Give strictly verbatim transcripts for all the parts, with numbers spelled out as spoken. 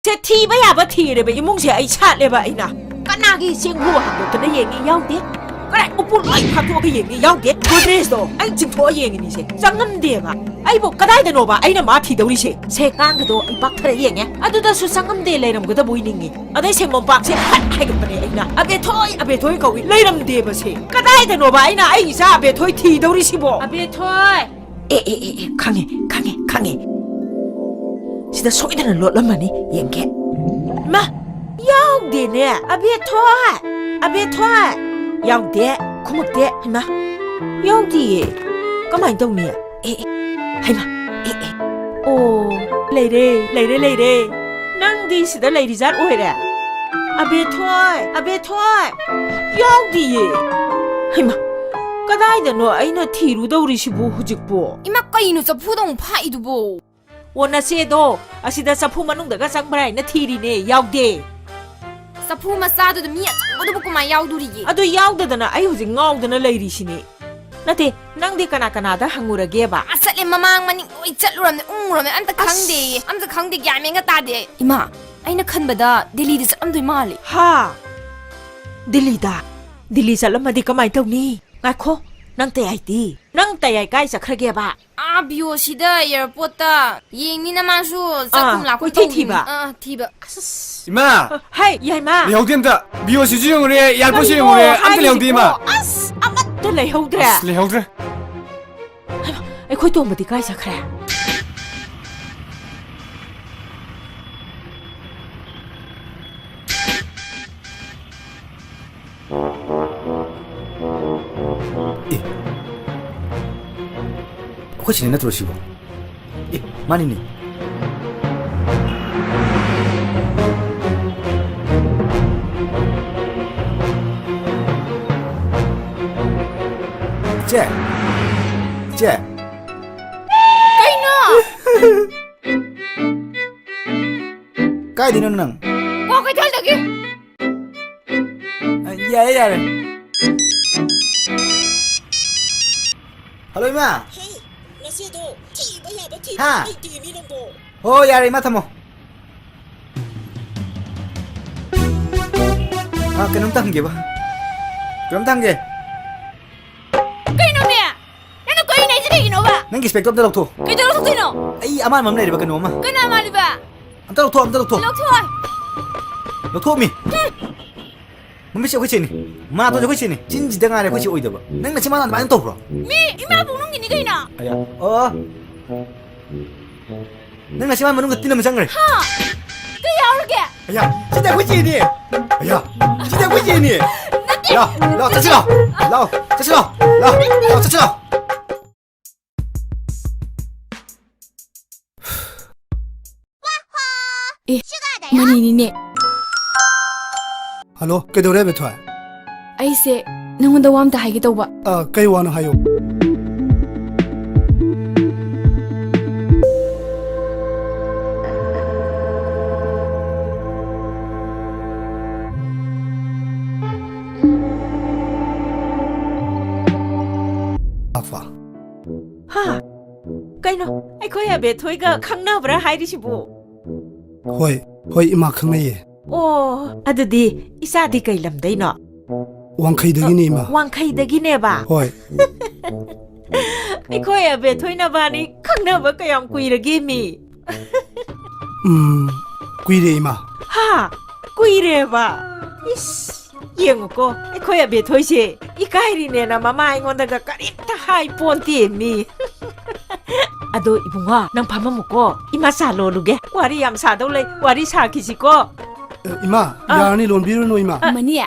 ꯁꯦ, ꯊꯤꯕ ꯌꯥꯕ ꯊꯤꯔꯦꯕ, ꯏꯃꯨꯡꯁꯦ ꯑꯩ ꯁꯥꯠꯂꯦꯕ ꯑꯩꯅ꯫ ꯀꯅꯥꯒꯤ ꯆꯦꯡꯍꯨ ꯍꯥꯡꯗꯣꯛꯇꯅ ꯌꯦꯡꯉꯤ? ꯌꯥꯎꯗꯦ꯫ ꯀꯗꯥꯏ? ꯎꯄꯨ ꯂꯣꯏ ꯐꯥꯛꯇꯣꯛꯑꯒ ꯌꯦꯡꯉꯤ? ꯌꯥꯎꯗꯦ꯫ ꯒꯣꯗ꯭ꯔꯦꯖꯇꯣ ꯑꯩ ꯆꯤꯡꯊꯣꯛꯑ ꯌꯦꯡꯉꯤꯅꯤꯁꯦ, ꯆꯪꯉꯝꯗꯦꯕ꯫ ꯑꯩꯕꯨ ꯀꯗꯥꯏꯗꯅꯣꯕ ꯑꯩꯅ ꯃꯥ ꯊꯤꯗꯧꯔꯤꯁꯦ? ꯁꯦ, ꯀꯥꯡꯒꯗꯣ ꯑꯩ ꯄꯥꯛꯊꯔ ꯌꯦꯡꯉꯦ, ꯑꯗꯨꯗꯁꯨ ꯆꯪꯉꯝꯗꯦ, ꯂꯩꯔꯝꯒꯗꯕꯣꯏ ꯅꯤꯡꯉꯤ꯫ ꯑꯗꯩ ꯁꯦꯡꯕꯝ ꯄꯥꯛꯁꯦ ꯐꯠ ꯍꯥꯏꯒꯠꯄꯅꯦ ꯑꯩꯅ, "ꯑꯕꯦꯊꯣꯏ, ꯑꯕꯦꯊꯣꯏ" ꯀꯧꯏ, ꯂꯩꯔꯝꯗꯦꯕ꯫ ꯁꯦ, ꯀꯗꯥꯏꯗꯅꯣꯕ ꯑꯩꯅ ꯑꯩ ꯏꯆꯥ ꯑꯕꯦꯊꯣꯏ ꯊꯤꯗꯧꯔꯤꯁꯤꯕꯣ? ꯑꯕꯦꯊꯣꯏ! ꯑꯦ, ꯑꯦ, ꯑꯦ, ꯑꯦ, ꯈꯪꯉꯦ, ꯈꯪꯉꯦ, ꯈꯪꯉꯦ꯫ ꯁꯤꯗ ꯁꯣꯏꯗꯅ ꯂꯣꯠꯂꯝꯃꯅꯤ, ꯌꯦꯡꯒꯦ꯫ ꯃꯥ, ꯌꯥꯎꯗꯦꯅꯦ, ꯑꯕꯦꯊꯣꯏ! ꯑꯕꯦꯊꯣꯏ! ꯌꯥꯎꯗꯦ, ꯈꯨꯝꯃꯛꯇꯦ꯫ ꯍꯩꯃꯥ, ꯌꯥꯎꯗꯤꯌꯦ꯫ ꯀꯃꯥꯏꯅ ꯇꯧꯅꯤ? ꯑꯦ, ꯑꯦ, ꯍꯩꯃꯥ, ꯑꯦ, ꯑꯦ꯫ ꯑꯣ, ꯂꯩꯔꯦ, ꯂꯩꯔꯦ, ꯂꯩꯔꯦ꯫ ꯅꯪꯗꯤ ꯁꯤꯗ ꯂꯩꯔꯤꯖꯥꯠ ꯑꯣꯏꯔꯦ꯫ ꯑꯕꯦꯊꯣꯏ! ꯑꯕꯦꯊꯣꯏ! ꯌꯥꯎꯗꯤꯌꯦ꯫ ꯍꯩꯃꯥ, ꯀꯗꯥꯏꯗꯅꯣ ꯑꯩꯅ ꯊꯤꯔꯨꯗꯧꯔꯤꯁꯤꯕꯨ ꯍꯧꯖꯤꯛꯄꯨ? ꯏꯃꯥ, ꯀꯩꯅꯣ ꯆꯐꯨꯗ ꯑꯃꯨꯛ ꯐꯥꯛꯏꯗꯨꯕꯣ? ꯑꯣ, ꯅꯆꯦꯗꯣ ꯑꯁꯤꯗ ꯆꯐꯨ ꯃꯅꯨꯡꯗꯒ ꯆꯪꯕ꯭ꯔꯥ ꯍꯥꯏꯅ ꯊꯤꯔꯤꯅꯦ, ꯌꯥꯎꯗꯦ꯫ ꯆꯐꯨ ꯃꯆꯥꯗꯨꯗ ꯃꯤ ꯑꯆꯧꯕꯗꯨꯕꯨ ꯀꯃꯥꯏ ꯌꯥꯎꯗꯣꯔꯤꯒꯦ? ꯑꯗꯨ ꯌꯥꯎꯗꯗꯅ ꯑꯩ ꯍꯧꯖꯤꯛ ꯉꯥꯎꯗꯅ ꯂꯩꯔꯤꯁꯤꯅꯦ꯫ ꯅꯠꯇꯦ, ꯅꯪꯗꯤ ꯀꯅꯥ ꯀꯅꯥꯗ ꯍꯪꯉꯨꯔꯒꯦꯕ? ꯑꯁ, ꯆꯠꯂꯦ, ꯃꯃꯥꯡ ꯃꯅꯤꯡ ꯂꯣꯏ ꯆꯠꯂꯨꯔꯝꯅꯦ, ꯎꯪꯉꯨꯔꯝꯅꯦ, ꯑꯝꯇ ꯑꯁ꯫ ꯈꯪꯗꯦꯌꯦ, ꯑꯝꯇ ꯈꯪꯗꯦ, ꯒ꯭ꯌꯥꯟ ꯃꯦꯟꯒ ꯇꯥꯗꯦ ꯑꯩ꯫ ꯏꯃꯥ, ꯑꯩꯅ ꯈꯟꯕꯗ ꯗꯦꯜꯂꯤꯗ ꯆꯠꯂꯝꯗꯣꯏ ꯃꯥꯜꯂꯦ꯫ ꯍꯥ? ꯗꯦꯜꯂꯤꯗ? ꯗꯦꯜꯂꯤ ꯆꯠꯂꯝꯃꯗꯤ ꯀꯃꯥꯏ ꯇꯧꯅꯤ? ꯉꯥꯏꯈꯣ, ꯅꯪ ꯇꯌꯥꯏꯗꯤ? ꯅꯪ ꯇꯌꯥꯏ ꯀꯥꯏ ꯆꯠꯈ꯭ꯔꯒꯦꯕ? ꯑꯥ, ꯕꯤ ꯑꯣ ꯁꯤꯗ ꯑꯦꯌꯥꯔꯄꯣꯔꯠꯇ ꯌꯦꯡꯅꯤꯅ ꯃꯥꯁꯨ ꯆꯥꯛꯈꯨꯝ ꯑꯥ, ꯂꯥꯛꯀꯨꯝ ꯀꯣꯏꯊꯤ ꯇꯧꯈꯤꯕꯅꯤ꯫ ꯊꯤꯕ? ꯑꯥ, ꯑꯥ, ꯊꯤꯕ꯫ ꯑꯁ꯫ ꯏꯃꯥ! ꯍꯩ, ꯌꯥꯏꯃ! ꯂꯩꯍꯧꯗꯦ ꯑꯝꯇ꯫ ꯕꯤ ꯑꯣ ꯁꯤꯁꯨ ꯌꯦꯡꯉꯨꯔꯦ, ꯑꯦꯌꯥꯔꯄꯣꯔꯠꯁꯨ ꯀꯔꯤꯅꯣ ꯌꯦꯡꯉꯨꯔꯦ, ꯑꯝꯇ ꯂꯩꯍꯧꯗꯦ, ꯏꯃꯥ꯫ ꯍꯥꯏꯔꯤꯁꯤꯕꯣ? ꯑꯁ, ꯑꯃꯠꯇ ꯂꯩꯍꯧꯗ꯭ꯔꯦ꯫ ꯑꯁ, ꯂꯩꯍꯧꯗ꯭ꯔꯦ꯫ ꯍꯩꯃꯥ, ꯑꯩꯈꯣꯏ ꯇꯣꯝꯕꯗꯤ ꯀꯥꯏ ꯆꯠꯈ꯭ꯔꯦ? ꯑꯦ, ꯑꯩꯈꯣꯏ ꯁꯤꯗ ꯅꯠꯇ꯭ꯔꯣ ꯁꯤꯕꯣ? ꯑꯦ, ꯃꯥꯅꯤꯅꯦ꯫ ꯏꯆꯦ! ꯏꯆꯦ! ꯀꯩꯅꯣ? ꯀꯥꯏꯗꯩꯅꯣ ꯅꯪ? ꯀ꯭ꯋꯥꯀꯩꯊꯦꯜꯗꯒꯤ꯫ ꯑ, ꯌꯥꯔꯦ, ꯌꯥꯔꯦ꯫ ꯍꯜꯂꯣ, ꯏꯃꯥ꯫ ꯍꯦ, ꯅꯆꯦꯗꯣ ꯊꯤꯕ ꯌꯥꯕ ꯊꯤꯕ ꯍꯥ? ꯂꯩꯇꯦ ꯃꯤ ꯅꯪꯕꯣ꯫ ꯍꯣ, ꯌꯥꯔꯦ, ꯏꯃꯥ, ꯊꯝꯃꯣ꯫ ꯑ, ꯀꯩꯅꯣꯝꯇ ꯍꯪꯒꯦꯕ꯫ ꯀꯩꯅꯣꯝꯇ ꯍꯪꯒꯦ꯫ ꯀꯩꯅꯣꯃꯤ? ꯅꯪꯅ ꯀꯣꯏꯔꯤꯅꯦ ꯍꯥꯏꯁꯦ ꯀꯩꯒꯤꯅꯣꯕ? ꯅꯪꯒꯤ specꯇꯣ ꯑꯝꯇ ꯂꯧꯊꯣꯛꯑꯣ꯫ ꯀꯩꯗꯧ ꯂꯧꯊꯣꯛꯇꯣꯏꯅꯣ? ꯑꯩ ꯑꯃꯥꯟꯕ ꯑꯃ ꯂꯩꯔꯦꯕ, ꯀꯩꯅꯣ ꯑꯃ꯫ ꯀꯅꯥ ꯃꯥꯜꯂꯤꯕ? ꯑꯝꯇ ꯂꯧꯊꯣꯛꯑꯣ, ꯑꯝꯇ ꯂꯧꯊꯣꯛꯑꯣ꯫ ꯂꯧꯊꯣꯛꯑꯣꯏ꯫ ꯂꯧꯊꯣꯛꯑꯣꯃꯤ꯫ ꯍꯨꯝ꯫ ꯃꯃꯤꯠꯁꯦ ꯑꯩꯈꯣꯏ ꯆꯦꯅꯤ꯫ ꯃꯥꯇꯣꯟꯁꯦ ꯑꯩꯈꯣꯏ ꯆꯦꯅꯤ꯫ ꯆꯤꯟꯁꯤꯗ ꯉꯥꯏꯔꯦ ꯑꯩꯈꯣꯏ ꯆꯦ ꯑꯣꯏꯗꯕ꯫ ꯅꯪ ꯅꯆꯤꯟꯕꯥꯟ ꯑꯗꯨꯃꯥꯏꯅ ꯇꯧꯕ꯭ꯔꯣ? ꯃꯤ ꯏꯃꯥ ꯄꯨꯛꯅꯨꯡꯒꯤꯅꯤ ꯀꯩꯅꯣ꯫ ꯑꯌꯥ꯫ ꯑꯣ꯫ ꯅꯪ ꯅꯆꯤꯟꯕꯥꯟ ꯃꯅꯨꯡꯗ ꯇꯤꯟ ꯑꯃ ꯆꯪꯈ꯭ꯔꯦ꯫ ꯍꯥ? ꯀꯩ ꯌꯥꯎꯔꯒꯦ? ꯑꯌꯥ, ꯁꯤꯗꯤ ꯑꯩꯈꯣꯏ ꯆꯦꯅꯤ꯫ ꯑꯌꯥ, ꯁꯤꯗꯤ ꯑꯩꯈꯣꯏ ꯆꯦꯅꯤ꯫ ꯅꯠꯇꯦ꯫ ꯂꯥꯎ, ꯂꯥꯎ, ꯆꯠꯁꯤ ꯂꯥꯎ꯫ ꯂꯥꯎ, ꯆꯠꯁꯤ ꯂꯥꯎ꯫ ꯂꯥꯎ, ꯂꯥꯎ, ꯆꯠꯁꯤ ꯂꯥꯎ꯫ ꯑꯦ, ꯃꯅꯤꯅꯤꯅꯦ꯫ ꯍꯜꯂꯣ, ꯀꯩꯗꯧꯔꯦ, ꯕꯦꯊꯣꯏ? ꯑꯩꯁꯦ ꯅꯉꯣꯟꯗ ꯋꯥ ꯑꯝꯇ ꯍꯥꯏꯒꯦ ꯇꯧꯕ꯫ ꯑ, ꯀꯩ ꯋꯥꯅꯣ ꯍꯥꯏꯌꯣ꯫ ꯑꯐ꯫ ꯍꯥ? ꯀꯩꯅꯣ? ꯑꯩꯈꯣꯏ ꯑꯕꯦꯊꯣꯏꯒ ꯈꯪꯅꯕ꯭ꯔꯥ ꯍꯥꯏꯔꯤꯁꯤꯕꯨ? ꯍꯣꯏ, ꯍꯣꯏ, ꯏꯃꯥ, ꯈꯪꯅꯩꯌꯦ꯫ ꯑꯣ, ꯑꯗꯨꯗꯤ ꯏꯆꯥꯗꯤ ꯀꯩ ꯂꯝꯗꯩꯅꯣ? ꯋꯥꯡꯈꯩꯗꯒꯤꯅꯦ, ꯏꯃꯥ꯫ ꯋꯥꯡꯈꯩꯗꯒꯤꯅꯦꯕ? ꯍꯣꯏ꯫ ꯑꯩꯈꯣꯏ ꯑꯕꯦꯊꯣꯏ ꯅꯕꯥꯅꯤ ꯈꯪꯅꯕ ꯀꯌꯥꯝ ꯀꯨꯏꯔꯒꯦ, ꯃꯤ? ꯎꯝ, ꯀꯨꯏꯔꯦ, ꯏꯃꯥ꯫ ꯍꯥ? ꯀꯨꯏꯔꯦꯕ? ꯏꯁ! ꯌꯦꯡꯉꯨꯀꯣ, ꯑꯩꯈꯣꯏ ꯑꯕꯦꯊꯣꯏꯁꯦ ꯏꯀꯥꯏꯔꯤꯅꯦꯅ ꯃꯃꯥ ꯑꯩꯉꯣꯟꯗꯒ ꯀꯔꯤꯝꯇ ꯍꯥꯏ ꯄꯣꯟꯇꯦ ꯃꯤ꯫ ꯑꯗꯣ ꯏꯕꯨꯡꯉꯣ, ꯅꯪ ꯐꯝꯃꯝꯃꯨꯀꯣ, ꯏꯃꯥ ꯆꯥ ꯂꯣꯜꯂꯨꯒꯦ꯫ ꯋꯥꯔꯤ ꯌꯥꯝ ꯁꯥꯗꯧ ꯂꯩ, ꯋꯥꯔꯤ ꯁꯥꯈꯤꯁꯤꯀꯣ꯫ ꯑꯦ, ꯏꯃꯥ, ꯑ꯫ ꯌꯥꯔꯅꯤ, ꯂꯣꯟꯕꯤꯔꯨꯅꯨ, ꯏꯃꯥ꯫ ꯑ꯫ ꯃꯅꯤ,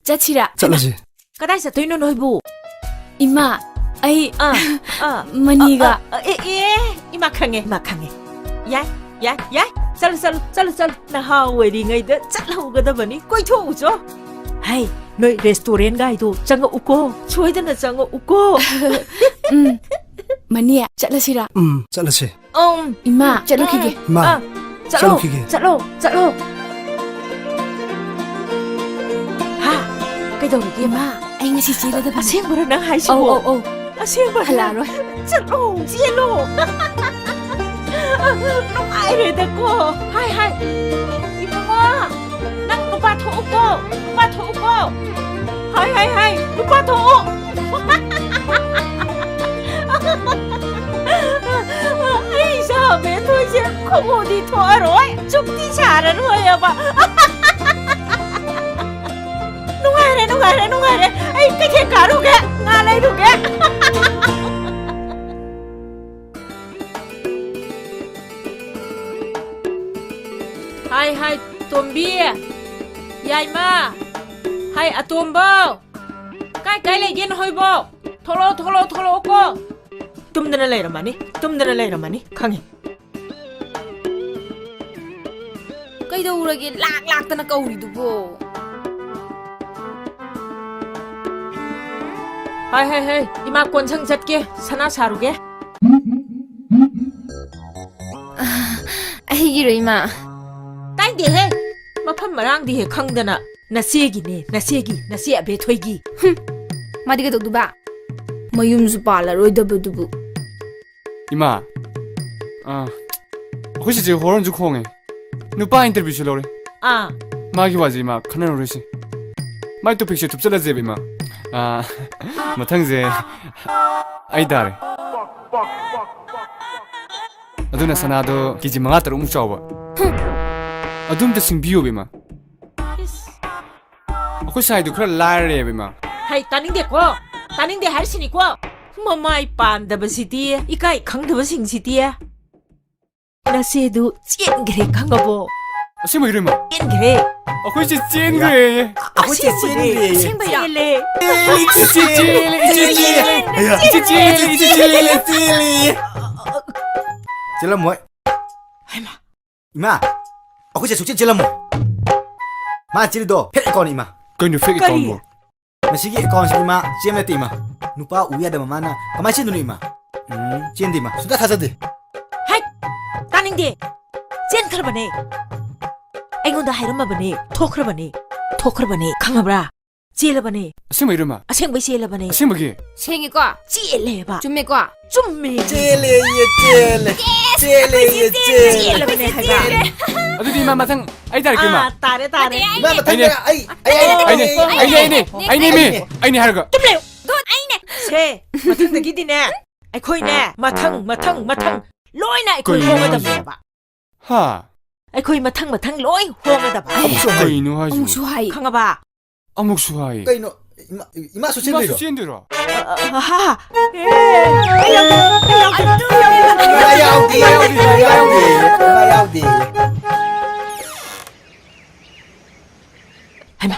ꯆꯠꯁꯤꯔꯥ? ꯆꯠꯂꯁꯤ꯫ ꯀꯗꯥꯏ ꯆꯠꯇꯣꯏꯅꯣ ꯅꯣꯏꯕꯨ? ꯏꯃꯥ, ꯑꯩ ꯑꯥ, ꯑꯥ, ꯃꯅꯤꯒ꯫ ꯑꯥ, ꯑꯥ, ꯑꯦ, ꯑꯦ, ꯏꯃꯥ ꯈꯪꯉꯦ, ꯏꯃꯥ ꯈꯪꯉꯦ꯫ ꯌꯥꯏ, ꯌꯥꯏ, ꯌꯥꯏ꯫ ꯆꯠꯂꯨ, ꯆꯠꯂꯨ, ꯆꯠꯂꯨ, ꯆꯠꯂꯨ꯫ ꯅꯍꯥ ꯑꯣꯏꯔꯤꯉꯩꯗ ꯆꯠꯍꯧꯒꯗꯕꯅꯤ꯫ ꯀꯣꯏꯊꯣꯛꯎꯆꯣ꯫ ꯍꯩ, ꯅꯣꯏ restaurant ꯒꯥꯏꯗꯣ ꯆꯪꯉꯛꯎꯀꯣ꯫ ꯁꯣꯏꯗꯅ ꯆꯪꯉꯛꯎꯀꯣ꯫ ꯎꯝ꯫ ꯃꯅꯤ, ꯆꯠꯂꯁꯤꯔꯥ? ꯎꯝ, ꯆꯠꯂꯁꯤ꯫ ꯎꯝ, ꯏꯃꯥ, ꯎꯝ, ꯆꯠꯂꯨꯈꯤꯒꯦ꯫ ꯎꯝ, ꯏꯃꯥ, ꯑꯥ, ꯆꯠꯂꯣ, ꯆꯠꯂꯨꯈꯤꯒꯦ꯫ ꯆꯠꯂꯣ, ꯆꯠꯂꯣ꯫ ꯍꯥ? ꯀꯩꯗꯧꯔꯒꯦ, ꯏꯃꯥ? ꯏꯃꯥ, ꯑꯩ ꯉꯁꯤ ꯆꯦꯜꯂꯗꯕꯅꯤ꯫ ꯑꯁꯦꯡꯕꯔꯣ ꯅꯪ ꯍꯥꯏꯁꯤꯕꯣ? ꯑꯧ, ꯑꯧ, ꯑꯧ꯫ ꯑꯁꯦꯡꯕꯔꯣ? ꯍꯜꯂꯛꯑꯔꯣꯏ꯫ ꯆꯠꯂꯣ, ꯆꯦꯜꯂꯣ꯫ ꯅꯨꯡꯉꯥꯏꯔꯦꯗꯀꯣ꯫ ꯍꯥꯏ, ꯍꯥꯏ꯫ ꯏꯕꯨꯡꯉꯣ, ꯅꯪ ꯅꯨꯄꯥ ꯊꯣꯛꯎꯀꯣ, ꯅꯨꯄꯥ ꯊꯣꯛꯎꯀꯣ꯫ ꯍꯥꯏ, ꯍꯥꯏ, ꯍꯥꯏ, ꯅꯨꯄꯥ ꯊꯣꯛꯎ꯫ ꯑꯩ ꯏꯆꯥ ꯕꯦꯊꯣꯏꯁꯦ ꯈꯨꯃꯨꯗꯤ ꯊꯣꯛꯑꯔꯣꯏ, ꯆꯨꯞꯇꯤ ꯁꯥꯔꯔꯣꯏꯑꯕ꯫ ꯅꯨꯡꯉꯥꯏꯔꯦ, ꯅꯨꯡꯉꯥꯏꯔꯦ, ꯅꯨꯡꯉꯥꯏꯔꯦ꯫ ꯑꯩ ꯀꯩꯊꯦꯜ ꯀꯥꯔꯨꯒꯦ, ꯉꯥ ꯂꯩꯔꯨꯒꯦ꯫ ꯍꯥꯏ, ꯍꯥꯏ, ꯇꯣꯝꯕꯤ, ꯌꯥꯏꯃ, ꯍꯥꯏ, ꯑꯇꯣꯝꯕꯧ, ꯀꯥꯏ ꯀꯥꯏ ꯂꯩꯒꯦ ꯅꯈꯣꯏꯕꯣ? ꯊꯣꯛꯂꯛꯑꯣ, ꯊꯣꯛꯂꯛꯑꯣ, ꯊꯣꯛꯂꯛꯑꯣꯀꯣ꯫ ꯇꯨꯝꯗꯅ ꯂꯩꯔꯝꯃꯅꯤ, ꯇꯨꯝꯗꯅ ꯂꯩꯔꯝꯃꯅꯤ, ꯈꯪꯉꯤ꯫ ꯀꯩꯗꯧꯔꯒꯦ ꯂꯥꯛ ꯂꯥꯛꯇꯅ ꯀꯧꯔꯤꯗꯨꯕꯣ? ꯍꯥꯏ, ꯍꯥꯏ, ꯍꯥꯏ, ꯏꯃꯥ ꯀꯣꯟꯁꯪ ꯆꯠꯀꯦ, ꯁꯅꯥ ꯁꯥꯔꯨꯒꯦ꯫ ꯑꯩꯒꯤꯔꯣ, ꯏꯃꯥ? ꯇꯥꯏꯗꯦꯍꯦ, ꯃꯐꯝ ꯃꯔꯥꯡꯗꯤ ꯍꯦꯛ ꯈꯪꯗꯅ꯫ ꯅꯆꯦꯒꯤꯅꯦ, ꯅꯆꯦꯒꯤ, ꯅꯆꯦ ꯑꯕꯦꯊꯣꯏꯒꯤ꯫ ꯍꯨꯝ, ꯃꯥꯗꯤ ꯀꯩꯗꯧꯗꯨꯕ? ꯃꯌꯨꯝꯁꯨ ꯄꯥꯜꯂꯔꯣꯏꯗꯕꯗꯨꯕꯨ꯫ ꯏꯃꯥ, ꯑꯥ, ꯑꯩꯈꯣꯏ ꯆꯦꯆꯦ ꯍꯣꯔꯟꯁꯨ ꯈꯣꯡꯉꯦ꯫ ꯅꯨꯄꯥ interviewꯁꯨ ꯂꯧꯔꯦ꯫ ꯑꯥ꯫ ꯃꯥꯒꯤ ꯋꯥꯁꯦ ꯏꯃꯥ ꯈꯟꯅꯔꯔꯣꯏꯁꯦ꯫ ꯃꯥꯏ topicꯁꯦ ꯊꯨꯞꯆꯜꯂꯁꯦꯕ ꯏꯃꯥ꯫ ꯑꯥ, ꯃꯊꯪꯁꯦ ꯑꯩ ꯇꯥꯔꯦ꯫ ꯑꯗꯨꯅ ꯁꯅꯥꯗꯣ ꯀꯦꯖꯤ ꯃꯉꯥ ꯇꯔꯨꯛꯃꯨꯛ ꯆꯥꯎꯕ꯫ ꯑꯗꯨꯝꯇ ꯁꯤꯡꯕꯤꯌꯣꯕ ꯏꯃꯥ꯫ ꯏꯁ꯫ ꯑꯩꯈꯣꯏ ꯁꯥꯏꯗꯨ ꯈꯔ ꯂꯥꯏꯔꯔꯦꯕ ꯏꯃꯥ꯫ ꯍꯩ, ꯇꯥꯅꯤꯡꯗꯦꯀꯣ꯫ ꯇꯥꯅꯤꯡꯗꯦ ꯍꯥꯏꯔꯤꯁꯤꯅꯤꯀꯣ꯫ ꯃꯃꯥꯏ ꯄꯥꯟꯗꯕꯁꯤꯗꯤ, ꯏꯀꯥꯏ ꯈꯪꯗꯕꯁꯤꯡꯁꯤꯗꯤ꯫ ꯅꯆꯦꯗꯨ ꯆꯦꯟꯈ꯭ꯔꯦ ꯈꯪꯉꯕꯣ? ꯑꯁꯦꯡꯕꯩꯔꯣ ꯏꯃꯥ? ꯆꯦꯟꯈ꯭ꯔꯦ꯫ ꯑꯩꯈꯣꯏ ꯆꯦ ꯆꯦꯟꯈ꯭ꯔꯦ꯫ ꯑꯩꯈꯣꯏ ꯆꯦ ꯑꯁꯦꯡꯕꯅꯦ꯫ ꯆꯦꯟꯈ꯭ꯔꯦ꯫ ꯑꯁꯦꯡꯕꯩꯔꯣ? ꯆꯦꯜꯂꯦ꯫ ꯏꯆꯦ ꯆꯦꯜꯂꯦ, ꯏꯆꯦ ꯆꯦꯜꯂꯦ꯫ ꯏꯆꯦ ꯆꯦꯜꯂꯦ, ꯏꯆꯦ ꯆꯦꯜꯂꯦ, ꯆꯦꯜꯂꯦ꯫ ꯆꯦꯜꯂꯝꯃꯣꯏ꯫ ꯍꯩꯃꯥ꯫ ꯏꯃꯥ, ꯑꯩꯈꯣꯏ ꯆꯦ ꯁꯨꯛꯆꯦꯟ ꯆꯦꯜꯂꯝꯃꯣꯏ꯫ ꯃꯥ ꯆꯦꯜꯂꯤꯗꯣ fake accountꯅꯤ ꯏꯃꯥ꯫ ꯀꯩꯅꯣ fake ꯀꯔꯤ? Accountꯕꯨ? ꯃꯁꯤꯒꯤ accountꯁꯤꯗꯤ ꯃꯥ ꯆꯦꯟꯕ ꯅꯠꯇꯦ ꯏꯃꯥ꯫ ꯅꯨꯄꯥ ꯎ ꯌꯥꯗꯕ ꯃꯥꯅ ꯀꯃꯥꯏ ꯆꯦꯟꯗꯣꯏꯅꯣ ꯏꯃꯥ? ꯎꯝ, ꯆꯦꯟꯗꯦ ꯏꯃꯥ꯫ ꯁꯨꯡꯊꯥ ꯊꯥꯖꯗꯦ꯫ ꯍꯩꯠ! ꯇꯥꯅꯤꯡꯗꯦ! ꯆꯦꯟꯈ꯭ꯔꯕꯅꯦ꯫ ꯑꯩꯉꯣꯟꯗ ꯍꯥꯏꯔꯝꯃꯕꯅꯦ꯫ ꯊꯣꯛꯈ꯭ꯔꯕꯅꯦ꯫ ꯊꯣꯛꯈ꯭ꯔꯕꯅꯦ꯫ ꯈꯪꯉꯕ꯭ꯔꯥ? ꯆꯦꯜꯂꯕꯅꯦ꯫ ꯑꯁꯦꯡꯕꯩꯔꯣ ꯏꯃꯥ? ꯑꯁꯦꯡꯕꯩ ꯆꯦꯜꯂꯕꯅꯦ꯫ ꯑꯁꯦꯡꯕꯒꯤ? ꯁꯦꯡꯉꯤꯀꯣ? ꯆꯦꯜꯂꯦꯕ꯫ ꯆꯨꯝꯃꯦꯀꯣ? ꯆꯨꯝꯃꯦ꯫ ꯆꯦꯜꯂꯦꯌꯦ, ꯆꯦꯜꯂꯦ꯫ Yes! ꯆꯦꯜꯂꯦ, ꯆꯦꯜꯂꯦ꯫ ꯆꯦꯜꯂꯕꯅꯦ ꯍꯥꯏꯕ꯫ ꯑꯗꯨꯗꯤ ꯏꯃꯥ, ꯃꯊꯪ ꯑꯩ ꯇꯥꯔꯦꯀꯣ, ꯏꯃꯥ꯫ ꯑꯥ, ꯇꯥꯔꯦ, ꯇꯥꯔꯦ꯫ ꯏꯃꯥ, ꯃꯊꯪ ꯑꯩꯅꯦ꯫ ꯑꯩ, ꯑꯩ, ꯑꯩꯅꯦ, ꯑꯩꯅꯦ, ꯑꯩꯅꯦ, ꯑꯩꯅꯦ, ꯑꯩꯅꯦ, ꯃꯤ꯫ ꯑꯩꯅꯦ꯫ ꯑꯩꯅꯦ ꯍꯥꯏꯔꯒ꯫ ꯆꯨꯞ ꯂꯩꯌꯨ꯫ ꯑꯗꯣ ꯑꯩꯅꯦ꯫ ꯁꯦ, ꯃꯊꯪꯗꯒꯤꯗꯤꯅꯦ, ꯑꯩꯈꯣꯏꯅꯦ, ꯃꯊꯪ, ꯃꯊꯪ, ꯃꯊꯪ, ꯂꯣꯏꯅ ꯑꯩꯈꯣꯏ ꯀꯩꯅꯣ ꯍꯣꯡꯒꯗꯕꯅꯦꯕ꯫ ꯍꯥ? ꯑꯩꯈꯣꯏ ꯃꯊꯪ, ꯃꯊꯪ ꯂꯣꯏ ꯍꯣꯡꯒꯗꯕ꯫ ꯑꯃꯨꯛꯁꯨ ꯍꯥꯏ꯫ ꯀꯩꯅꯣ ꯍꯥꯏꯁꯤꯕꯣ? ꯑꯃꯨꯛꯁꯨ ꯍꯥꯏ꯫ ꯈꯪꯉꯕ? ꯑꯃꯨꯛꯁꯨ ꯍꯥꯏ꯫ ꯀꯩꯅꯣ, ꯏꯃꯥ, ꯏꯃꯥꯁꯨ ꯏꯃꯥꯁꯨ ꯆꯦꯟꯗꯣꯏꯔꯣ? ꯆꯦꯟꯗꯣꯏꯔꯣ? ꯑ, ꯑ, ꯍꯥ, ꯍꯥ꯫ ꯑꯦ, ꯑꯩ ꯌꯥꯎꯗꯦ, ꯑꯩ ꯌꯥꯎꯗꯦ, ꯑꯩ ꯌꯥꯎꯗꯦ꯫ ꯏꯃꯥ ꯌꯥꯎꯗꯦ, ꯏꯃꯥ ꯌꯥꯎꯗꯦ, ꯏꯃꯥ ꯌꯥꯎꯗꯦ, ꯏꯃꯥ ꯌꯥꯎꯗꯦ꯫ ꯍꯩꯃꯥ,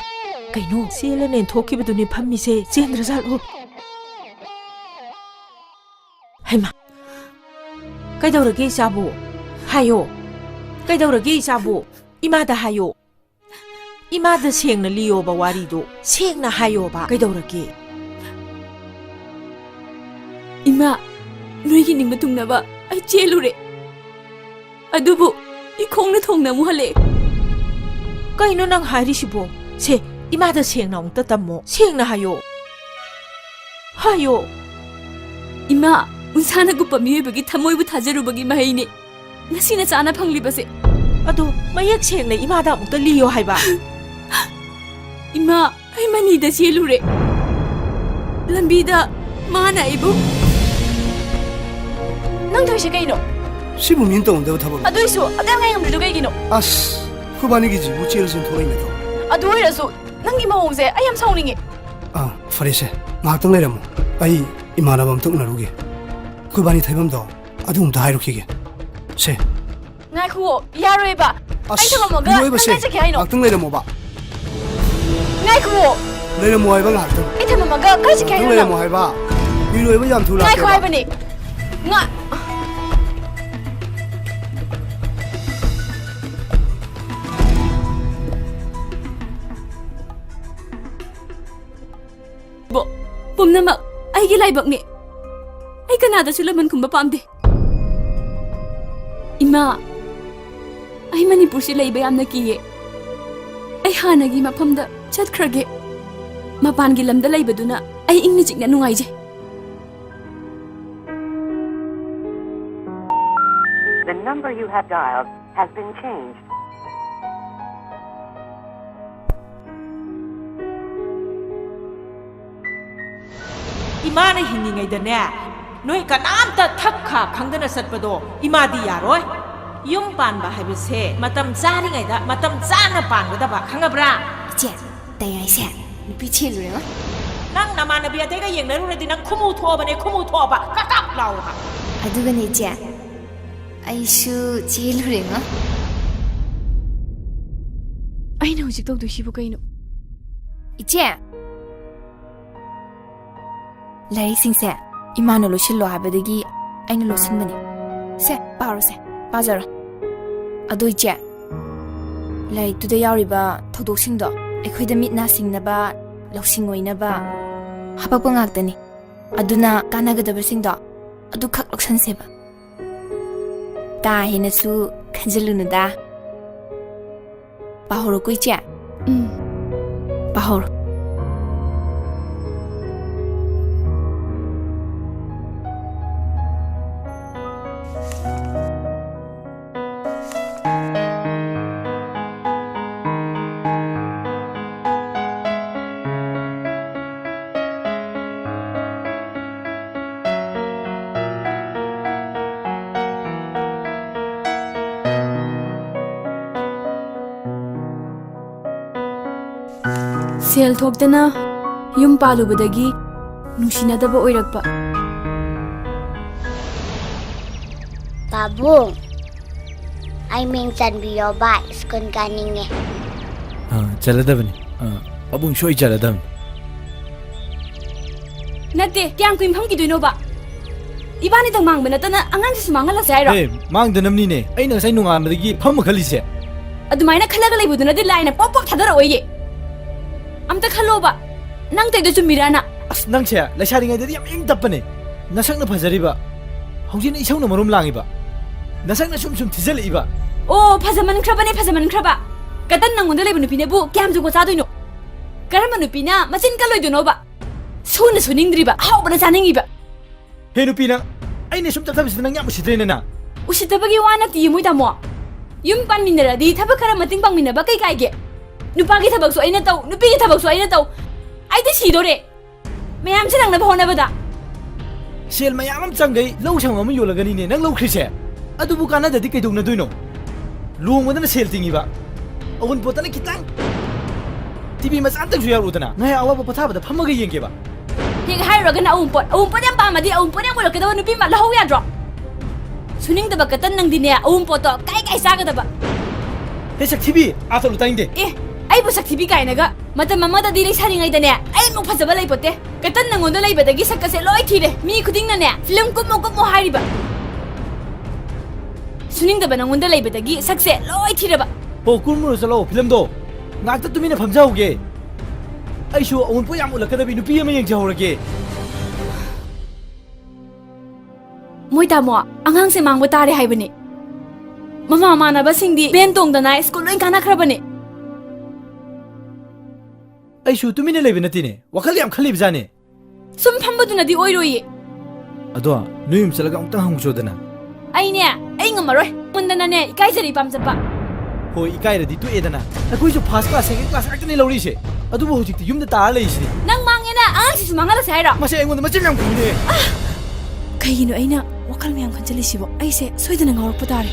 ꯀꯩꯅꯣ? ꯆꯦꯜꯂꯅꯦꯅ ꯊꯣꯛꯈꯤꯕꯗꯨꯅꯦ ꯐꯝꯃꯤꯁꯦ, ꯆꯦꯟꯗ꯭ꯔꯖꯥꯠꯂꯣ? ꯍꯩꯃꯥ, ꯀꯩꯗꯧꯔꯒꯦ ꯏꯆꯥꯕꯨ? ꯍꯥꯏꯌꯣ, ꯀꯩꯗꯧꯔꯒꯦ ꯏꯆꯥꯕꯨ? ꯏꯃꯥꯗ ꯍꯥꯏꯌꯣ꯫ ꯏꯃꯥꯗ ꯁꯦꯡꯅ ꯂꯤꯌꯣꯕ ꯋꯥꯔꯤꯗꯣ, ꯁꯦꯡꯅ ꯍꯥꯏꯌꯣꯕ, ꯀꯩꯗꯧꯔꯒꯦ? ꯏꯃꯥ, ꯅꯣꯏꯒꯤ ꯅꯤꯡꯕ ꯊꯨꯡꯅꯕ ꯑꯩ ꯆꯦꯜꯂꯨꯔꯦ꯫ ꯑꯗꯨꯕꯨ ꯏꯈꯣꯡꯅ ꯊꯣꯡꯅ ꯑꯃꯨꯛ ꯍꯜꯂꯛꯑꯦ꯫ ꯀꯩꯅꯣ ꯅꯪ ꯍꯥꯏꯔꯤꯁꯤꯕꯣ? ꯁꯦ, ꯏꯃꯥꯗ ꯁꯦꯡꯅ ꯑꯃꯨꯛꯇ ꯇꯝꯃꯣ, ꯁꯦꯡꯅ ꯍꯥꯏꯌꯣ꯫ ꯍꯥꯏꯌꯣ꯫ ꯏꯃꯥ, ꯎꯟꯁꯥꯅ ꯀꯨꯞꯄ ꯃꯤꯑꯣꯏꯕꯒꯤ ꯊꯃꯣꯏꯕꯨ ꯊꯥꯖꯔꯨꯕꯒꯤ ꯃꯍꯩꯅꯤ ꯉꯁꯤ ꯅꯆꯥꯅ ꯐꯪꯂꯤꯕꯁꯦ꯫ ꯑꯗꯣ ꯃꯌꯦꯛ ꯁꯦꯡꯅ ꯏꯃꯥꯗ ꯑꯃꯨꯛꯇ ꯂꯤꯌꯣ ꯍꯥꯏꯕ꯫ ꯏꯃꯥ, ꯑꯩ ꯃꯅꯤꯗ ꯆꯦꯜꯂꯨꯔꯦ꯫ ꯂꯝꯕꯤꯗ ꯃꯥꯅ ꯑꯩꯕꯨ ꯅꯪ ꯇꯧꯔꯤꯁꯦ ꯀꯩꯅꯣ? ꯁꯤꯕꯨ ꯃꯤꯅ ꯇꯧꯅꯗꯕ ꯊꯕꯛ꯫ ꯑꯗꯨꯏꯁꯨ ꯑꯗꯨ ꯌꯥꯝ ꯉꯥꯏꯉꯝꯗ꯭ꯔꯤꯗꯣ ꯀꯩꯒꯤꯅꯣ? ꯑꯁ, ꯑꯩꯈꯣꯏꯕꯥꯅꯤꯒꯤꯁꯤꯕꯨ ꯆꯦꯜꯂꯁꯤ ꯊꯣꯛꯂꯛꯏ ꯅꯠꯇ꯭ꯔꯣ? ꯑꯗꯨ ꯑꯣꯏꯔꯁꯨ ꯅꯪꯒꯤ ꯃꯑꯣꯡꯁꯦ ꯑꯩ ꯌꯥꯝ ꯁꯥꯎꯅꯤꯡꯉꯦ꯫ ꯑꯥ, ꯐꯔꯦꯁꯦ, ꯉꯥꯏꯍꯥꯛꯇꯪ ꯂꯩꯔꯝꯃꯣ꯫ ꯑꯩ ꯏꯃꯥꯟꯅꯕ ꯑꯝꯇ ꯎꯅꯔꯨꯒꯦ꯫ ꯑꯩꯈꯣꯏꯕꯥꯅꯤ ꯊꯩꯐꯝꯗꯣ ꯑꯗꯨ ꯑꯝꯇ ꯍꯥꯏꯔꯨꯈꯤꯒꯦ꯫ ꯁꯦ꯫ ꯉꯥꯏꯈꯨꯑꯣ, ꯌꯥꯔꯣꯏꯕ꯫ ꯑꯁ, ꯑꯩ ꯊꯝꯃꯝꯃꯒ ꯅꯪ ꯃꯤꯑꯣꯏꯕꯁꯦ, ꯀꯥꯏ ꯆꯠꯀꯦ ꯍꯥꯏꯅꯣ? ꯉꯥꯏꯍꯥꯛꯇꯪ ꯂꯩꯔꯝꯃꯣꯕ꯫ ꯉꯥꯏꯈꯨꯑꯣ꯫ ꯂꯩꯔꯝꯃꯣ ꯍꯥꯏꯕ ꯉꯥꯏꯍꯥꯛꯇꯪ꯫ ꯑꯩ ꯊꯝꯃꯝꯃꯒ ꯀꯥꯏ ꯆꯠꯀꯦ ꯉꯥꯏꯍꯥꯛꯇꯪ ꯍꯥꯏꯅꯣ ꯂꯩꯔꯝꯃꯣ ꯅꯪ? ꯍꯥꯏꯕ꯫ ꯃꯤꯔꯣꯏꯕ ꯌꯥꯝ ꯊꯨ ꯉꯥꯏꯈꯣ ꯂꯥꯛꯀꯦꯕ꯫ ꯍꯥꯏꯕꯅꯦ꯫ ꯉꯥ- ꯕꯣ, ꯄꯨꯝꯅꯃꯛ ꯑꯩꯒꯤ ꯂꯥꯏꯕꯛꯅꯦ꯫ ꯑꯩ ꯀꯅꯥꯗꯁꯨ ꯂꯃꯟ ꯈꯨꯝꯕ ꯄꯥꯝꯗꯦ꯫ ꯏꯃꯥ, ꯑꯩ ꯃꯅꯤꯄꯨꯔꯁꯤ ꯂꯩꯕ ꯌꯥꯝꯅ ꯀꯤꯌꯦ꯫ ꯑꯩ ꯍꯥꯟꯅꯒꯤ ꯃꯐꯝꯗ ꯆꯠꯈ꯭ꯔꯒꯦ꯫ ꯃꯄꯥꯟꯒꯤ ꯂꯝꯗ ꯂꯩꯕꯗꯨꯅ ꯑꯩ ꯏꯪꯅ ꯆꯤꯛꯅ ꯅꯨꯡꯉꯥꯏꯖꯩ꯫ number you have dialed has been changed. ꯏꯃꯥꯅ ꯍꯤꯡꯉꯤꯉꯩꯗꯅꯦ, ꯅꯣꯏ ꯀꯅꯥꯝꯇ ꯊꯛ ꯈꯥ ꯈꯪꯗꯅ ꯆꯠꯄꯗꯣ ꯏꯃꯥꯗꯤ ꯌꯥꯔꯣꯏ꯫ ꯌꯨꯝ ꯄꯥꯟꯕ ꯍꯥꯏꯕꯁꯦ ꯃꯇꯝ ꯆꯥꯔꯤꯉꯩꯗ ꯃꯇꯝ ꯆꯥꯅ ꯄꯥꯟꯒꯗꯕ, ꯈꯪꯉꯕ꯭ꯔꯥ? ꯏꯆꯦ, ꯇꯌꯥꯏꯁꯦ ꯅꯨꯄꯤ ꯆꯦꯜꯂꯨꯔꯦꯉꯣ꯫ ꯅꯪ ꯅꯃꯥꯟꯅꯕꯤ ꯑꯇꯩꯒ ꯌꯦꯡꯅꯔꯨꯔꯗꯤ ꯅꯪ ꯈꯨꯃꯨ ꯊꯣꯛꯑꯕꯅꯦ, ꯈꯨꯃꯨ ꯊꯣꯛꯑꯕ, ꯀꯛ ꯀꯛ ꯂꯥꯎꯔꯕ꯫ ꯑꯗꯨꯒꯅꯦ ꯏꯆꯦ, ꯑꯩꯁꯨ ꯆꯦꯜꯂꯨꯔꯦꯉꯣ꯫ ꯑꯩꯅ ꯍꯧꯖꯤꯛ ꯇꯧꯗꯣꯏꯁꯤꯕꯨ ꯀꯩꯅꯣ? ꯏꯆꯦ, ꯂꯥꯏꯔꯤꯛꯁꯤꯡꯁꯦ ꯏꯃꯥꯅ ꯂꯣꯏꯁꯤꯜꯂꯣ ꯍꯥꯏꯕꯗꯒꯤ ꯑꯩꯅ ꯂꯣꯏꯁꯤꯟꯕꯅꯤ꯫ ꯁꯦ, ꯄꯥꯔꯣꯁꯦ, ꯄꯥꯖꯔꯣ꯫ ꯑꯗꯣ ꯏꯆꯦ, ꯂꯥꯏꯔꯤꯛꯇꯨꯗ ꯌꯥꯎꯔꯤꯕ ꯊꯧꯗꯣꯛꯁꯤꯡꯗꯣ ꯑꯩꯈꯣꯏꯗ ꯃꯤꯠ ꯅꯥ ꯁꯤꯡꯅꯕ, ꯂꯧꯁꯤꯡ ꯑꯣꯏꯅꯕ ꯍꯥꯄꯛꯄ ꯉꯥꯛꯇꯅꯤ꯫ ꯑꯗꯨꯅ ꯀꯥꯟꯅꯒꯗꯕꯁꯤꯡꯗꯣ ꯑꯗꯨꯈꯛ ꯂꯧꯁꯟꯁꯦꯕ꯫ ꯀꯥ ꯍꯦꯟꯅꯁꯨ ꯈꯟꯖꯤꯜꯂꯨꯅꯨꯗ꯫ ꯄꯥꯍꯧꯔꯣꯀꯣ, ꯏꯆꯦ? ꯎꯝ꯫ ꯄꯥꯍꯧꯔꯣ꯫ ꯁꯦꯜ ꯊꯣꯛꯇꯅ ꯌꯨꯝ ꯄꯥꯜꯂꯨꯕꯗꯒꯤ ꯅꯨꯡꯁꯤꯅꯗꯕ ꯑꯣꯏꯔꯛꯄ꯫ ꯄꯥꯕꯨꯡ, ꯑꯩ ꯃꯤꯡ ꯆꯟꯕꯤꯌꯣꯕ, ꯁ꯭ꯀꯨꯜ ꯀꯥꯅꯤꯡꯉꯦ꯫ ꯑꯥ, ꯆꯜꯂꯗꯕꯅꯤ꯫ ꯑꯥ, ꯄꯥꯕꯨꯡ ꯁꯣꯏ ꯆꯜꯂꯗꯕꯅꯤ꯫ ꯅꯠꯇꯦ, ꯀꯌꯥꯝ ꯀꯨꯏꯅ ꯐꯝꯈꯤꯗꯣꯏꯅꯣꯕ? ꯏꯕꯥꯅꯤꯗꯪ ꯃꯥꯡꯕ ꯅꯠꯇꯅ ꯑꯉꯥꯡꯁꯤꯁꯨ ꯃꯥꯡꯍꯜꯂꯁꯦ ꯍꯥꯏꯔꯣ? ꯑꯦ, ꯃꯥꯡꯗꯅꯕꯅꯤꯅꯦ ꯑꯩꯅ ꯉꯁꯥꯏ ꯅꯣꯡꯉꯥꯟꯕꯗꯒꯤ ꯐꯝꯃ ꯈꯜꯂꯤꯁꯦ꯫ ꯑꯗꯨꯃꯥꯏꯅ ꯈꯜꯂꯒ ꯂꯩꯕꯗꯨꯅꯗꯤ ꯂꯥꯏꯅ ꯄꯣꯛ ꯄꯣꯛ ꯊꯥꯗꯔꯛꯑꯣꯏꯌꯦ꯫ ꯑꯝꯇ ꯈꯜꯂꯣꯕ, ꯅꯪ ꯇꯧꯔꯤꯗꯣ ꯆꯨꯝꯃꯤꯔꯥꯅ? ꯑꯁ, ꯅꯪꯁꯦ ꯂꯩꯁꯥꯔꯤꯉꯩꯗꯗꯤ ꯌꯥꯝ ꯏꯪ ꯇꯞꯄꯅꯦ꯫ ꯅꯁꯛꯅ ꯐꯖꯔꯤꯕ, ꯍꯧꯖꯤꯛꯅ ꯏꯁꯧꯅ ꯃꯔꯨꯝ ꯂꯥꯡꯉꯤꯕ, ꯅꯁꯛꯅ ꯁꯨꯝ ꯁꯨꯝ ꯊꯤꯖꯤꯜꯂꯛꯏꯕ꯫ ꯑꯣ, ꯐꯖꯃꯟꯈ꯭ꯔꯕꯅꯦ, ꯐꯖꯃꯟꯈ꯭ꯔꯕ꯫ ꯀꯇꯟ ꯅꯪꯉꯣꯟꯗ ꯂꯩꯕ ꯅꯨꯄꯤꯅꯕꯨ ꯀꯌꯥꯝ ꯖꯨꯒꯣꯠ ꯆꯥꯗꯣꯏꯅꯣ? ꯀꯔꯝꯕ ꯅꯨꯄꯤꯅ ꯃꯆꯤꯟ ꯀꯜꯂꯣꯏꯗꯣꯏꯅꯣꯕ? ꯁꯨꯅ ꯁꯨꯅꯤꯡꯗ꯭ꯔꯤꯕ, ꯑꯍꯥꯎꯕꯅ ꯆꯥꯅꯤꯡꯉꯤꯕ꯫ ꯍꯦ ꯅꯨꯄꯤ ꯅꯪ, ꯑꯩꯅ ꯁꯨꯝ ꯇꯞꯊꯕꯁꯤꯗ ꯅꯪ ꯌꯥꯝ ꯎꯁꯤꯠꯇ꯭ꯔꯦꯅꯦ ꯅꯪ꯫ ꯎꯁꯤꯠꯇꯕꯒꯤ ꯋꯥ ꯅꯠꯇꯤꯌꯦ, ꯃꯣꯏ ꯇꯥꯃꯣ꯫ ꯌꯨꯝ ꯄꯥꯟꯃꯤꯟꯅꯔꯗꯤ ꯊꯕꯛ ꯈꯔ ꯃꯇꯦꯡ ꯄꯥꯡꯃꯤꯟꯅꯕ ꯀꯩ ꯀꯥꯏꯒꯦ? ꯅꯨꯄꯥꯒꯤ ꯊꯕꯛꯁꯨ ꯑꯩꯅ ꯇꯧ, ꯅꯨꯄꯤꯒꯤ ꯊꯕꯛꯁꯨ ꯑꯩꯅ ꯇꯧ꯫ ꯑꯩꯗꯤ ꯁꯤꯗꯣꯔꯦ꯫ ꯃꯌꯥꯝꯁꯦ ꯅꯪꯅꯕ ꯍꯣꯠꯅꯕꯗ꯫ ꯁꯦꯜ ꯃꯌꯥꯝ ꯑꯃ ꯆꯪꯈꯩ ꯂꯧ ꯁꯪ ꯑꯃ ꯌꯣꯜꯂꯒꯅꯤꯅꯦ ꯅꯪ ꯂꯧꯈ꯭ꯔꯤꯁꯦ꯫ ꯑꯗꯨꯕꯨ ꯀꯥꯟꯅꯗꯗꯤ ꯀꯩꯗꯧꯅꯗꯣꯏꯅꯣ? ꯂꯨꯍꯣꯡꯕꯗꯅ ꯁꯦꯜ ꯇꯤꯡꯉꯤꯕ, ꯑꯋꯨꯟꯄꯣꯠꯇꯅ ꯈꯤꯇꯪ꯫ ꯇꯤꯚꯤ ꯃꯆꯥ ꯑꯝꯇꯪꯁꯨ ꯌꯥꯎꯔꯛꯎꯗꯅ, ꯉꯥꯏꯍꯥꯛ ꯑꯋꯥꯕ ꯄꯣꯊꯥꯕꯗ ꯐꯝꯃꯒ ꯌꯦꯡꯒꯦꯕ꯫ ꯍꯦꯛ ꯍꯥꯏꯔꯨꯔꯒꯅ ꯑꯋꯨꯟꯄꯣꯠ, ꯑꯋꯨꯟꯄꯣꯠ ꯌꯥꯝ ꯄꯥꯝꯃꯗꯤ ꯑꯋꯨꯟꯄꯣꯠ ꯌꯥꯝ ꯎꯔꯛꯀꯗꯕ ꯅꯨꯄꯤ ꯑꯃ ꯂꯧꯍꯧ ꯌꯥꯗ꯭ꯔꯣ? ꯁꯨꯅꯤꯡꯗꯕ ꯀꯇꯟ ꯅꯪꯗꯤꯅꯦ, ꯑꯋꯨꯟꯄꯣꯠꯇꯣ ꯀꯥꯏ ꯀꯥꯏ ꯆꯥꯒꯗꯕ? ꯍꯦ ꯁꯛꯊꯤꯕꯤ, ꯑꯥ ꯆꯠꯂꯨ ꯇꯥꯅꯤꯡꯗꯦ꯫ ꯑꯦ, ꯑꯩꯕꯨ ꯁꯛꯊꯤꯕꯤ ꯀꯥꯏꯅꯒ? ꯃꯇꯝ ꯑꯃꯗꯗꯤ ꯂꯩꯁꯥꯔꯤꯉꯩꯗꯅꯦ ꯑꯩꯃꯨꯛ ꯐꯖꯕ ꯂꯩꯄꯣꯠꯇꯦ꯫ ꯀꯇꯟ ꯅꯪꯉꯣꯟꯗ ꯂꯩꯕꯗꯒꯤ ꯁꯛꯀꯁꯦ ꯂꯣꯏ ꯊꯤꯔꯦ꯫ ꯃꯤ ꯈꯨꯗꯤꯡꯅꯅꯦ ꯐꯤꯂꯝ ꯀꯨꯝꯃꯣ ꯀꯨꯝꯃꯣ ꯍꯥꯏꯔꯤꯕ꯫ ꯁꯨꯅꯤꯡꯗꯕ ꯅꯪꯉꯣꯟꯗ ꯂꯩꯕꯗꯒꯤ ꯁꯛꯁꯦ ꯂꯣꯏ ꯊꯤꯔꯕ꯫ ꯍꯣ, ꯀꯨꯝꯃꯨꯔꯣ ꯆꯠꯂꯣ ꯐꯤꯂꯝꯗꯣ꯫ ꯉꯥꯛꯇ ꯇꯨꯃꯤꯟꯅ ꯐꯝꯖꯍꯧꯒꯦ꯫ ꯑꯩꯁꯨ ꯑꯋꯨꯟꯄꯣꯠ ꯌꯥꯝ ꯎꯠꯂꯛꯀꯗꯕꯤ ꯅꯨꯄꯤ ꯑꯃ ꯌꯦꯡꯖꯍꯧꯔꯒꯦ꯫ ꯃꯣꯏ ꯇꯥꯃꯣ, ꯑꯉꯥꯡꯁꯦ ꯃꯥꯡꯕ ꯇꯥꯔꯦ ꯍꯥꯏꯕꯅꯤ꯫ ꯃꯃꯥ ꯃꯃꯥꯟꯅꯕꯁꯤꯡꯗꯤ ꯚꯦꯟ ꯇꯣꯡꯗꯅ ꯁ꯭ꯀꯨꯜ ꯂꯣꯏ ꯀꯥꯟꯅꯈ꯭ꯔꯕꯅꯤ꯫ ꯑꯩꯁꯨ ꯇꯨꯃꯤꯟꯅ ꯂꯩꯕ ꯅꯠꯇꯦꯅꯦ, ꯋꯥꯈꯜ ꯌꯥꯝ ꯈꯜꯂꯤꯕꯖꯥꯠꯅꯦ꯫ ꯁꯨꯝ ꯐꯝꯕꯗꯨꯅꯗꯤ ꯑꯣꯏꯔꯣꯏꯌꯦ꯫ ꯑꯗꯣ ꯅꯣꯏ ꯌꯨꯝ ꯆꯠꯂꯒ ꯑꯃꯨꯛꯇꯪ ꯍꯪꯉꯨꯆꯣꯗꯅ꯫ ꯑꯩꯅꯦ, ꯑꯩ ꯉꯝꯃꯔꯣꯏ꯫ ꯃꯨꯟꯗꯅꯅꯦ ꯏꯀꯥꯏꯖꯔꯤ ꯄꯥꯝ ꯆꯠꯄ꯫ ꯍꯣꯏ, ꯏꯀꯥꯏꯔꯗꯤ ꯇꯣꯛꯑꯦꯗꯅ꯫ ꯑꯩꯈꯣꯏꯁꯨ ꯐꯥꯔꯁ ꯀ꯭ꯂꯥꯁ, ꯁꯦꯀꯦꯟ ꯀ꯭ꯂꯥꯁ ꯉꯥꯛꯇꯅꯦ ꯂꯧꯔꯤꯁꯦ꯫ ꯑꯗꯨꯕꯨ ꯍꯧꯖꯤꯛꯇꯤ ꯌꯨꯝꯗ ꯇꯥꯔ ꯂꯩꯔꯤꯁꯤꯗꯤ꯫ ꯅꯪ ꯃꯥꯡꯉꯦꯅ ꯑꯉꯥꯡꯁꯤꯁꯨ ꯃꯥꯡꯍꯜꯂꯁꯦ ꯍꯥꯏꯔꯣ? ꯃꯁꯦ ꯑꯩꯉꯣꯟꯗ ꯃꯆꯤꯟ ꯌꯥꯝ ꯈꯨꯝꯃꯤꯅꯦ꯫ ꯀꯩꯒꯤꯅꯣ ꯑꯩꯅ ꯋꯥꯈꯜ ꯃꯌꯥꯝ ꯈꯟꯖꯜꯂꯤꯁꯤꯕꯣ? ꯑꯩꯁꯦ ꯁꯣꯏꯗꯅ ꯉꯥꯎꯔꯛꯄ ꯇꯥꯔꯦ꯫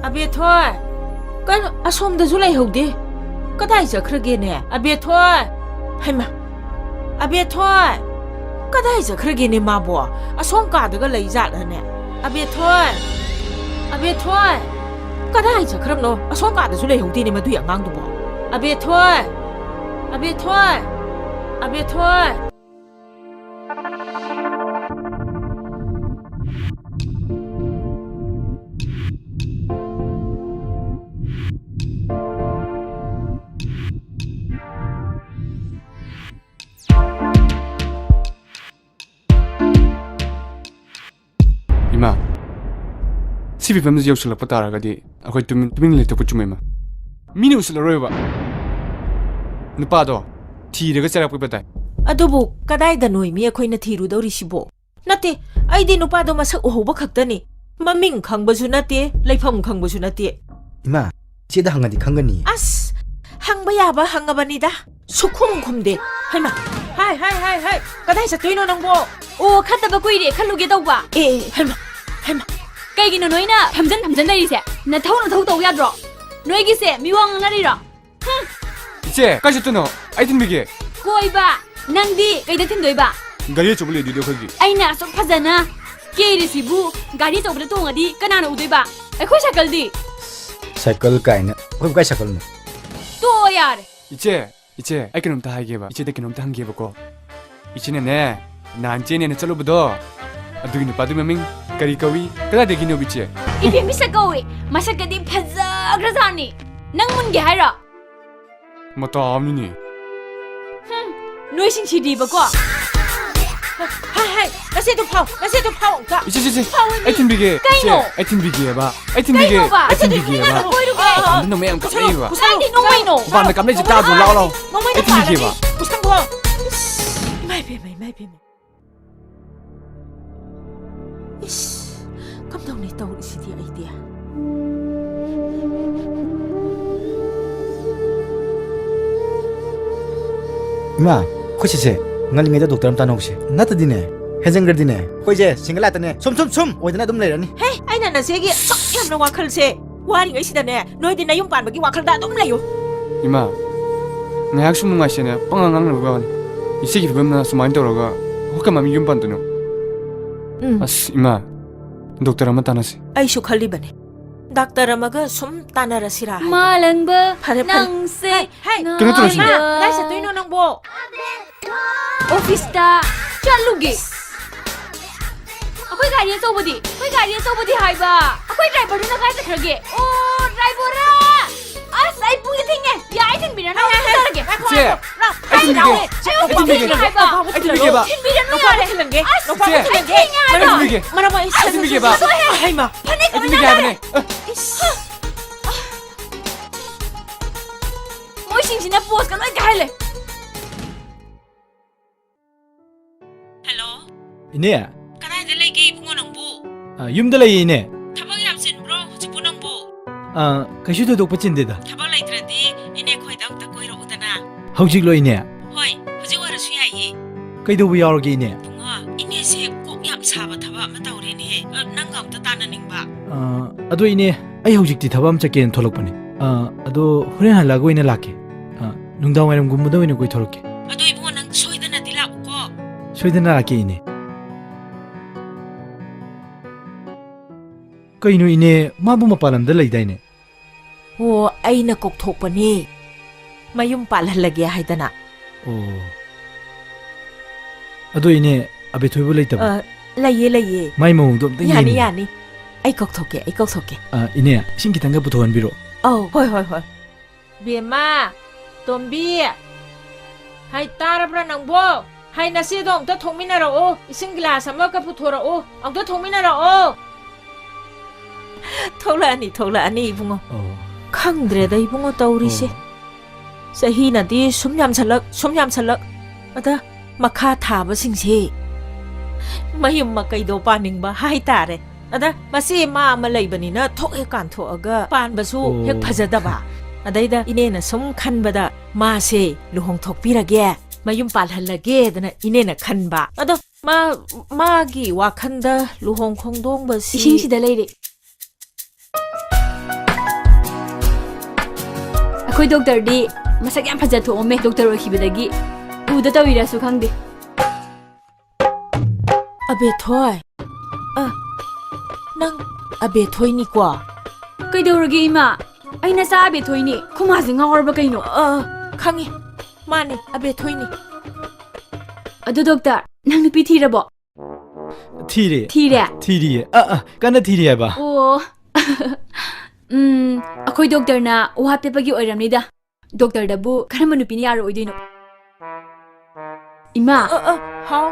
ꯑꯕꯦꯊꯣꯏ, ꯀꯩꯅꯣ ꯑꯁꯣꯝꯗꯁꯨ ꯂꯩꯍꯧꯗꯦ? ꯀꯗꯥꯏ ꯆꯠꯈ꯭ꯔꯒꯦꯅꯦ? ꯑꯕꯦꯊꯣꯏ! ꯍꯩꯃꯥ! ꯑꯕꯦꯊꯣꯏ! ꯀꯗꯥꯏ ꯆꯠꯈ꯭ꯔꯒꯦꯅꯦ ꯃꯥꯕꯣ? ꯑꯁꯣꯝ ꯀꯥꯗꯒ ꯂꯩ ꯖꯥꯠꯂꯅꯦ? ꯑꯕꯦꯊꯣꯏ! ꯑꯕꯦꯊꯣꯏ! ꯀꯗꯥꯏ ꯆꯠꯈ꯭ꯔꯕꯅꯣ? ꯑꯁꯣꯝ ꯀꯥꯗꯁꯨ ꯂꯩꯍꯧꯗꯦꯅꯦ ꯃꯗꯨꯏ ꯑꯉꯥꯡꯗꯨꯕꯣ꯫ ꯑꯕꯦꯊꯣꯏ! ꯑꯕꯦꯊꯣꯏ! ꯑꯕꯦꯊꯣꯏ! ꯏꯃꯥ, ꯁꯤ ꯐꯤꯕꯝꯁꯤ ꯌꯧꯁꯤꯜꯂꯛꯄ ꯇꯥꯔꯒꯗꯤ ꯑꯩꯈꯣꯏ ꯇꯨꯃꯤꯟ, ꯇꯨꯃꯤꯟ ꯂꯩꯊꯣꯛꯄ ꯆꯨꯝꯃꯦ, ꯏꯃꯥ꯫ ꯃꯤꯅ ꯎꯁꯤꯜꯂꯔꯣꯏꯕ꯫ ꯅꯨꯄꯥꯗꯣ ꯊꯤꯔꯒ ꯆꯩꯔꯥꯛ ꯄꯤꯕ ꯇꯥꯏ꯫ ꯑꯗꯨꯕꯨ ꯀꯗꯥꯏꯗꯅꯣꯏꯃꯤ ꯑꯩꯈꯣꯏꯅ ꯊꯤꯔꯨꯗꯧꯔꯤꯁꯤꯕꯣ? ꯅꯠꯇꯦ, ꯑꯩꯗꯤ ꯅꯨꯄꯥꯗꯣ ꯃꯁꯛ ꯎꯍꯧꯕ ꯈꯛꯇꯅꯤ꯫ ꯃꯃꯤꯡ ꯈꯪꯕꯁꯨ ꯅꯠꯇꯦ, ꯂꯩꯐꯝ ꯈꯪꯕꯁꯨ ꯅꯠꯇꯦ꯫ ꯏꯃꯥ, ꯏꯆꯦꯗ ꯍꯪꯉꯗꯤ ꯈꯪꯒꯅꯤ꯫ ꯑꯁ, ꯍꯪꯕ ꯌꯥꯕ ꯍꯪꯉꯕꯅꯤꯗ꯫ ꯁꯨꯈꯨꯝ ꯈꯨꯝꯗꯦ꯫ ꯍꯩꯃꯥ, ꯍꯥꯏ, ꯍꯥꯏ, ꯍꯥꯏ, ꯍꯥꯏ, ꯀꯗꯥꯏ ꯆꯠꯇꯣꯏꯅꯣ ꯅꯪꯕꯣ? ꯑꯣ, ꯈꯠꯇꯕ ꯀꯨꯏꯔꯦ, ꯈꯠꯂꯨꯒꯦ ꯇꯧꯕ꯫ ꯑꯦ, ꯑꯦ, ꯍꯩꯃꯥ, ꯍꯩꯃꯥ꯫ ꯀꯩꯒꯤꯅꯣ ꯅꯣꯏꯅ ꯐꯝꯖꯟ ꯐꯝꯖꯟ ꯂꯩꯔꯤꯁꯦ? ꯅꯊꯧ ꯅꯊꯧ ꯇꯧ ꯌꯥꯗ꯭ꯔꯣ? ꯅꯣꯏꯒꯤꯁꯦ ꯃꯤꯋꯥ ꯉꯥꯡꯅꯔꯤꯔꯣ? ꯍꯨꯝ꯫ ꯏꯆꯦ, ꯀꯥꯏ ꯆꯠꯇꯣꯏꯅꯣ? ꯑꯩ ꯊꯤꯟꯕꯤꯒꯦ꯫ ꯀꯣꯏꯕ? ꯅꯪꯗꯤ ꯀꯩꯗ ꯊꯤꯟꯗꯣꯏꯕ? ꯒꯥꯔꯤ ꯑꯆꯧꯕ ꯂꯩꯗꯨꯗꯤ ꯑꯩꯈꯣꯏꯒꯤ꯫ ꯑꯩꯅ ꯑꯁꯨꯛ ꯐꯖꯅ ꯀꯦꯔꯤꯁꯤꯕꯨ ꯒꯥꯔꯤ ꯑꯆꯧꯕꯗ ꯇꯣꯡꯉꯗꯤ ꯀꯅꯥꯅ ꯎꯗꯣꯏꯕ? ꯑꯩꯈꯣꯏ ꯁꯥꯏꯀꯜꯗꯤ? ꯁꯥꯏꯀꯜ ꯀꯥꯏꯅ? ꯑꯩꯈꯣꯏꯕꯨ ꯀꯥꯏ ꯁꯥꯏꯀꯜꯅꯣ? ꯇꯣꯛꯑꯣ ꯌꯥꯔꯦ꯫ ꯏꯆꯦ, ꯏꯆꯦ, ꯑꯩ ꯀꯩꯅꯣꯝꯇ ꯍꯥꯏꯒꯦꯕ꯫ ꯏꯆꯦꯗ ꯀꯩꯅꯣꯝꯇ ꯍꯪꯒꯦꯕꯀꯣ꯫ ꯏꯆꯦꯅꯅꯦ, ꯅꯍꯥꯟ ꯆꯦꯅꯦꯅ ꯆꯠꯂꯨꯕꯗꯣ, ꯑꯗꯨꯒꯤ ꯅꯨꯄꯥꯗꯨꯒꯤ ꯃꯃꯤꯡ ꯀꯔꯤ ꯀꯧꯏ? ꯀꯗꯥꯏꯗꯒꯤꯅꯣꯕ ꯏꯆꯦ? ꯏꯕꯦꯝ, ꯃꯤꯁꯛ ꯀꯧꯏ꯫ ꯃꯁꯛꯀꯗꯤ ꯐꯖꯈ꯭ꯔꯖꯥꯠꯅꯤ꯫ ꯅꯪ ꯃꯨꯟꯒꯦ ꯍꯥꯏꯔꯣ? ꯃꯇꯥ ꯑꯃꯅꯤꯅꯦ꯫ ꯍꯨꯝ, ꯅꯣꯏꯁꯤꯡꯁꯤꯗꯤꯕꯀꯣ꯫ ꯍꯥꯏ, ꯍꯥꯏ, ꯅꯆꯦꯗꯣ ꯐꯥꯎ, ꯅꯆꯦꯗꯣ ꯐꯥꯎ ꯑꯝꯇ꯫ ꯏꯆꯦ, ꯏꯆꯦ, ꯏꯆꯦ, ꯐꯥꯎ, ꯏꯃꯤ꯫ ꯑꯩ ꯊꯤꯟꯕꯤꯒꯦ, ꯀꯩꯅꯣ? ꯏꯆꯦ, ꯑꯩ ꯊꯤꯟꯕꯤꯒꯦꯕ, ꯑꯩ ꯊꯤꯟꯕꯤꯒꯦ, ꯀꯩꯅꯣꯕ? ꯑꯩ ꯊꯤꯟꯕꯤꯒꯦꯕ꯫ ꯀꯣꯏꯔꯨꯒꯦ꯫ ꯑꯥ, ꯃꯄꯥꯟꯗ ꯃꯌꯥꯝ ꯀꯥꯞꯅꯩꯕ꯫ ꯀꯥꯏꯗꯤ ꯅꯣꯡꯃꯩꯅꯣ? ꯃꯄꯥꯟꯗ ꯀꯥꯞꯅꯩꯁꯦ ꯇꯥꯗ꯭ꯔꯣ? ꯂꯥꯎ, ꯂꯥꯎ꯫ ꯅꯣꯡꯃꯩꯅ ꯑꯩ ꯊꯤꯟꯕꯤꯒꯦꯕ꯫ ꯄꯥꯜꯂꯗꯤ ꯄꯨꯁꯟꯈꯣ꯫ ꯏꯃꯥ ꯏꯕꯦꯝꯃ, ꯏꯃꯥ ꯏꯕꯦꯝꯃ꯫ ꯏꯁ, ꯀꯝꯗꯧꯅꯤ ꯇꯧꯔꯤꯁꯤꯗꯤ ꯑꯩꯗꯤ? ꯏꯃꯥ, ꯑꯩꯈꯣꯏ ꯁꯤꯁꯦ ꯉꯜꯂꯤꯉꯩꯗ ꯗꯣꯛꯇꯔ ꯑꯃ ꯇꯥꯟꯅꯍꯧꯁꯦ꯫ ꯅꯠꯇꯗꯤꯅꯦ, ꯍꯦꯟꯖꯟꯈ꯭ꯔꯗꯤꯅꯦ, ꯑꯩꯈꯣꯏꯁꯦ ꯁꯤꯡꯒꯜ ꯂꯥꯏꯠꯇꯅꯦ ꯁꯨꯝ, ꯁꯨꯝ, ꯁꯨꯝ ꯑꯣꯏꯗꯅ ꯑꯗꯨꯝ ꯂꯩꯔꯅꯤ꯫ ꯍꯦ, ꯑꯩꯅ ꯅꯆꯦꯒꯤ ꯑꯁꯨꯛ ꯌꯥꯝꯅ ꯋꯥꯈꯜꯁꯦ ꯋꯥꯔꯤꯉꯩꯁꯤꯗꯅꯦ, ꯅꯣꯏꯗꯤ ꯅꯌꯨꯝ ꯄꯥꯟꯕꯒꯤ ꯋꯥꯈꯜꯗ ꯑꯗꯨꯝ ꯂꯩꯌꯨ꯫ ꯏꯃꯥ, ꯉꯥꯏꯍꯥꯛ ꯁꯨꯝ ꯅꯨꯡꯉꯥꯏꯁꯦꯅ ꯄꯉꯥꯡ ꯉꯥꯡꯅꯕ ꯋꯥꯅꯤ꯫ ꯏꯆꯦꯒꯤ ꯐꯤꯕꯝꯅ ꯁꯨꯃꯥꯏꯅ ꯇꯧꯔꯒ ꯑꯩꯈꯣꯏ ꯀꯃꯥꯏꯅ ꯌꯨꯝ ꯄꯥꯟꯗꯣꯏꯅꯣ? ꯎꯝ꯫ ꯑꯁ, ꯏꯃꯥ, ꯗꯣꯛꯇꯔ ꯑꯃ ꯇꯥꯟꯅꯁꯤ꯫ ꯑꯩꯁꯨ ꯈꯜꯂꯤꯕꯅꯦ, ꯗꯥꯛꯇꯔ ꯑꯃꯒ ꯁꯨꯝ ꯇꯥꯟꯅꯔꯁꯤꯔꯥ ꯍꯥꯏꯅ꯫ ꯃꯥꯂꯪꯕ, ꯐꯔꯦ, ꯐꯔꯦ꯫ ꯅꯪꯁꯦ ꯍꯥꯏ, ꯍꯥꯏ꯫ ꯀꯩꯅꯣ ꯇꯧꯔꯁꯤ꯫ ꯉꯥꯏꯕ꯫ ꯀꯗꯥꯏ ꯆꯠꯇꯣꯏꯅꯣ ꯅꯪꯕꯣ? ꯑꯣꯐꯤꯁꯇ ꯆꯠꯂꯨꯒꯦ꯫ ꯑꯩꯈꯣꯏ ꯒꯥꯔꯤ ꯑꯆꯧꯕꯗꯤ? ꯑꯩꯈꯣꯏ ꯒꯥꯔꯤ ꯑꯆꯧꯕꯗꯤ ꯍꯥꯏꯕ꯫ ꯑꯩꯈꯣꯏ ꯗ꯭ꯔꯥꯏꯚꯔꯗꯨꯅ ꯀꯥꯏ ꯆꯠꯈ꯭ꯔꯒꯦ? ꯑꯣ, ꯗ꯭ꯔꯥꯏꯚꯔ! ꯑꯁ, ꯑꯩ ꯄꯨꯡꯁꯦ ꯊꯦꯡꯉꯦ꯫ ꯌꯥ, ꯑꯩ ꯊꯤꯟꯕꯤꯔꯅꯨ꯫ ꯍꯥꯏ, ꯍꯥꯏ, ꯍꯥꯏ, ꯆꯠꯂꯔꯒꯦ꯫ ꯉꯥꯏꯈꯣ, ꯏꯆꯦ, ꯉꯥꯏꯈꯣ, ꯉꯥꯏꯈꯣ꯫ ꯑꯩ ꯊꯤꯟꯕꯤꯒꯦ꯫ ꯍꯥꯏꯕ꯫ ꯑꯩ ꯊꯤꯟꯕꯤꯒꯦꯕ꯫ ꯊꯤꯟꯕꯤꯔꯅꯨ ꯌꯥꯔꯦ꯫ ꯅꯨꯄꯥ ꯄꯨꯁꯤꯜꯍꯟꯒꯦ꯫ ꯑꯁ, ꯅꯨꯄꯥ ꯑꯩ ꯄꯨꯁꯤꯜꯍꯟꯒꯦ꯫ ꯊꯦꯡꯉꯦ ꯍꯥꯏꯕ꯫ ꯃꯔꯝ ꯑꯩ ꯑꯩ ꯊꯤꯟꯕꯤꯒꯦꯕ꯫ ꯆꯠꯂꯣꯍꯦ꯫ ꯍꯩꯃꯥ꯫ ꯐꯅꯦꯛ ꯑꯩ ꯊꯤꯟꯕꯤꯒꯦ ꯀꯃꯥꯏꯅ ꯍꯥꯏꯕꯅꯦ꯫ ꯏꯁ꯫ ꯃꯣꯏꯁꯤꯡꯁꯤꯅ ꯄꯣꯁꯀ ꯂꯣꯏ ꯀꯥꯏꯍꯜꯂꯦ꯫ ꯏꯅꯦ꯫ ꯀꯗꯥꯏꯗ ꯂꯩꯒꯦ ꯏꯕꯨꯡꯉꯣ ꯅꯪꯕꯨ? ꯑ, ꯌꯨꯝꯗ ꯂꯩꯌꯦ, ꯏꯅꯦ꯫ ꯊꯕꯛ ꯌꯥꯝ ꯆꯤꯟꯕ꯭ꯔꯣ ꯍꯧꯖꯤꯛꯄꯨ ꯅꯪꯕꯨ? ꯑ, ꯀꯩꯁꯨ ꯊꯣꯏꯗꯣꯛꯄ ꯆꯤꯟꯗꯦꯗ꯫ ꯊꯕꯛ ꯂꯩꯇ꯭ꯔꯗꯤ ꯏꯅꯦ ꯈꯣꯏꯗ ꯑꯝꯇ ꯀꯣꯏꯔꯛꯎꯗꯅ꯫ ꯍꯧꯖꯤꯛꯂꯣ, ꯏꯅꯦ? ꯍꯣꯏ, ꯍꯧꯖꯤꯛ ꯑꯣꯏꯔꯁꯨ ꯌꯥꯏꯌꯦ꯫ ꯀꯩꯗꯧꯕ ꯌꯥꯎꯔꯒꯦ, ꯏꯅꯦ? ꯏꯕꯨꯡꯉꯣ, ꯏꯅꯦꯁꯦ ꯀꯣꯛ ꯌꯥꯝ ꯁꯥꯕ ꯊꯕꯛ ꯑꯃ ꯇꯧꯔꯦꯅꯦꯍꯦ꯫ ꯑ, ꯅꯪꯒ ꯑꯝꯇ ꯇꯥꯟꯅꯅꯤꯡꯕ꯫ ꯑ, ꯑꯗꯣ, ꯏꯅꯦ, ꯑꯩ ꯍꯧꯖꯤꯛꯇꯤ ꯊꯕꯛ ꯑꯃ ꯆꯠꯀꯦꯅ ꯊꯣꯛꯂꯛꯄꯅꯦ꯫ ꯑ, ꯑꯗꯣ ꯍꯣꯔꯦꯟ ꯍꯜꯂꯛꯑꯒ ꯑꯣꯏꯅ ꯂꯥꯛꯀꯦ꯫ ꯑ, ꯅꯨꯡꯗꯥꯡ ꯋꯥꯏꯔꯝꯒꯨꯝꯕꯗ ꯑꯣꯏꯅ ꯀꯣꯏꯊꯣꯔꯛꯀꯦ꯫ ꯑꯗꯣ ꯏꯕꯨꯡꯉꯣ, ꯅꯪ ꯁꯣꯏꯗꯅꯗꯤ ꯂꯥꯛꯎꯀꯣ꯫ ꯁꯣꯏꯗꯅ ꯂꯥꯛꯀꯦ, ꯏꯅꯦ꯫ ꯀꯩꯅꯣ, ꯏꯅꯦ, ꯃꯥꯕꯨ ꯃꯄꯥꯟ ꯂꯝꯗ ꯂꯩꯗꯥꯏꯅꯦ? ꯑꯣ, ꯑꯩꯅ ꯀꯧꯊꯣꯛꯄꯅꯦ꯫ ꯃꯌꯨꯝ ꯄꯥꯜꯍꯜꯂꯒꯦ ꯍꯥꯏꯗꯅ꯫ ꯑꯣ꯫ ꯑꯗꯣ, ꯏꯅꯦ, ꯑꯕꯦꯊꯣꯏꯕꯨ ꯂꯩꯇꯕ꯭ꯔꯣ? ꯑ, ꯂꯩꯌꯦ, ꯂꯩꯌꯦ꯫ ꯃꯥꯏ ꯃꯑꯣꯡꯗꯣ ꯑꯝꯇ ꯌꯥꯅꯤ, ꯌꯦꯡꯅꯤꯡꯉꯤ꯫ ꯌꯥꯅꯤ꯫ ꯑꯩ ꯀꯧꯊꯣꯛꯀꯦ, ꯑꯩ ꯀꯧꯊꯣꯛꯀꯦ꯫ ꯑ, ꯏꯅꯦ, ꯏꯁꯤꯡ ꯈꯤꯇꯪꯒ ꯄꯨꯊꯣꯛꯍꯟꯕꯤꯔꯣ꯫ ꯑꯧ, ꯍꯣꯏ, ꯍꯣꯏ, ꯍꯣꯏ꯫ ꯕꯦꯝꯃ, ꯇꯣꯝꯕꯤ, ꯍꯥꯏ, ꯇꯥꯔꯕ꯭ꯔꯥ ꯅꯪꯕꯣ? ꯍꯥꯏ, ꯅꯆꯦꯗꯣ ꯑꯝꯇ ꯊꯣꯛꯃꯤꯟꯅꯔꯛꯑꯣ, ꯏꯁꯤꯡ ꯒꯤꯂꯥꯁ ꯑꯃꯒ ꯄꯨꯊꯣꯔꯛꯑꯣ, ꯑꯝꯇ ꯊꯣꯛꯃꯤꯟꯅꯔꯛꯑꯣ꯫ ꯊꯣꯛꯂꯛꯑꯅꯤ, ꯊꯣꯛꯂꯛꯑꯅꯤ ꯏꯕꯨꯡꯉꯣ꯫ ꯑꯣ꯫ ꯈꯪꯗ꯭ꯔꯦꯗ ꯏꯕꯨꯡꯉꯣ ꯇꯧꯔꯤꯁꯦ꯫ ꯑꯣ꯫ ꯆꯍꯤꯅꯗꯤ ꯁꯨꯝ ꯌꯥꯝꯁꯜꯂꯛ, ꯁꯨꯝ ꯌꯥꯝꯁꯜꯂꯛ꯫ ꯑꯗ ꯃꯈꯥ ꯊꯥꯕꯁꯤꯡꯁꯦ ꯃꯌꯨꯝ ꯃꯀꯩꯗꯣ ꯄꯥꯅꯤꯡꯕ ꯍꯥꯏꯇꯥꯔꯦ꯫ ꯑꯗ ꯃꯆꯦ ꯃꯥ ꯑꯃ ꯂꯩꯕꯅꯤꯅ ꯊꯣꯛ ꯍꯦꯛ ꯀꯥꯟꯊꯣꯛꯑꯒ ꯄꯥꯟꯕꯁꯨ ꯑꯣ꯫ ꯍꯦꯛ ꯐꯖꯗꯕ꯫ ꯑꯗꯩꯗ ꯏꯅꯦꯅ ꯁꯨꯝ ꯈꯟꯕꯗ ꯃꯥꯁꯦ ꯂꯨꯍꯣꯡꯊꯣꯛꯄꯤꯔꯒꯦ, ꯃꯌꯨꯝ ꯄꯥꯜꯍꯜꯂꯒꯦꯗꯅ ꯏꯅꯦꯅ ꯈꯟꯕ꯫ ꯑꯗꯣ ꯃꯥ, ꯃꯥꯒꯤ ꯋꯥꯈꯜꯗ ꯂꯨꯍꯣꯡ ꯈꯣꯡꯗꯣꯡꯕꯁꯤ ꯏꯁꯤꯡꯁꯤꯗ ꯂꯩꯔꯦ꯫ ꯑꯩꯈꯣꯏ ꯗꯣꯛꯇꯔꯗꯤ ꯃꯁꯛ ꯌꯥꯝ ꯐꯖ ꯊꯣꯛꯑꯝꯃꯦ ꯗꯣꯛꯇꯔ ꯑꯣꯏꯈꯤꯕꯗꯒꯤ꯫ ꯎꯗ ꯇꯧꯔꯤꯔꯁꯨ ꯈꯪꯗꯦ꯫ ꯑꯕꯦꯊꯣꯏ꯫ ꯑ, ꯅꯪ ꯑꯕꯦꯊꯣꯏꯅꯤꯀꯣ? ꯀꯩꯗꯧꯔꯒꯦ ꯏꯃꯥ? ꯑꯩ ꯅꯆꯥ ꯑꯕꯦꯊꯣꯏꯅꯤ꯫ ꯈꯨꯃꯥꯁꯦ ꯉꯥꯎꯔꯕ ꯀꯩꯅꯣ? ꯑ, ꯈꯪꯉꯤ꯫ ꯃꯥꯅꯤ, ꯑꯕꯦꯊꯣꯏꯅꯤ꯫ ꯑꯗꯨ ꯗꯣꯛꯇꯔ, ꯅꯪ ꯅꯨꯄꯤ ꯊꯤꯔꯕꯣ? ꯊꯤꯔꯦ꯫ ꯊꯤꯔꯦ? ꯊꯤꯔꯤꯌꯦ꯫ ꯑ, ꯑ, ꯀꯟꯅ ꯊꯤꯔꯤ ꯍꯥꯏꯕ꯫ ꯑꯣ꯫ ꯎꯝ, ꯑꯩꯈꯣꯏ ꯗꯣꯛꯇꯔꯅ ꯋꯥ ꯄꯦꯠꯄꯒꯤ ꯑꯣꯏꯔꯝꯅꯤꯗ꯫ ꯗꯣꯛꯇꯔꯗꯕꯨ ꯀꯔꯝꯕ ꯅꯨꯄꯤꯅ ꯌꯥꯔꯣꯏꯗꯣꯏꯅꯣ? ꯏꯃꯥ꯫ ꯑ, ꯑ, ꯍꯥꯎ꯫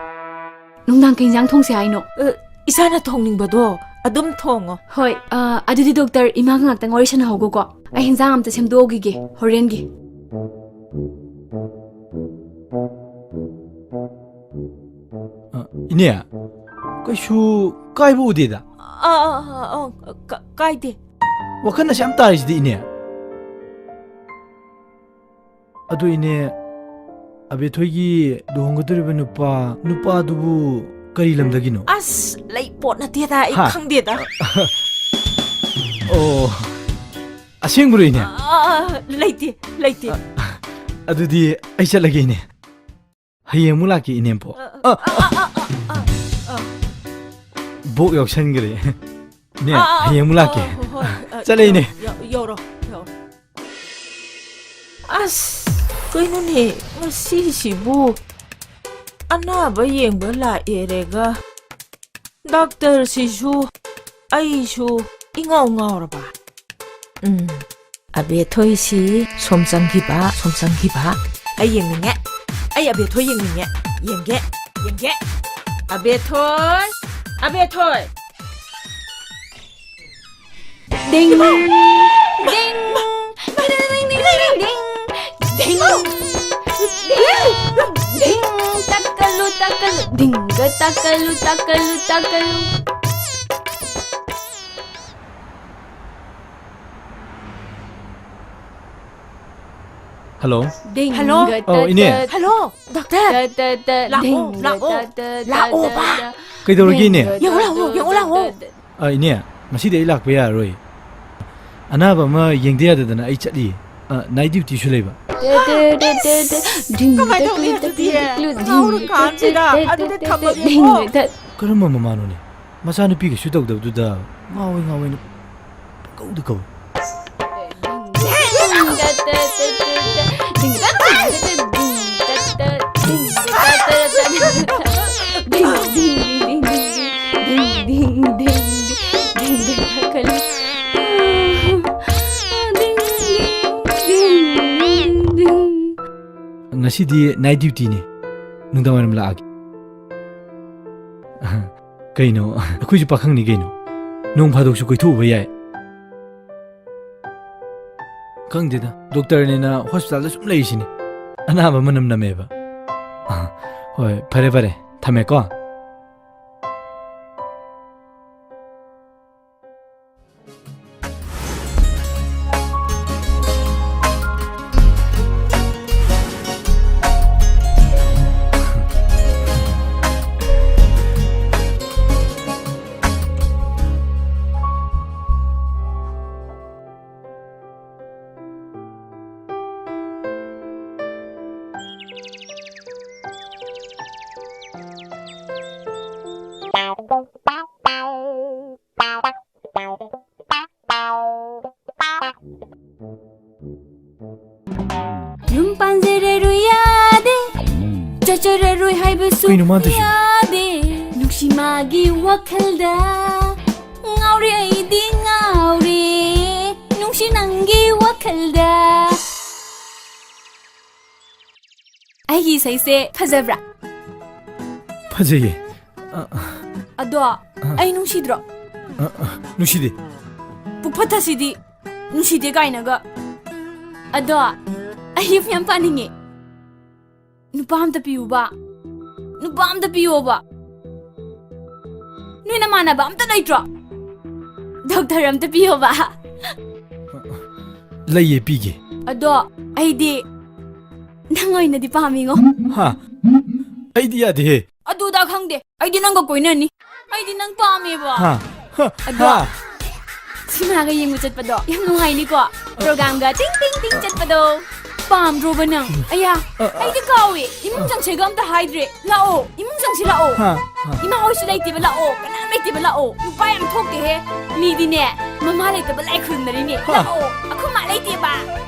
ꯅꯨꯡꯗꯥꯡ ꯀꯩ ꯏꯟꯖꯥꯡ ꯊꯣꯡꯁꯦ ꯍꯥꯏꯅꯣ? ꯑ, ꯏꯁꯥꯅ ꯊꯣꯡꯅꯤꯡꯕꯗꯣ ꯑꯗꯨꯝ ꯊꯣꯡꯉꯣ꯫ ꯍꯣꯏ, ꯑ, ꯑꯗꯨꯗꯤ ꯗꯣꯛꯇꯔ, ꯏꯃꯥꯒ ꯉꯥꯛꯇꯪ ꯋꯥꯔꯤ ꯁꯥꯟꯅꯍꯧꯒꯣꯀꯣ꯫ ꯑꯩ ꯍꯤꯟꯖꯥꯡ ꯑꯝꯇ ꯁꯦꯝꯗꯣꯛꯍꯧꯈꯤꯒꯦ ꯍꯣꯔꯦꯟꯒꯤ꯫ ꯑ, ꯏꯅꯦ, ꯀꯩꯁꯨ ꯀꯥꯏꯕ ꯎꯗꯦꯗ꯫ ꯑꯥ, ꯑꯥ, ꯑꯥ, ꯑꯥ, ꯀ-, ꯀꯥꯏꯗꯦ꯫ ꯋꯥꯈꯜ ꯑꯁꯨꯛ ꯌꯥꯝ ꯇꯥꯔꯤꯁꯤꯗꯤ, ꯏꯅꯦ꯫ ꯑꯗꯨ ꯏꯅꯦ, ꯑꯕꯦꯊꯣꯏꯒꯤ ꯂꯨꯍꯣꯡꯒꯗꯧꯔꯤꯕ ꯅꯨꯄꯥ, ꯅꯨꯄꯥꯗꯨꯕꯨ ꯀꯔꯤ ꯂꯝꯗꯒꯤꯅꯣ? ꯑꯁ, ꯂꯩ ꯄꯣꯠ ꯅꯠꯇꯦꯗ, ꯑꯩ ꯍꯥ? ꯈꯪꯗꯦꯗ꯫ ꯑꯣ, ꯑꯁꯦꯡꯕꯔꯣ, ꯏꯅꯦ? ꯑꯥ, ꯑꯥ, ꯑꯥ, ꯂꯩꯇꯦ, ꯂꯩꯇꯦ꯫ ꯑ, ꯑꯗꯨꯗꯤ ꯑꯩ ꯆꯠꯂꯒꯦ, ꯏꯅꯦ꯫ ꯍꯌꯦꯡ ꯑꯃꯨꯛ ꯂꯥꯛꯀꯦ, ꯏꯅꯦꯝꯄꯣꯛ꯫ ꯑ, ꯑ, ꯑ, ꯑ, ꯑ, ꯑ, ꯑ꯫ ꯕꯣꯛ ꯌꯥꯎꯁꯟꯈ꯭ꯔꯦ꯫ ꯏꯅꯦ, ꯑ, ꯑ, ꯍꯌꯦꯡ ꯑꯃꯨꯛ ꯂꯥꯛꯀꯦ꯫ ꯑ, ꯍꯣꯏ, ꯍꯣꯏ, ꯑ, ꯆꯠꯂꯦ, ꯏꯅꯦ꯫ ꯌꯧ-, ꯌꯧꯔꯣ, ꯌꯧꯔꯣ꯫ ꯑꯁ, ꯀꯩꯅꯣꯅꯦ, ꯉꯁꯤꯁꯤꯕꯨ ꯑꯅꯥꯕ ꯌꯦꯡꯕ ꯂꯥꯛꯑꯦꯔꯦꯒ ꯗꯥꯛꯇꯔꯁꯤꯁꯨ ꯑꯩꯁꯨ ꯏꯉꯥꯎ ꯉꯥꯎꯔꯕ꯫ ꯎꯝ, ꯑꯕꯦꯊꯣꯏꯁꯤ ꯁꯣꯝ ꯆꯪꯈꯤꯕ, ꯁꯣꯝ ꯆꯪꯈꯤꯕ꯫ ꯑꯩ ꯌꯦꯡꯅꯤꯡꯉꯦ꯫ ꯑꯩ ꯑꯕꯦꯊꯣꯏ ꯌꯦꯡꯅꯤꯡꯉꯦ꯫ ꯌꯦꯡꯒꯦ, ꯌꯦꯡꯒꯦ꯫ ꯑꯕꯦꯊꯣꯏ, ꯑꯕꯦꯊꯣꯏ꯫ ꯗꯤꯡ, ꯗꯤꯡ, ꯗꯤꯡ, ꯗꯤꯡ, ꯗꯤꯡ, ꯗꯤꯡ, ꯗꯤꯡ, ꯗꯤꯡ, ꯗꯤꯡ, ꯗꯤꯡ, ꯇꯛꯀꯂꯨ, ꯇꯛꯀꯂꯨ, ꯗꯤꯡꯒ ꯇꯛꯀꯂꯨ, ꯇꯛꯀꯂꯨ, ꯇꯛꯀꯂꯨ꯫ ꯍꯜꯂꯣ꯫ ꯗꯤꯡ ꯍꯜꯂꯣ꯫ ꯒ ꯑꯧ, ꯇ ꯏꯅꯦ꯫ ꯇ ꯍꯜꯂꯣ, ꯗꯣꯛꯇꯔ꯫ ꯇ ꯇ ꯇ ꯂꯥꯛꯑꯣ, ꯗꯤꯡ ꯒ ꯂꯥꯛꯑꯣ꯫ ꯇ ꯇ ꯇ ꯂꯥꯛꯑꯣꯕ꯫ ꯇ ꯇ꯫ ꯀꯩꯗꯧꯔꯒꯦ, ꯏꯅꯦ? ꯗꯤꯡ ꯒ ꯌꯦꯡꯉꯨ ꯇ ꯂꯥꯛꯑꯣ, ꯇ ꯌꯦꯡꯉꯨ ꯇ ꯂꯥꯛꯑꯣ꯫ ꯇ ꯇ꯫ ꯑ, ꯏꯅꯦ, ꯉꯁꯤꯗꯤ ꯑꯩ ꯂꯥꯛꯄ ꯌꯥꯔꯔꯣꯏ꯫ ꯑꯅꯥꯕ ꯑꯃ ꯌꯦꯡꯗ ꯌꯥꯗꯗꯅ ꯑꯩ ꯆꯠꯂꯤꯌꯦ꯫ ꯑ, night duty ꯁꯨ ꯂꯩꯕ꯫ ꯇꯦ, ꯇꯦ, ꯇꯦ, ꯇꯦ, ꯇꯦ꯫ ꯗꯤꯡ ꯀꯃꯥꯏ ꯇ ꯇꯧꯅꯤ ꯇ ꯑꯗꯨꯗꯤ? ꯇꯦ ꯇꯦ ꯇꯦ꯫ ꯉꯥꯎꯔꯀꯥꯟꯁꯤꯗ꯫ ꯗꯤꯡ ꯇ ꯇ ꯑꯗꯨꯗꯤ ꯇꯦ ꯇꯦ꯫ ꯊꯝꯃꯒꯦꯀꯣ꯫ ꯗꯤꯡ ꯇ꯫ ꯀꯔꯝꯕ ꯃꯃꯥꯅꯣꯅꯦ? ꯃꯆꯥꯅꯨꯄꯤ ꯀꯩꯁꯨ ꯇꯧꯗꯕꯗꯨꯗ ꯉꯥꯎꯋꯦ ꯉꯥꯎꯋꯦꯅ ꯄꯪꯀꯧꯗ ꯀꯧꯏ꯫ ꯉꯁꯤꯗꯤ night duty ꯅꯤ꯫ ꯅꯨꯡꯗꯥꯡꯋꯥꯏꯔꯝ ꯂꯥꯛꯑꯒꯦ꯫ ꯀꯩꯅꯣ, ꯑꯩꯈꯣꯏꯁꯨ ꯄꯥꯈꯪꯅꯤ ꯀꯩꯅꯣ꯫ ꯅꯣꯡ ꯐꯥꯗꯣꯛꯁꯨ ꯀꯣꯏꯊꯣꯛꯎꯕ ꯌꯥꯏ꯫ ꯈꯪꯗꯦꯗ, ꯗꯣꯛꯇꯔꯅꯦꯅ ꯍꯣꯁꯄꯤꯇꯥꯜꯗ ꯁꯨꯝ ꯂꯩꯔꯤꯁꯤꯅꯤ꯫ ꯑꯅꯥꯕ ꯃꯅꯝ ꯅꯝꯃꯦꯕ꯫ ꯍꯣꯏ, ꯐꯔꯦ, ꯐꯔꯦ꯫ ꯊꯝꯃꯦꯀꯣ꯫ ꯀꯩꯅꯣ ꯃꯥ ꯇꯧꯏꯁꯤꯕꯣ? ꯌꯥꯗꯦ, ꯅꯨꯡꯁꯤ ꯃꯥꯒꯤ ꯋꯥꯈꯜꯗ꯫ ꯉꯥꯎꯔꯦ ꯑꯩꯗꯤ ꯉꯥꯎꯔꯦ, ꯅꯨꯡꯁꯤ ꯅꯪꯒꯤ ꯋꯥꯈꯜꯗ꯫ ꯑꯩꯒꯤ ꯏꯁꯩꯁꯦ ꯐꯖꯕ꯭ꯔꯥ? ꯐꯖꯩꯌꯦ꯫ ꯑ, ꯑ꯫ ꯑꯗꯣ, ꯑ꯫ ꯑꯩ ꯅꯨꯡꯁꯤꯗ꯭ꯔꯣ? ꯑ, ꯑ, ꯅꯨꯡꯁꯤꯗꯦ꯫ ꯄꯨꯛ ꯐꯠꯇꯁꯤꯗꯤ ꯅꯨꯡꯁꯤꯗꯦ ꯀꯥꯏꯅꯒ꯫ ꯑꯗꯣ, ꯑꯩ ꯌꯨꯝ ꯌꯥꯝ ꯄꯥꯅꯤꯡꯉꯦ꯫ ꯅꯨꯄꯥ ꯑꯝꯇ ꯄꯤꯌꯨꯕ꯫ ꯅꯨꯄꯥ ꯑꯝꯇ ꯄꯤꯌꯣꯕ꯫ ꯅꯣꯏ ꯅꯃꯥꯟꯅꯕ ꯑꯝꯇ ꯂꯩꯇ꯭ꯔꯣ? ꯗꯣꯛꯇꯔ ꯑꯝꯇ ꯄꯤꯌꯣꯕ꯫ ꯂꯩꯌꯦ, ꯄꯤꯒꯦ꯫ ꯑꯗꯣ ꯑꯩꯗꯤ ꯅꯪ ꯑꯣꯏꯅꯗꯤ ꯄꯥꯝꯃꯤꯉꯣ꯫ ꯍꯥ? ꯑꯩꯗꯤ ꯌꯥꯗꯦꯍꯦ꯫ ꯑꯗꯨꯗ ꯈꯪꯗꯦ꯫ ꯑꯩꯗꯤ ꯅꯪꯒ ꯀꯣꯏꯅꯅꯤ꯫ ꯑꯩꯗꯤ ꯅꯪ ꯄꯥꯝꯃꯦꯕ꯫ ꯍꯥ? ꯍꯥ? ꯑꯗꯣ ꯍꯥ? ꯁꯤꯅꯦꯃꯥꯒ ꯌꯦꯡꯕ ꯆꯠꯄꯗꯣ ꯌꯥꯝ ꯅꯨꯡꯉꯥꯏꯅꯤꯀꯣ꯫ ꯄ꯭ꯔꯣꯒ꯭ꯔꯥꯝꯒ ꯆꯤꯡ ꯇꯤꯡ ꯇꯤꯡ ꯆꯠꯄꯗꯣ꯫ ꯄꯥꯝꯗ꯭ꯔꯣꯕ ꯅꯪ? ꯑꯌꯥ, ꯑ, ꯑ꯫ ꯑꯩꯗꯤ ꯀꯥꯎꯏ꯫ ꯏꯃꯨꯡ ꯆꯪꯁꯦꯒ ꯑꯝꯇ ꯍꯥꯏꯗ꯭ꯔꯦ꯫ ꯂꯥꯛꯑꯣ, ꯏꯃꯨꯡ ꯆꯪꯁꯤ ꯂꯥꯛꯑꯣ꯫ ꯍꯥ? ꯍꯥ? ꯏꯃꯥ ꯍꯣꯏꯁꯨ ꯂꯩꯇꯦꯕ, ꯂꯥꯛꯑꯣ꯫ ꯀꯅꯥꯝ ꯂꯩꯇꯦꯕ, ꯂꯥꯛꯑꯣ꯫ ꯅꯨꯄꯥ ꯌꯥꯝ ꯊꯣꯛꯇꯦꯍꯦ꯫ ꯃꯤꯗꯤꯅꯦ, ꯃꯃꯥ ꯂꯩꯇꯕ ꯂꯥꯏ ꯈꯨꯔꯨꯝꯅꯔꯤꯅꯦ꯫ ꯍꯥ? ꯂꯥꯛꯑꯣ, ꯑꯩꯈꯣꯏ ꯃꯥ ꯂꯩꯇꯦꯕ꯫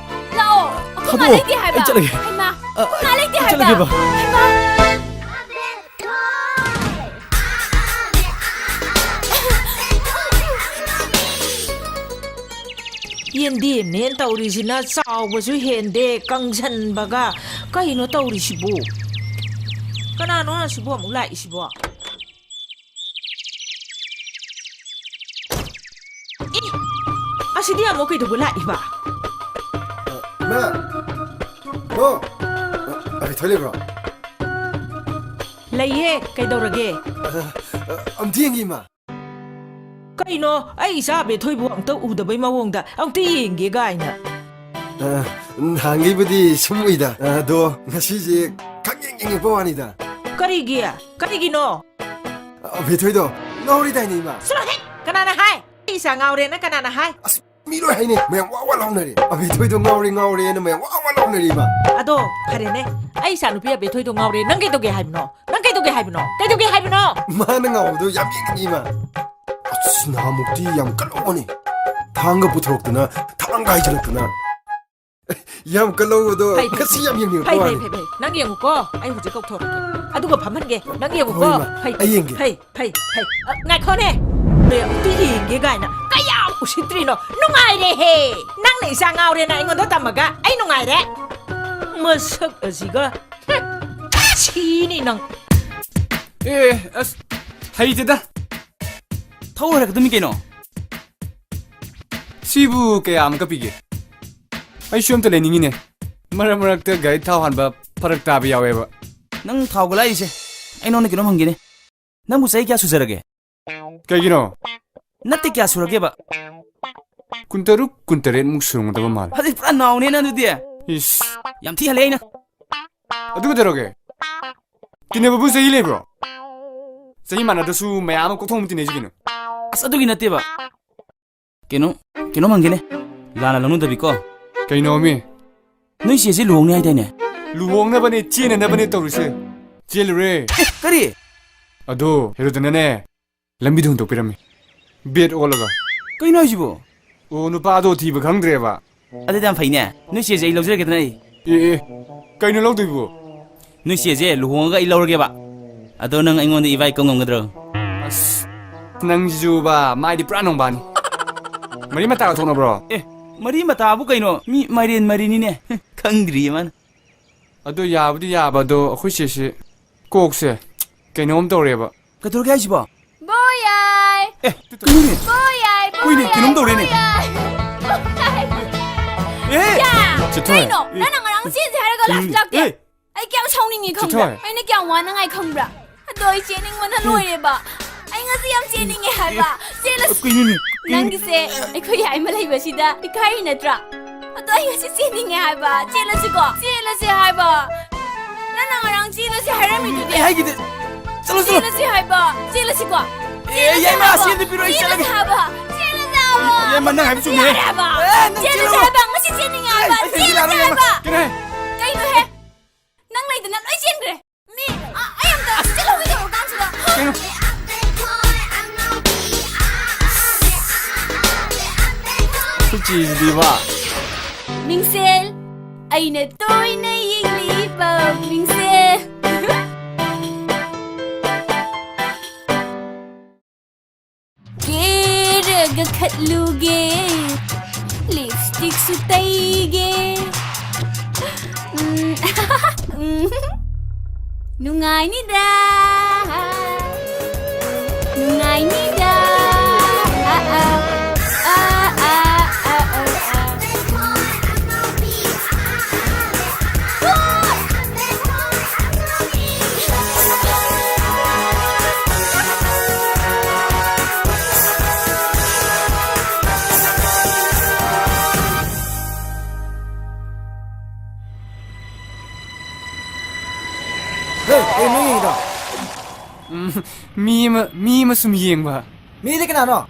ꯂꯥꯛꯑꯣ, ꯑꯩꯈꯣꯏ ꯃꯥ ꯊꯥꯗꯣꯛꯑꯣ, ꯂꯩꯇꯦ ꯍꯥꯏꯕ꯫ ꯑꯩ ꯆꯠꯂꯒꯦ꯫ ꯍꯩꯃꯥ, ꯑ, ꯑꯩꯈꯣꯏ ꯃꯥ ꯂꯩꯇꯦ ꯑꯩ ꯍꯥꯏꯕ꯫ ꯆꯠꯂꯒꯦꯕ꯫ ꯍꯩꯃꯥ꯫ ꯌꯦꯟꯗꯦꯝꯅꯦꯅ ꯇꯧꯔꯤꯁꯤꯅ ꯆꯥꯎꯕꯁꯨ ꯍꯦꯟꯗꯦ, ꯀꯪꯁꯟꯕꯒ꯫ ꯀꯩꯅꯣ ꯇꯧꯔꯤꯁꯤꯕꯨ? ꯀꯅꯥꯅꯣ ꯑꯁꯤꯕꯨ ꯑꯃꯨꯛ ꯂꯥꯛꯏꯁꯤꯕꯣ? ꯑꯦ, ꯑꯁꯤꯗꯤ ꯑꯃꯨꯛ ꯀꯩꯗꯧꯕ ꯂꯥꯛꯏꯕ? ꯏꯃꯥ! ꯏꯕꯣ! ꯑ, ꯑꯕꯦꯊꯣꯏ ꯂꯩꯕ꯭ꯔꯣ? ꯂꯩꯌꯦ, ꯀꯩꯗꯧꯔꯒꯦ? ꯑ, ꯑ, ꯑꯝꯇ ꯌꯦꯡꯒꯦ, ꯏꯃꯥ꯫ ꯀꯩꯅꯣ, ꯑꯩ ꯏꯆꯥ ꯑꯕꯦꯊꯣꯏꯕꯨ ꯑꯝꯇ ꯎꯗꯕꯩ ꯃꯑꯣꯡꯗ ꯑꯝꯇ ꯌꯦꯡꯒꯦ ꯀꯥꯏꯅ? ꯑ, ꯅꯍꯥꯟꯈꯩꯕꯨꯗꯤ ꯁꯨꯝ ꯎꯏꯗ, ꯑꯗꯣ ꯉꯁꯤꯁꯦ ꯈꯪꯌꯦꯡ ꯌꯦꯡꯉꯛꯄ ꯋꯥꯅꯤꯗ꯫ ꯀꯔꯤꯒꯤ? ꯀꯔꯤꯒꯤꯅꯣ? ꯑꯕꯦꯊꯣꯏꯗꯣ ꯉꯥꯎꯔꯤꯗꯥꯏꯅꯦ, ꯏꯃꯥ? ꯆꯠꯂꯣꯍꯦ! ꯀꯅꯥꯅ ꯍꯥꯏ? ꯑꯩ ꯏꯆꯥ ꯉꯥꯎꯔꯦꯅ ꯀꯅꯥꯅ ꯍꯥꯏ? ꯑꯁ, ꯃꯤ ꯂꯣꯏ ꯍꯥꯏꯅꯩ, ꯃꯌꯥꯝ ꯋꯥ ꯋꯥ ꯂꯥꯎꯅꯔꯦ꯫ ꯑꯕꯦꯊꯣꯏꯗꯣ ꯉꯥꯎꯔꯦ, ꯉꯥꯎꯔꯦꯅ ꯃꯌꯥꯝ ꯋꯥ ꯋꯥ ꯂꯥꯎꯅꯔꯦ, ꯏꯃꯥ꯫ ꯑꯗꯣ ꯐꯔꯦꯅꯦ, ꯑꯩ ꯏꯆꯥ ꯅꯨꯄꯤ ꯑꯕꯦꯊꯣꯏꯗꯣ ꯉꯥꯎꯔꯦ, ꯅꯪ ꯀꯩꯗꯧꯒꯦ ꯍꯥꯏꯕꯅꯣ? ꯅꯪ ꯀꯩꯗꯧꯒꯦ ꯍꯥꯏꯕꯅꯣ? ꯀꯩꯗꯧꯒꯦ ꯍꯥꯏꯕꯅꯣ? ꯃꯥꯅ ꯉꯥꯎꯕꯗꯣ ꯌꯥꯝ ꯌꯦꯡꯅꯤꯡꯉꯤ, ꯏꯃꯥ꯫ ꯑꯁ, ꯅꯍꯥꯟꯃꯨꯛꯇꯤ ꯌꯥꯝ ꯀꯜꯂꯧꯕꯅꯤ꯫ ꯊꯥꯡꯒ ꯄꯨꯊꯣꯔꯛꯇꯅ, ꯊꯥꯡꯒ ꯍꯥꯏꯖꯤꯜꯂꯛꯇꯅ꯫ ꯌꯥꯝ ꯀꯜꯂꯧꯕꯗꯣ ꯐꯩ, ꯐꯩ, ꯉꯁꯤ ꯌꯥꯝ ꯌꯦꯡꯅꯤꯡꯉꯛꯄ ꯐꯩ, ꯐꯩ, ꯋꯥꯅꯤ꯫ ꯐꯩ, ꯐꯩ. ꯅꯪ ꯌꯦꯡꯉꯨꯀꯣ. ꯑꯩ ꯍꯧꯖꯤꯛ ꯀꯧꯊꯣꯔꯛꯀꯦ. ꯑꯗꯨꯒ ꯐꯝꯍꯟꯒꯦ. ꯅꯪ ꯌꯦꯡꯉꯨꯀꯣ. ꯍꯣꯏ, ꯏꯃꯥ. ꯐꯩ, ꯑꯩ ꯌꯦꯡꯒꯦ. ꯐꯩ, ꯐꯩ, ꯐꯩ. ꯑ, ꯉꯥꯏꯈꯣꯅꯦ. ꯑꯝꯇ ꯌꯦꯡꯒꯦ ꯀꯥꯏꯅ. ꯀꯌꯥꯝ ꯎꯁꯤꯠꯇ꯭ꯔꯤꯅꯣ. ꯅꯨꯡꯉꯥꯏꯔꯦꯍꯦ. ꯅꯪꯅ ꯏꯆꯥ ꯉꯥꯎꯔꯦꯅ ꯑꯩꯉꯣꯟꯗ ꯇꯝꯃꯒ ꯑꯩ ꯅꯨꯡꯉꯥꯏꯔꯦ. ꯃꯁꯛ ꯑꯁꯤꯒ. ꯍꯨꯝ. ꯁꯤꯅꯤ ꯅꯪ. ꯑꯦ, ꯑꯁ, ꯍꯩꯇꯦꯗ. ꯊꯧ ꯍꯩꯔꯛꯀꯗꯕꯅꯤ ꯀꯩꯅꯣ. ꯁꯤꯕꯨ ꯀꯌꯥ ꯑꯃꯨꯛꯀ ꯄꯤꯒꯦ? ꯑꯩꯁꯨ ꯑꯝꯇ ꯂꯩꯅꯤꯡꯉꯤꯅꯦ. ꯃꯔꯛ ꯃꯔꯛꯇ ꯒꯥꯔꯤ ꯊꯥꯎ ꯍꯥꯟꯕ ꯐꯔꯛ ꯇꯥꯕ ꯌꯥꯎꯋꯦꯕ꯫ ꯅꯪ ꯊꯥꯎꯒ ꯂꯥꯛꯏꯁꯦ? ꯑꯩ ꯅꯉꯣꯟꯗ ꯀꯩꯅꯣꯝ ꯍꯪꯒꯦꯅꯦ. ꯅꯪꯕꯨ ꯆꯍꯤ ꯀꯌꯥ ꯁꯨꯖꯔꯒꯦ? ꯀꯩꯒꯤꯅꯣ? ꯅꯠꯇꯦ, ꯀꯌꯥ ꯁꯨꯔꯒꯦꯕ? ꯀꯨꯟꯇꯔꯨꯛ, ꯀꯨꯟꯇꯔꯦꯠꯃꯨꯛ ꯁꯨꯔꯝꯒꯗꯕ ꯃꯥꯜꯂꯦ꯫ ꯑꯗꯨꯗꯤ ꯄꯨꯔꯥ ꯅꯥꯎꯅꯦꯅ ꯑꯗꯨꯗꯤ꯫ ꯏꯁ꯫ ꯌꯥꯝ ꯊꯤ ꯍꯜꯂꯦ ꯑꯩꯅ꯫ ꯑꯗꯨ ꯀꯩꯗꯧꯔꯒꯦ? ꯇꯤꯟꯅꯕꯕꯨ ꯆꯍꯤ ꯂꯩꯕ꯭ꯔꯣ? ꯆꯍꯤ ꯃꯥꯟꯅꯗ꯭ꯔꯁꯨ ꯃꯌꯥꯝ ꯑꯃ ꯀꯣꯛꯊꯣꯡ ꯑꯃ ꯇꯤꯟꯅꯩꯁꯤ ꯀꯩꯅꯣ꯫ ꯑꯁ, ꯑꯗꯨꯒꯤ ꯅꯠꯇꯦꯕ꯫ ꯀꯩꯅꯣ, ꯀꯩꯅꯣꯝ ꯍꯪꯒꯦꯅꯦ꯫ ꯂꯥꯟꯅ ꯂꯧꯅꯗꯕꯤꯀꯣ꯫ ꯀꯩꯅꯣꯃꯤ? ꯅꯣꯏ ꯆꯦꯁꯦ ꯂꯨꯍꯣꯡꯅꯤ ꯍꯥꯏꯗꯥꯏꯅꯦ? ꯂꯨꯍꯣꯡꯅꯕꯅꯦ, ꯆꯦꯟꯅꯅꯕꯅꯦ ꯇꯧꯔꯤꯁꯦ꯫ ꯆꯦꯜꯂꯨꯔꯦ꯫ ꯑꯦ, ꯀꯔꯤ? ꯑꯗꯣ ꯍꯦꯔꯣꯗꯅꯅꯦ, ꯂꯝꯕꯤꯗ ꯍꯨꯟꯗꯣꯛꯄꯤꯔꯝꯃꯤ꯫ ꯕꯦꯠ ꯑꯣꯜꯂꯒ꯫ ꯀꯩꯅꯣ ꯍꯥꯏꯁꯤꯕꯣ? ꯑꯣ, ꯅꯨꯄꯥꯗꯣ ꯊꯤꯕ ꯈꯪꯗ꯭ꯔꯦꯕ꯫ ꯑꯗꯨꯗꯤ ꯌꯥꯝ ꯐꯩꯅꯦ꯫ ꯅꯣꯏ ꯆꯦꯁꯦ ꯑꯩ ꯂꯧꯖꯔꯒꯦꯗꯅ ꯑꯩ꯫ ꯑꯦ, ꯑꯦ, ꯀꯩꯅꯣ ꯂꯧꯗꯣꯏꯕꯣ? ꯅꯣꯏ ꯆꯦꯁꯦ ꯂꯨꯍꯣꯡꯉꯒ ꯑꯩ ꯂꯧꯔꯒꯦꯕ꯫ ꯑꯗꯣ ꯅꯪ ꯑꯩꯉꯣꯟꯗ ꯏꯕꯥꯏ ꯀꯧ ꯉꯝꯒꯗ꯭ꯔꯣ? ꯑꯁ, ꯅꯪꯁꯤꯁꯨꯕ, ꯃꯥꯏꯗꯤ ꯄꯨꯔꯥ ꯅꯣꯡꯕꯥꯅꯤ꯫ ꯃꯔꯤ ꯃꯇꯥꯒ ꯊꯣꯛꯅꯕ꯭ꯔꯣ? ꯑꯦ, ꯃꯔꯤ ꯃꯇꯥꯕꯨ ꯀꯩꯅꯣ? ꯃꯤ ꯃꯥꯏꯔꯦꯟ ꯃꯔꯤꯅꯤꯅꯦ꯫ ꯈꯪꯗ꯭ꯔꯤꯌꯦ ꯃꯥꯅ꯫ ꯑꯗꯣ ꯌꯥꯕꯨꯗꯤ ꯌꯥꯕ, ꯑꯗꯣ ꯑꯩꯈꯣꯏ ꯆꯦꯁꯦ ꯀꯣꯛꯁꯦ ꯀꯩꯅꯣꯝ ꯇꯧꯔꯦꯕ꯫ ꯀꯩꯗꯧꯔꯒꯦ ꯍꯥꯏꯁꯤꯕꯣ? ꯕꯣꯌꯥꯏ! ꯑꯦ, ꯀꯩꯅꯣꯅꯦ? ꯕꯣꯌꯥꯏ! ꯀꯨꯏꯅꯦ, ꯀꯩꯅꯣꯝ ꯇꯧꯔꯦꯅꯦ꯫ ꯕꯣꯌꯥꯏ! ꯑꯦ! ꯌꯥ! ꯆꯤꯊꯣꯏ꯫ ꯀꯩꯅꯣ? ꯅꯪꯅ ꯉꯔꯥꯡ ꯆꯦꯟꯁꯦ ꯍꯥꯏꯔꯒ ꯂꯥꯛꯁꯨ ꯂꯥꯛꯇꯦ꯫ ꯑꯦ! ꯑꯩ ꯀꯌꯥꯝ ꯁꯥꯎꯅꯤꯡꯉꯤ ꯈꯪꯕ꯭ꯔꯥ? ꯆꯤꯊꯣꯏ꯫ ꯑꯩꯅ ꯀꯌꯥꯝ ꯋꯥꯅꯉꯥꯏ ꯈꯪꯕ꯭ꯔꯥ? ꯑꯗꯣ ꯑꯩ ꯆꯦꯟꯅꯤꯡꯕꯅ ꯂꯣꯏꯔꯦꯕ꯫ ꯑꯩ ꯉꯁꯤ ꯌꯥꯝ ꯆꯦꯟꯅꯤꯡꯉꯦ ꯍꯥꯏꯕ꯫ ꯆꯦꯜꯂꯁꯤ꯫ ꯀꯩꯅꯣꯅꯦ? ꯅꯪꯒꯤꯁꯦ ꯑꯩꯈꯣꯏ ꯌꯥꯏꯃ ꯂꯩꯕꯁꯤꯗ ꯏꯀꯥꯏꯔꯤ ꯅꯠꯇ꯭ꯔꯥ? ꯑꯗꯣ ꯑꯩ ꯉꯁꯤ ꯆꯦꯟꯅꯤꯡꯉꯦ ꯍꯥꯏꯕ꯫ ꯆꯦꯜꯂꯁꯤꯀꯣ? ꯆꯦꯜꯂꯁꯤ ꯍꯥꯏꯕ꯫ ꯅꯪꯅ ꯉꯔꯥꯡ ꯆꯦꯜꯂꯁꯤ ꯍꯥꯏꯔꯝꯃꯤꯗꯨꯗꯤ꯫ ꯑꯩ ꯍꯥꯏꯈꯤꯗꯦ꯫ ꯆꯠꯂꯣ, ꯆꯠꯂꯣ꯫ ꯆꯦꯜꯂꯁꯤ ꯍꯥꯏꯕ꯫ ꯆꯦꯜꯂꯁꯤꯀꯣ? ꯑꯦ, ꯆꯦꯜꯂꯁꯤ ꯌꯥꯏꯃ, ꯍꯥꯏꯕ꯫ ꯁꯦꯟꯗ ꯄꯤꯔꯣ, ꯑꯩ ꯆꯠꯂꯒꯦ꯫ ꯆꯦꯜꯂꯁꯤ ꯍꯥꯏꯕ꯫ ꯆꯦꯜꯂꯁꯤ ꯍꯥꯏꯕ꯫ ꯌꯥꯏꯃ, ꯅꯪ ꯍꯥꯏꯕ ꯆꯨꯝꯃꯦ꯫ ꯌꯥꯔꯦ ꯍꯥꯏꯕ꯫ ꯑꯦ, ꯅꯪ ꯆꯦꯜꯂꯁꯤ ꯆꯦꯜꯂꯣ꯫ ꯍꯥꯏꯕ꯫ ꯉꯁꯤ ꯆꯦꯟꯅꯤꯡꯉꯦ ꯍꯥꯏꯕ꯫ ꯑꯩ, ꯑꯩ ꯆꯦꯜꯂꯁꯤ ꯌꯥꯔꯣꯏ꯫ ꯍꯥꯏꯕ꯫ ꯀꯩꯅꯣ ꯍꯥꯏ? ꯀꯩꯅꯣꯍꯦ? ꯅꯪ ꯂꯩꯗꯅ ꯂꯣꯏ ꯆꯦꯟꯈ꯭ꯔꯦ꯫ ꯃꯤ ꯑ-, ꯑꯩ ꯑꯝꯇ ꯆꯦꯜꯍꯧꯒꯦ ꯇꯧꯔꯀꯥꯟꯁꯤꯗ꯫ ꯀꯩꯅꯣ? ꯑꯩꯈꯣꯏ ꯆꯦꯁꯤꯗꯤꯕ꯫ ꯃꯤꯡꯁꯦꯜ, ꯑꯩꯅ ꯇꯣꯏꯅ ꯌꯦꯡꯂꯤꯕ ꯃꯤꯡꯁꯦꯜ꯫ ꯀꯦꯔꯒ ꯈꯠꯂꯨꯒꯦ, ꯂꯤꯞꯁꯇꯤꯛꯁꯨ ꯇꯩꯒꯦ꯫ ꯎꯝ, ꯎꯝ꯫ ꯅꯨꯡꯉꯥꯏꯅꯤꯗ, ꯅꯨꯡꯉꯥꯏꯅꯤꯗ꯫ ꯑ, ꯑ, ꯑ, ꯑ, ꯑ, ꯑ, ꯑ꯫ ꯍꯦ, ꯀꯩꯅꯣ ꯌꯦꯡꯉꯤꯗꯣ? ꯎꯝ, ꯃꯤ ꯑꯃ, ꯃꯤ ꯑꯃ ꯁꯨꯝ ꯌꯦꯡꯕ꯫ ꯃꯤꯗꯤ ꯀꯅꯥꯅꯣ?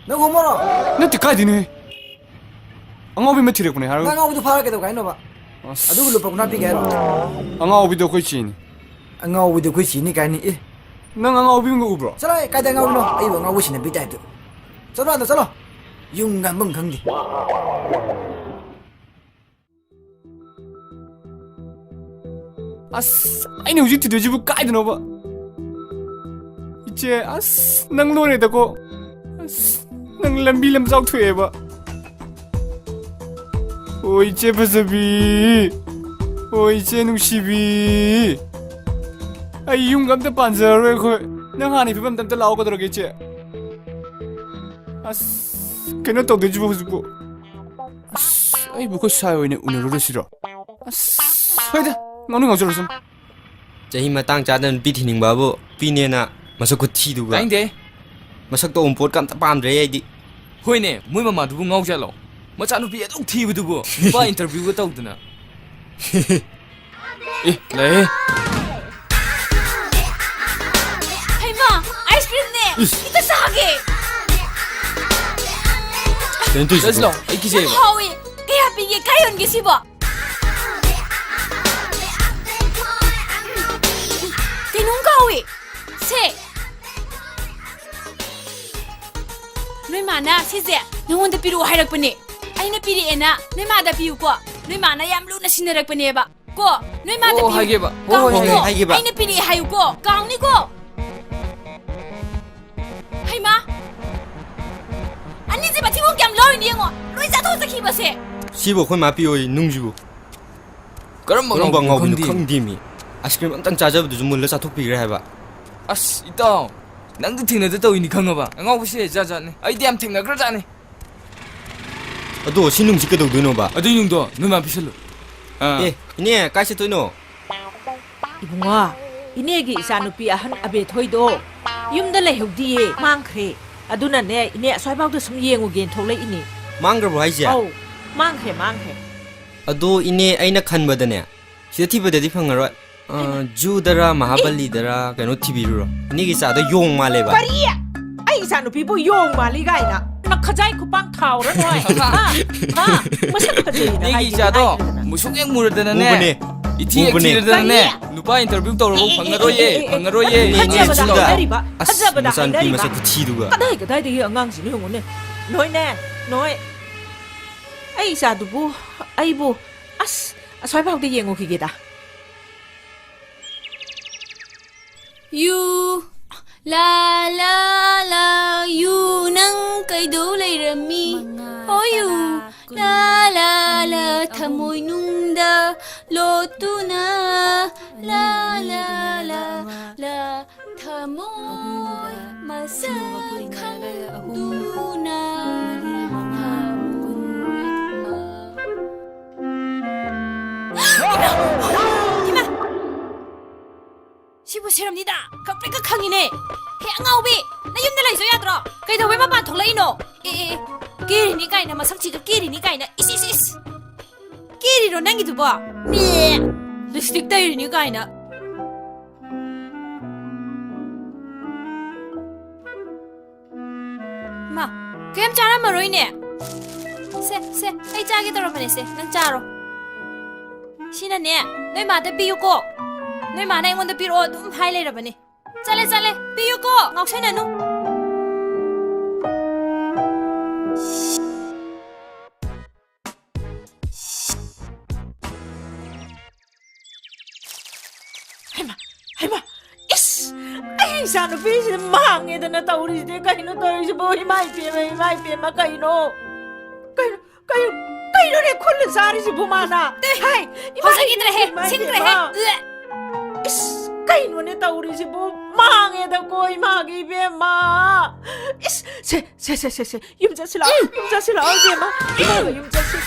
ꯅꯪ ꯍꯣꯃꯣꯔꯣ? ꯅꯠꯇꯦ, ꯀꯥꯏꯗꯩꯅꯣꯍꯦ? ꯑꯉꯥꯎꯕꯤ ꯑꯃ ꯊꯤꯔꯛꯄꯅꯦ ꯍꯥꯏꯔꯒ꯫ ꯅꯪ ꯑꯉꯥꯎꯕꯗꯣ ꯐꯥꯔ ꯀꯩꯗꯧꯒꯦ ꯍꯥꯏꯅꯣꯕ? ꯑꯁ꯫ ꯑꯗꯨꯒ ꯂꯨꯄꯥ ꯀꯨꯟꯊ꯭ꯔꯥ ꯄꯤꯒꯦ ꯍꯥꯏꯔꯣ? ꯑꯉꯥꯎꯕꯤꯗꯣ ꯑꯩꯈꯣꯏ ꯆꯦꯅꯤ꯫ ꯑꯉꯥꯎꯕꯤꯗꯣ ꯑꯩꯈꯣꯏ ꯆꯦꯅꯤ ꯀꯥꯏꯅꯤ, ꯑꯦ꯫ ꯅꯪ ꯑꯉꯥꯎꯕꯤ ꯑꯃꯒ ꯎꯕ꯭ꯔꯣ? ꯆꯠꯂꯣꯍꯦ, ꯀꯥꯏꯗ ꯑꯉꯥꯎꯕꯤꯅꯣ? ꯑꯩꯕꯨ ꯑꯉꯥꯎꯕ ꯁꯤꯟꯅꯕꯤ ꯇꯥꯏꯞꯇ꯫ ꯆꯠꯂꯣ ꯑꯗ, ꯆꯠꯂꯣ꯫ ꯌꯨꯝ ꯉꯥꯟꯐꯝ ꯈꯪꯗꯦ꯫ ꯑꯁ, ꯑꯩꯅ ꯍꯧꯖꯤꯛ ꯊꯤꯗꯣꯏꯁꯤꯕꯨ ꯀꯥꯏꯗꯅꯣꯕ? ꯏꯆꯦ, ꯑꯁ, ꯅꯪ ꯂꯣꯏꯔꯦꯗꯀꯣ꯫ ꯑꯁ, ꯅꯪ ꯂꯝꯕꯤ ꯂꯝꯖꯥꯎ ꯊꯣꯛꯑꯦꯕ꯫ ꯑꯣ, ꯏꯆꯦ ꯐꯖꯕꯤ꯫ ꯑꯣ, ꯏꯆꯦ ꯅꯨꯡꯁꯤꯕꯤ꯫ ꯑꯩ ꯌꯨꯝꯒ ꯑꯝꯇ ꯄꯥꯟꯖꯔꯔꯣꯏ ꯑꯩꯈꯣꯏ꯫ ꯅꯪ ꯍꯥꯟꯅꯒꯤ ꯐꯤꯕꯝꯗ ꯑꯝꯇ ꯂꯥꯛꯑꯣ ꯀꯩꯗꯧꯔꯒꯦ, ꯏꯆꯦ? ꯑꯁ, ꯀꯩꯅꯣ ꯇꯧꯗꯣꯏꯁꯤꯕꯨ ꯍꯧꯖꯤꯛꯄꯨ? ꯑꯁ, ꯑꯩꯕꯨ ꯑꯩꯈꯣꯏ ꯁꯥꯏ ꯑꯣꯏꯅ ꯎꯅꯔꯨꯔꯁꯤꯔꯣ? ꯑꯁ, ꯍꯣꯏꯗ, ꯉꯥꯎꯅꯤꯡ ꯉꯥꯎꯖꯔꯁꯅꯨ꯫ ꯆꯍꯤ ꯃꯇꯥꯡ ꯆꯥꯗꯅ ꯅꯨꯄꯤ ꯊꯤꯅꯤꯡꯕꯕꯨ ꯅꯨꯄꯤꯅꯦꯅ ꯃꯁꯛ ꯈꯨꯊꯤꯗꯨꯒ꯫ ꯇꯥꯅꯤꯡꯗꯦ꯫ ꯃꯁꯛꯇꯣ ꯑꯎꯟꯄꯣꯠꯀ ꯑꯝꯇ ꯄꯥꯝꯗ꯭ꯔꯦ ꯑꯩꯗꯤ꯫ ꯍꯣꯏꯅꯦ, ꯃꯣꯏ ꯃꯃꯥꯗꯨꯕꯨ ꯉꯥꯎꯖꯥꯠꯂꯣ? ꯃꯆꯥꯅꯨꯄꯤ ꯑꯗꯨꯛ ꯊꯤꯕꯗꯨꯕꯨ ꯅꯨꯄꯥ interviewꯒ ꯇꯧꯗꯅ꯫ ꯑꯦ, ꯂꯩꯌꯦ꯫ ꯍꯩꯃꯥ, ice creamꯅꯦ! ꯏꯁ꯫ ꯈꯤꯇ ꯆꯥꯒꯦ! ꯀꯩꯅꯣ ꯇꯧꯔꯤꯁꯤꯕꯣ? ꯆꯠꯁꯤꯂꯥꯎ, ꯑꯩ ꯀꯤꯖꯩꯕ꯫ ꯌꯥꯝ ꯍꯥꯎꯋꯦ! ꯀꯌꯥ ꯄꯤꯒꯦ? ꯀꯥꯏ ꯌꯣꯟꯒꯦ ꯁꯤꯕꯣ? ꯀꯩꯅꯣꯝ ꯀꯥꯎꯏ꯫ ꯁꯦ꯫ ꯅꯣꯏ ꯃꯥꯅ ꯁꯤꯁꯦ ꯅꯉꯣꯟꯗ ꯄꯤꯔꯛꯑꯣ ꯍꯥꯏꯔꯛꯄꯅꯦ꯫ ꯑꯩꯅ ꯄꯤꯔꯛꯑꯦꯅ ꯅꯣꯏ ꯃꯥꯗ ꯄꯤꯌꯨꯀꯣ꯫ ꯅꯣꯏ ꯃꯥꯅ ꯌꯥꯝ ꯂꯨꯅ ꯁꯤꯟꯅꯔꯛꯄꯅꯦꯕ꯫ ꯀꯣ, ꯅꯣꯏ ꯃꯥꯗ ꯑꯣ, ꯄꯤꯌꯨ꯫ ꯍꯥꯏꯒꯦꯕ꯫ ꯍꯣꯏ, ꯍꯣꯏ, ꯀꯥꯎꯅꯤꯀꯣ꯫ ꯍꯣꯏ, ꯍꯥꯏꯒꯦꯕ꯫ ꯑꯩꯅ ꯄꯤꯔꯛꯑꯦ ꯍꯥꯏꯌꯨꯀꯣ꯫ ꯀꯥꯎꯅꯤꯀꯣ꯫ ꯍꯩꯃꯥ! ꯑꯅꯤꯁꯦ ꯃꯊꯤꯕꯣꯡ ꯀꯌꯥꯝ ꯂꯧꯔꯤꯅꯣ ꯌꯦꯡꯉꯣ꯫ ꯂꯣꯏ ꯆꯥꯊꯣꯛ ꯆꯠꯈꯤꯕꯁꯦ꯫ ꯁꯤꯕꯨ ꯑꯩꯈꯣꯏ ꯃꯥ ꯄꯤꯌꯣꯌꯦ ꯅꯨꯡꯁꯤꯕꯨ꯫ ꯀꯔꯝꯕ ꯀꯔꯝꯕ ꯑꯉꯥꯎꯕꯤꯅꯣ ꯈꯪꯗꯦ꯫ ꯈꯪꯗꯦꯃꯤ꯫ ꯑꯥꯏꯁ ꯀ꯭ꯔꯤꯝ ꯑꯝꯇꯪ ꯆꯥꯖꯕꯗꯨꯁꯨ ꯃꯨꯜꯂ ꯆꯥꯊꯣꯛꯄꯤꯈ꯭ꯔꯦ ꯍꯥꯏꯕ꯫ ꯑꯁ, ꯏꯇꯥꯎ, ꯅꯪꯗꯤ ꯊꯦꯡꯅꯗ ꯇꯧꯏꯅꯤ ꯈꯪꯉꯕ? ꯑꯉꯥꯎꯕꯁꯦ ꯖꯥꯠ ꯖꯥꯠꯅꯤ꯫ ꯑꯩꯗꯤ ꯌꯥꯝ ꯊꯦꯡꯅꯈ꯭ꯔꯖꯥꯠꯅꯤ꯫ ꯑꯗꯣ ꯁꯤ ꯅꯨꯡꯁꯤ ꯀꯩꯗꯧꯗꯣꯏꯅꯣꯕ? ꯑꯗꯨꯏ ꯅꯨꯡꯗꯣ ꯅꯣꯏ ꯃꯥ ꯄꯤꯁꯜꯂꯨ꯫ ꯑꯥ꯫ ꯑꯦ, ꯏꯅꯦ, ꯀꯥꯏ ꯆꯠꯇꯣꯏꯅꯣ? ꯏꯕꯨꯡꯉꯣ, ꯏꯅꯦꯒꯤ ꯏꯆꯥꯅꯨꯄꯤ ꯑꯍꯟ ꯑꯕꯦꯊꯣꯏꯗꯣ ꯌꯨꯝꯗ ꯂꯩꯍꯧꯗꯤꯌꯦ, ꯃꯥꯡꯈ꯭ꯔꯦ꯫ ꯑꯗꯨꯅꯅꯦ, ꯏꯅꯦ ꯑꯁ꯭ꯋꯥꯏꯐꯥꯎꯗ ꯁꯨꯝ ꯌꯦꯡꯉꯨꯒꯦꯅ ꯊꯣꯛꯂꯛꯏꯅꯦ꯫ ꯃꯥꯡꯈ꯭ꯔꯕꯣ ꯍꯥꯏꯁꯦ? ꯑꯧ, ꯃꯥꯡꯈ꯭ꯔꯦ, ꯃꯥꯡꯈ꯭ꯔꯦ꯫ ꯑꯗꯣ ꯏꯅꯦ, ꯑꯩꯅ ꯈꯟꯕꯗꯅꯦ, ꯁꯤꯗ ꯊꯤꯕꯗꯗꯤ ꯐꯪꯉꯔꯣꯏ꯫ ꯑ, ꯍꯩꯃꯥ꯫ ꯖꯨꯗꯔ, ꯑꯦ꯫ ꯃꯍꯥꯕꯂꯤꯗꯔ ꯀꯩꯅꯣ ꯊꯤꯕꯤꯔꯨꯔꯣ꯫ ꯏꯅꯦꯒꯤ ꯏꯆꯥꯗꯣ ꯌꯣꯡ ꯃꯥꯜꯂꯦꯕ꯫ ꯀꯔꯤ? ꯑꯩ ꯏꯆꯥꯅꯨꯄꯤꯕꯨ ꯌꯣꯡ ꯃꯥꯜꯂꯤ ꯀꯥꯏꯅ? ꯅꯈꯖꯥꯏ ꯈꯨꯄꯥꯛ ꯊꯥꯎꯔ ꯅꯣꯏ? ꯍꯥ? ꯍꯥ? ꯃꯁꯛ ꯐꯖꯩꯅ ꯏꯅꯦꯒꯤ ꯍꯥꯏꯒꯦꯗꯤ ꯏꯆꯥꯗꯣ ꯍꯥꯏꯗꯅ꯫ ꯃꯨꯁꯨꯛ ꯍꯦꯛ ꯃꯨꯔꯗꯅꯅꯦ, ꯃꯨꯕꯅꯦ꯫ ꯏꯊꯤ ꯍꯦꯛ ꯃꯨꯕꯅꯦ꯫ ꯊꯤꯔꯗꯅꯅꯦ, ꯀꯔꯤ? ꯅꯨꯄꯥ interview ꯇꯧꯔꯕ ꯑꯦ, ꯑꯦ, ꯐꯪꯉꯔꯣꯏꯌꯦ, ꯑꯦ, ꯑꯦ, ꯑꯦ, ꯐꯪꯉꯔꯣꯏꯌꯦ꯫ ꯐꯖꯕꯗ ꯏꯆꯦ ꯍꯥꯏꯅꯔꯤꯕ, ꯑꯁ, ꯐꯖꯕꯗ ꯃꯆꯥꯅꯨꯄꯤ ꯍꯥꯏꯅꯔꯤꯕ꯫ ꯃꯁꯛ ꯈꯨꯊꯤꯗꯨꯒ꯫ ꯀꯗꯥꯏ ꯀꯗꯥꯏꯗꯒꯤ ꯑꯉꯥꯡꯁꯤꯅꯣ ꯌꯦꯡꯉꯨꯅꯦ꯫ ꯅꯣꯏꯅꯦ, ꯅꯣꯏ꯫ ꯑꯩ ꯏꯆꯥꯗꯨꯕꯨ, ꯑꯩꯕꯨ, ꯑꯁ, ꯑꯁ꯭ꯋꯥꯏꯐꯥꯎꯗ ꯌꯦꯡꯉꯨꯈꯤꯒꯦꯗ꯫ ꯌꯨ, ꯂꯥ, ꯂꯥ, ꯂꯥ, ꯌꯨ, ꯅꯪ ꯀꯩꯗꯧ ꯂꯩꯔꯝꯃꯤ? ꯃꯉꯥ, ꯍꯣ, ꯌꯨ, ꯇꯔꯥ, ꯀꯨꯟ, ꯂꯥ, ꯂꯥ, ꯂꯥ, ꯑꯅꯤ, ꯑꯍꯨꯝ꯫ ꯊꯃꯣꯏꯅꯨꯡꯗ ꯂꯣꯠꯇꯨꯅ, ꯂꯥ, ꯂꯥ, ꯂꯥ, ꯂꯥ, ꯊꯃꯣꯏ ꯃꯁꯛ ꯈꯪꯗꯨꯅ, ꯊꯃꯣꯏ ꯃ-, ꯏꯃꯥ! ꯁꯤꯕꯨ ꯁꯤꯔꯝꯅꯤꯗ, ꯈꯪꯄ꯭ꯔꯦꯛꯀ ꯈꯪꯉꯤꯅꯦ꯫ ꯍꯦ, ꯑꯉꯥꯎꯕꯤ, ꯅꯌꯨꯝꯗ ꯂꯩꯖꯧ ꯌꯥꯗ꯭ꯔꯣ? ꯀꯩꯗꯧꯕꯩ ꯃꯄꯥꯟ ꯊꯣꯛꯂꯛꯏꯅꯣ? ꯑꯦ, ꯑꯦ, ꯑꯦ, ꯀꯦꯔꯤꯅꯤ ꯀꯥꯏꯅ, ꯃꯁꯛꯁꯤꯒ ꯀꯦꯔꯤꯅꯤ ꯀꯥꯏꯅ, ꯏꯁ, ꯏꯁ, ꯏꯁ! ꯀꯦꯔꯤꯔꯣ ꯅꯪꯒꯤꯗꯨꯕꯣ? ꯃꯦ! ꯂꯤꯞꯁꯇꯤꯛ ꯇꯩꯔꯤꯅꯤ ꯀꯥꯏꯅ꯫ ꯃꯥ, ꯀꯩꯝ ꯆꯥꯔꯝꯃꯔꯣꯏꯅꯦ꯫ ꯁꯦ, ꯁꯦ, ꯑꯩ ꯆꯥꯒꯦ ꯇꯧꯔꯝꯕꯅꯦ, ꯁꯦ, ꯅꯪ ꯆꯥꯔꯣ꯫ ꯁꯤꯅꯅꯦ, ꯅꯣꯏ ꯃꯥꯗ ꯄꯤꯌꯨꯀꯣ꯫ ꯅꯣꯏ ꯃꯥꯅ ꯑꯩꯉꯣꯟꯗ ꯄꯤꯔꯛꯑꯣ ꯑꯗꯨꯝ ꯍꯥꯏ ꯂꯩꯔꯕꯅꯦ꯫ ꯆꯠꯂꯦ, ꯆꯠꯂꯦ, ꯄꯤꯌꯨꯀꯣ, ꯉꯥꯎꯁꯟꯅꯅꯨ꯫ ꯏꯆꯥꯅꯨꯄꯤꯁꯤ ꯃꯥꯡꯉꯦꯗꯅ ꯇꯧꯔꯤꯁꯤꯗꯤ꯫ ꯀꯩꯅꯣ ꯇꯧꯔꯤꯁꯤꯕꯨ? ꯏꯃꯥ ꯏꯕꯦꯝꯃ, ꯏꯃꯥ ꯏꯕꯦꯝꯃ, ꯀꯩꯅꯣ? ꯀꯩꯅꯣ, ꯀꯩꯅꯣ, ꯀꯩꯅꯣꯅꯦ ꯈꯨꯜꯂ ꯆꯥꯔꯤꯁꯤꯕꯨ ꯃꯥꯅ? ꯍꯩ, ꯏꯃꯥ ꯍꯧꯖꯤꯛꯀꯤꯗꯨꯅ ꯍꯦ, ꯏꯕꯦꯝꯃ, ꯁꯤꯟꯈ꯭ꯔꯦꯍꯦ꯫ ꯏꯕꯦꯝꯃ꯫ ꯏꯁ, ꯀꯩꯅꯣꯅꯦ ꯇꯧꯔꯤꯁꯤꯕꯨ? ꯃꯥꯡꯉꯦꯗꯀꯣ ꯏꯃꯥꯒꯤ ꯏꯕꯦꯝꯃ꯫ ꯏꯁ, ꯁꯦ, ꯁꯦ, ꯁꯦ, ꯁꯦ, ꯁꯦ, ꯌꯨꯝ ꯆꯠꯁꯤ ꯂꯥꯛꯑꯣ, ꯌꯨꯝ ꯆꯠꯁꯤ ꯂꯥꯛꯑꯣ ꯏꯕꯦꯝꯃ꯫ ꯏꯃꯥꯒ ꯌꯨꯝ ꯆꯠꯁꯤ꯫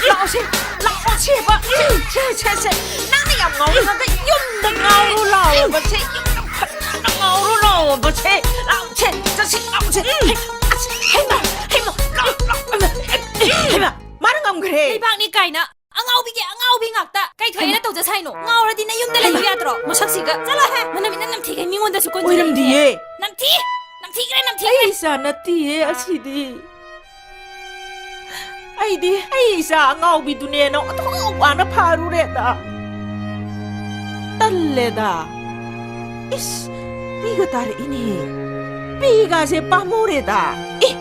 ꯂꯥꯛꯑꯣꯁꯦ, ꯂꯥꯛꯑꯣꯁꯦꯕ꯫ ꯁꯦ, ꯁꯦ, ꯁꯦ, ꯁꯦ꯫ ꯅꯪꯅ ꯌꯥꯝ ꯉꯥꯎꯔꯒ ꯌꯨꯝꯗ ꯉꯥꯎꯔꯨ ꯂꯥꯛꯑꯣꯕꯁꯦ꯫ ꯌꯨꯝꯗ ꯐꯖꯅ ꯉꯥꯎꯔꯨ ꯂꯥꯛꯑꯣꯕꯁꯦ꯫ ꯂꯥꯛꯑꯣꯁꯦ, ꯆꯠꯁꯤ, ꯂꯥꯛꯑꯣꯁꯦ꯫ ꯍꯩ, ꯑꯁ, ꯍꯩꯃ, ꯍꯩꯃ, ꯂꯥꯛꯑꯣ, ꯂꯥꯛꯑꯣ, ꯍꯩꯃ, ꯍꯩꯃ, ꯃꯥꯅ ꯉꯝꯈ꯭ꯔꯦ꯫ ꯂꯩꯕꯥꯛꯅꯤ ꯀꯥꯏꯅ꯫ ꯑꯉꯥꯎꯕꯤꯒꯤ ꯑꯉꯥꯎꯕꯤ ꯉꯥꯛꯇ꯫ ꯀꯩ ꯊꯣꯛꯑꯦꯅ ꯇꯧꯖ ꯁꯥꯏꯅꯣ? ꯉꯥꯎꯔꯗꯤ ꯅꯌꯨꯝꯗ ꯂꯩꯌꯨ ꯌꯥꯗ꯭ꯔꯣ? ꯃꯁꯛꯁꯤꯒ꯫ ꯆꯠꯂꯣꯍꯦ! ꯃꯅꯝ ꯏꯅꯝ ꯅꯝꯊꯤꯈꯩ ꯃꯤꯉꯣꯟꯗꯁꯨ ꯀꯣꯟꯁꯤꯜꯂꯛꯏꯅꯦ꯫ ꯑꯣꯏꯔꯝꯗꯤꯌꯦ꯫ ꯅꯝꯊꯤ! ꯅꯝꯊꯤꯈ꯭ꯔꯦ, ꯅꯝꯊꯤꯈ꯭ꯔꯦ꯫ ꯑꯩ ꯏꯆꯥ ꯅꯠꯇꯤꯌꯦ ꯑꯁꯤꯗꯤ꯫ ꯑꯩꯗꯤ ꯑꯩ ꯏꯆꯥ ꯑꯉꯥꯎꯕꯤꯗꯨꯅꯦꯅ ꯑꯣꯟꯊꯣꯛ ꯋꯥꯅ ꯐꯥꯔꯨꯔꯦꯗ꯫ ꯇꯜꯂꯦꯗ꯫ ꯏꯁ, ꯄꯤꯒ ꯇꯥꯔꯛꯏꯅꯦꯍꯦ꯫ ꯄꯤꯒꯥꯁꯦ ꯄꯥꯝꯃꯨꯔꯦꯗ꯫ ꯑꯦ,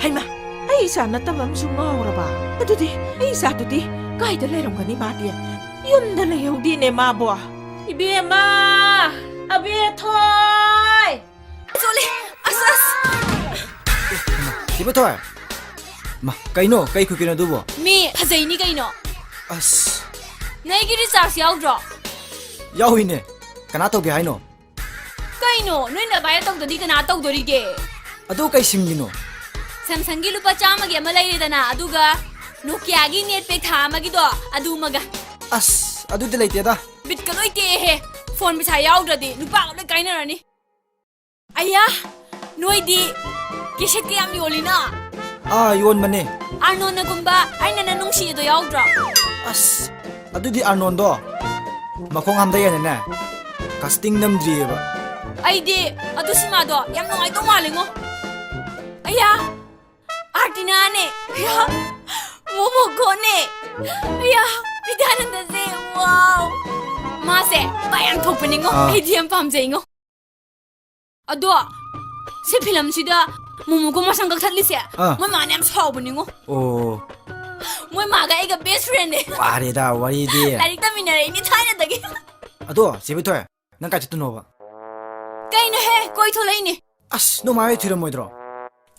ꯍꯩꯃꯥ! ꯑꯩ ꯏꯆꯥ ꯅꯠꯇꯕ ꯑꯃꯁꯨ ꯉꯥꯎꯔꯕ? ꯑꯗꯨꯗꯤ ꯑꯩ ꯏꯆꯥꯗꯨꯗꯤ ꯀꯥꯏꯗ ꯂꯩꯔꯝꯒꯅꯤ ꯃꯥꯗꯤ? ꯌꯨꯝꯗ ꯂꯩꯍꯧꯗꯦꯅꯦ ꯃꯥꯕꯣ꯫ ꯏꯕꯦꯝꯃ! ꯑꯕꯦꯊꯣꯏ! ꯆꯣꯠꯂꯦ! ꯑꯁ, ꯑꯁ! ꯁꯤꯕꯨ ꯊꯣꯏ! ꯃꯥ, ꯀꯩꯅꯣ? ꯀꯩ ꯈꯨꯠꯀꯤꯅꯣ ꯑꯗꯨꯕꯣ? ꯃꯤ ꯐꯖꯩꯅꯤ ꯀꯩꯅꯣ! ꯑꯁ! ꯅꯣꯏꯒꯤ ꯔꯤꯆꯥꯔꯖ ꯌꯥꯎꯗ꯭ꯔꯣ? ꯌꯥꯎꯏꯅꯦ꯫ ꯀꯅꯥ ꯇꯧꯒꯦ ꯍꯥꯏꯅꯣ? ꯀꯩꯅꯣ, ꯅꯣꯏ ꯅꯕꯥꯏꯅ ꯇꯧꯗꯗꯤ ꯀꯅꯥ ꯇꯧꯗꯣꯔꯤꯒꯦ? ꯑꯗꯨ ꯀꯩ ꯁꯤꯝꯒꯤꯅꯣ? ꯁꯦꯝꯁꯪꯒꯤ ꯂꯨꯄꯥ ꯆꯥꯝꯃꯒꯤ ꯑꯃ ꯂꯩꯔꯦꯗꯅ, ꯑꯗꯨꯒ ꯅꯣꯀꯤꯌꯥꯒꯤ ꯅꯦꯠ ꯄꯦꯛ ꯊꯥ ꯑꯃꯒꯤꯗꯣ, ꯑꯗꯨ ꯑꯃꯒ꯫ ꯑꯁ, ꯑꯗꯨꯗꯤ ꯂꯩꯇꯦꯗ꯫ ꯕꯤꯠꯀ ꯂꯣꯏ ꯇꯦꯛꯑꯦꯍꯦ꯫ ꯐꯣꯟ ꯄꯩꯁꯥ ꯌꯥꯎꯗ꯭ꯔꯗꯤ ꯅꯨꯄꯥꯒ ꯂꯣꯏ ꯀꯥꯏꯅꯔꯅꯤ꯫ ꯑꯌꯥ, ꯅꯣꯏꯗꯤ ꯀꯦꯁꯦꯠꯀ ꯌꯥꯝ ꯌꯣꯜꯂꯤꯅ? ꯑꯥ, ꯌꯣꯟꯕꯅꯦ꯫ ꯑꯥꯔꯅꯣꯟꯅꯒꯨꯝꯕ ꯑꯩꯅ ꯅꯪ ꯅꯨꯡꯁꯤꯌꯦꯗꯣ ꯌꯥꯎꯗ꯭ꯔꯣ? ꯑꯁ, ꯑꯗꯨꯗꯤ ꯑꯥꯔꯅꯣꯟꯗꯣ ꯃꯈꯣꯡ ꯍꯥꯝꯊꯩ ꯍꯥꯏꯅꯅꯦ, ꯀꯥꯁꯇꯤꯡ ꯅꯝꯗ꯭ꯔꯤꯑꯕ꯫ ꯑꯩꯗꯤ ꯑꯗꯨ ꯁꯤꯃꯥꯗꯣ ꯌꯥꯝ ꯅꯨꯡꯉꯥꯏꯗꯧ ꯃꯥꯜꯂꯦꯉꯣ꯫ ꯑꯌꯥ, ꯑꯥꯔꯇꯤꯅꯥꯅꯦ꯫ ꯑꯌꯥ, ꯃꯣꯃꯣꯀꯣꯅꯦ꯫ ꯑꯌꯥ, ꯕꯤꯗ꯭ꯌꯥꯅꯟꯗꯁꯦ꯫ ꯋꯥꯎ! ꯃꯥꯁꯦ ꯅꯨꯄꯥ ꯌꯥꯝ ꯊꯣꯛꯄꯅꯤꯉꯣ꯫ ꯑꯥ꯫ ꯑꯩꯗꯤ ꯌꯥꯝ ꯄꯥꯝꯖꯩꯉꯣ꯫ ꯑꯗꯣ ꯁꯤ ꯐꯤꯂꯝꯁꯤꯗ ꯃꯣꯃꯣꯀꯣ ꯃꯁꯝ ꯀꯛꯊꯠꯂꯤꯁꯦ, ꯑꯥ, ꯃꯣꯏ ꯃꯥꯅ ꯌꯥꯝ ꯁꯥꯎꯕꯅꯤꯉꯣ꯫ ꯑꯣ꯫ ꯃꯣꯏ ꯃꯥꯒ ꯑꯩꯒ ꯕꯦꯁ ꯐ꯭ꯔꯦꯟꯅꯦ꯫ ꯋꯥꯔꯦꯗ ꯋꯥꯔꯤꯗꯤ꯫ ꯂꯥꯏꯔꯤꯛ ꯇꯝꯃꯤꯟꯅꯔꯛꯏꯅꯦ ꯊꯥꯏꯅꯗꯒꯤ꯫ ꯑꯗꯣ ꯆꯦ ꯕꯤꯊꯣꯏ, ꯅꯪ ꯀꯥꯏ ꯆꯠꯇꯣꯏꯅꯣꯕ? ꯀꯩꯅꯣꯍꯦ, ꯀꯣꯏ ꯊꯣꯛꯂꯛꯏꯅꯦ꯫ ꯑꯁ, ꯅꯣꯡꯃꯥꯏ ꯍꯣꯏ ꯊꯤꯔꯝꯃꯣꯏꯗ꯭ꯔꯣ?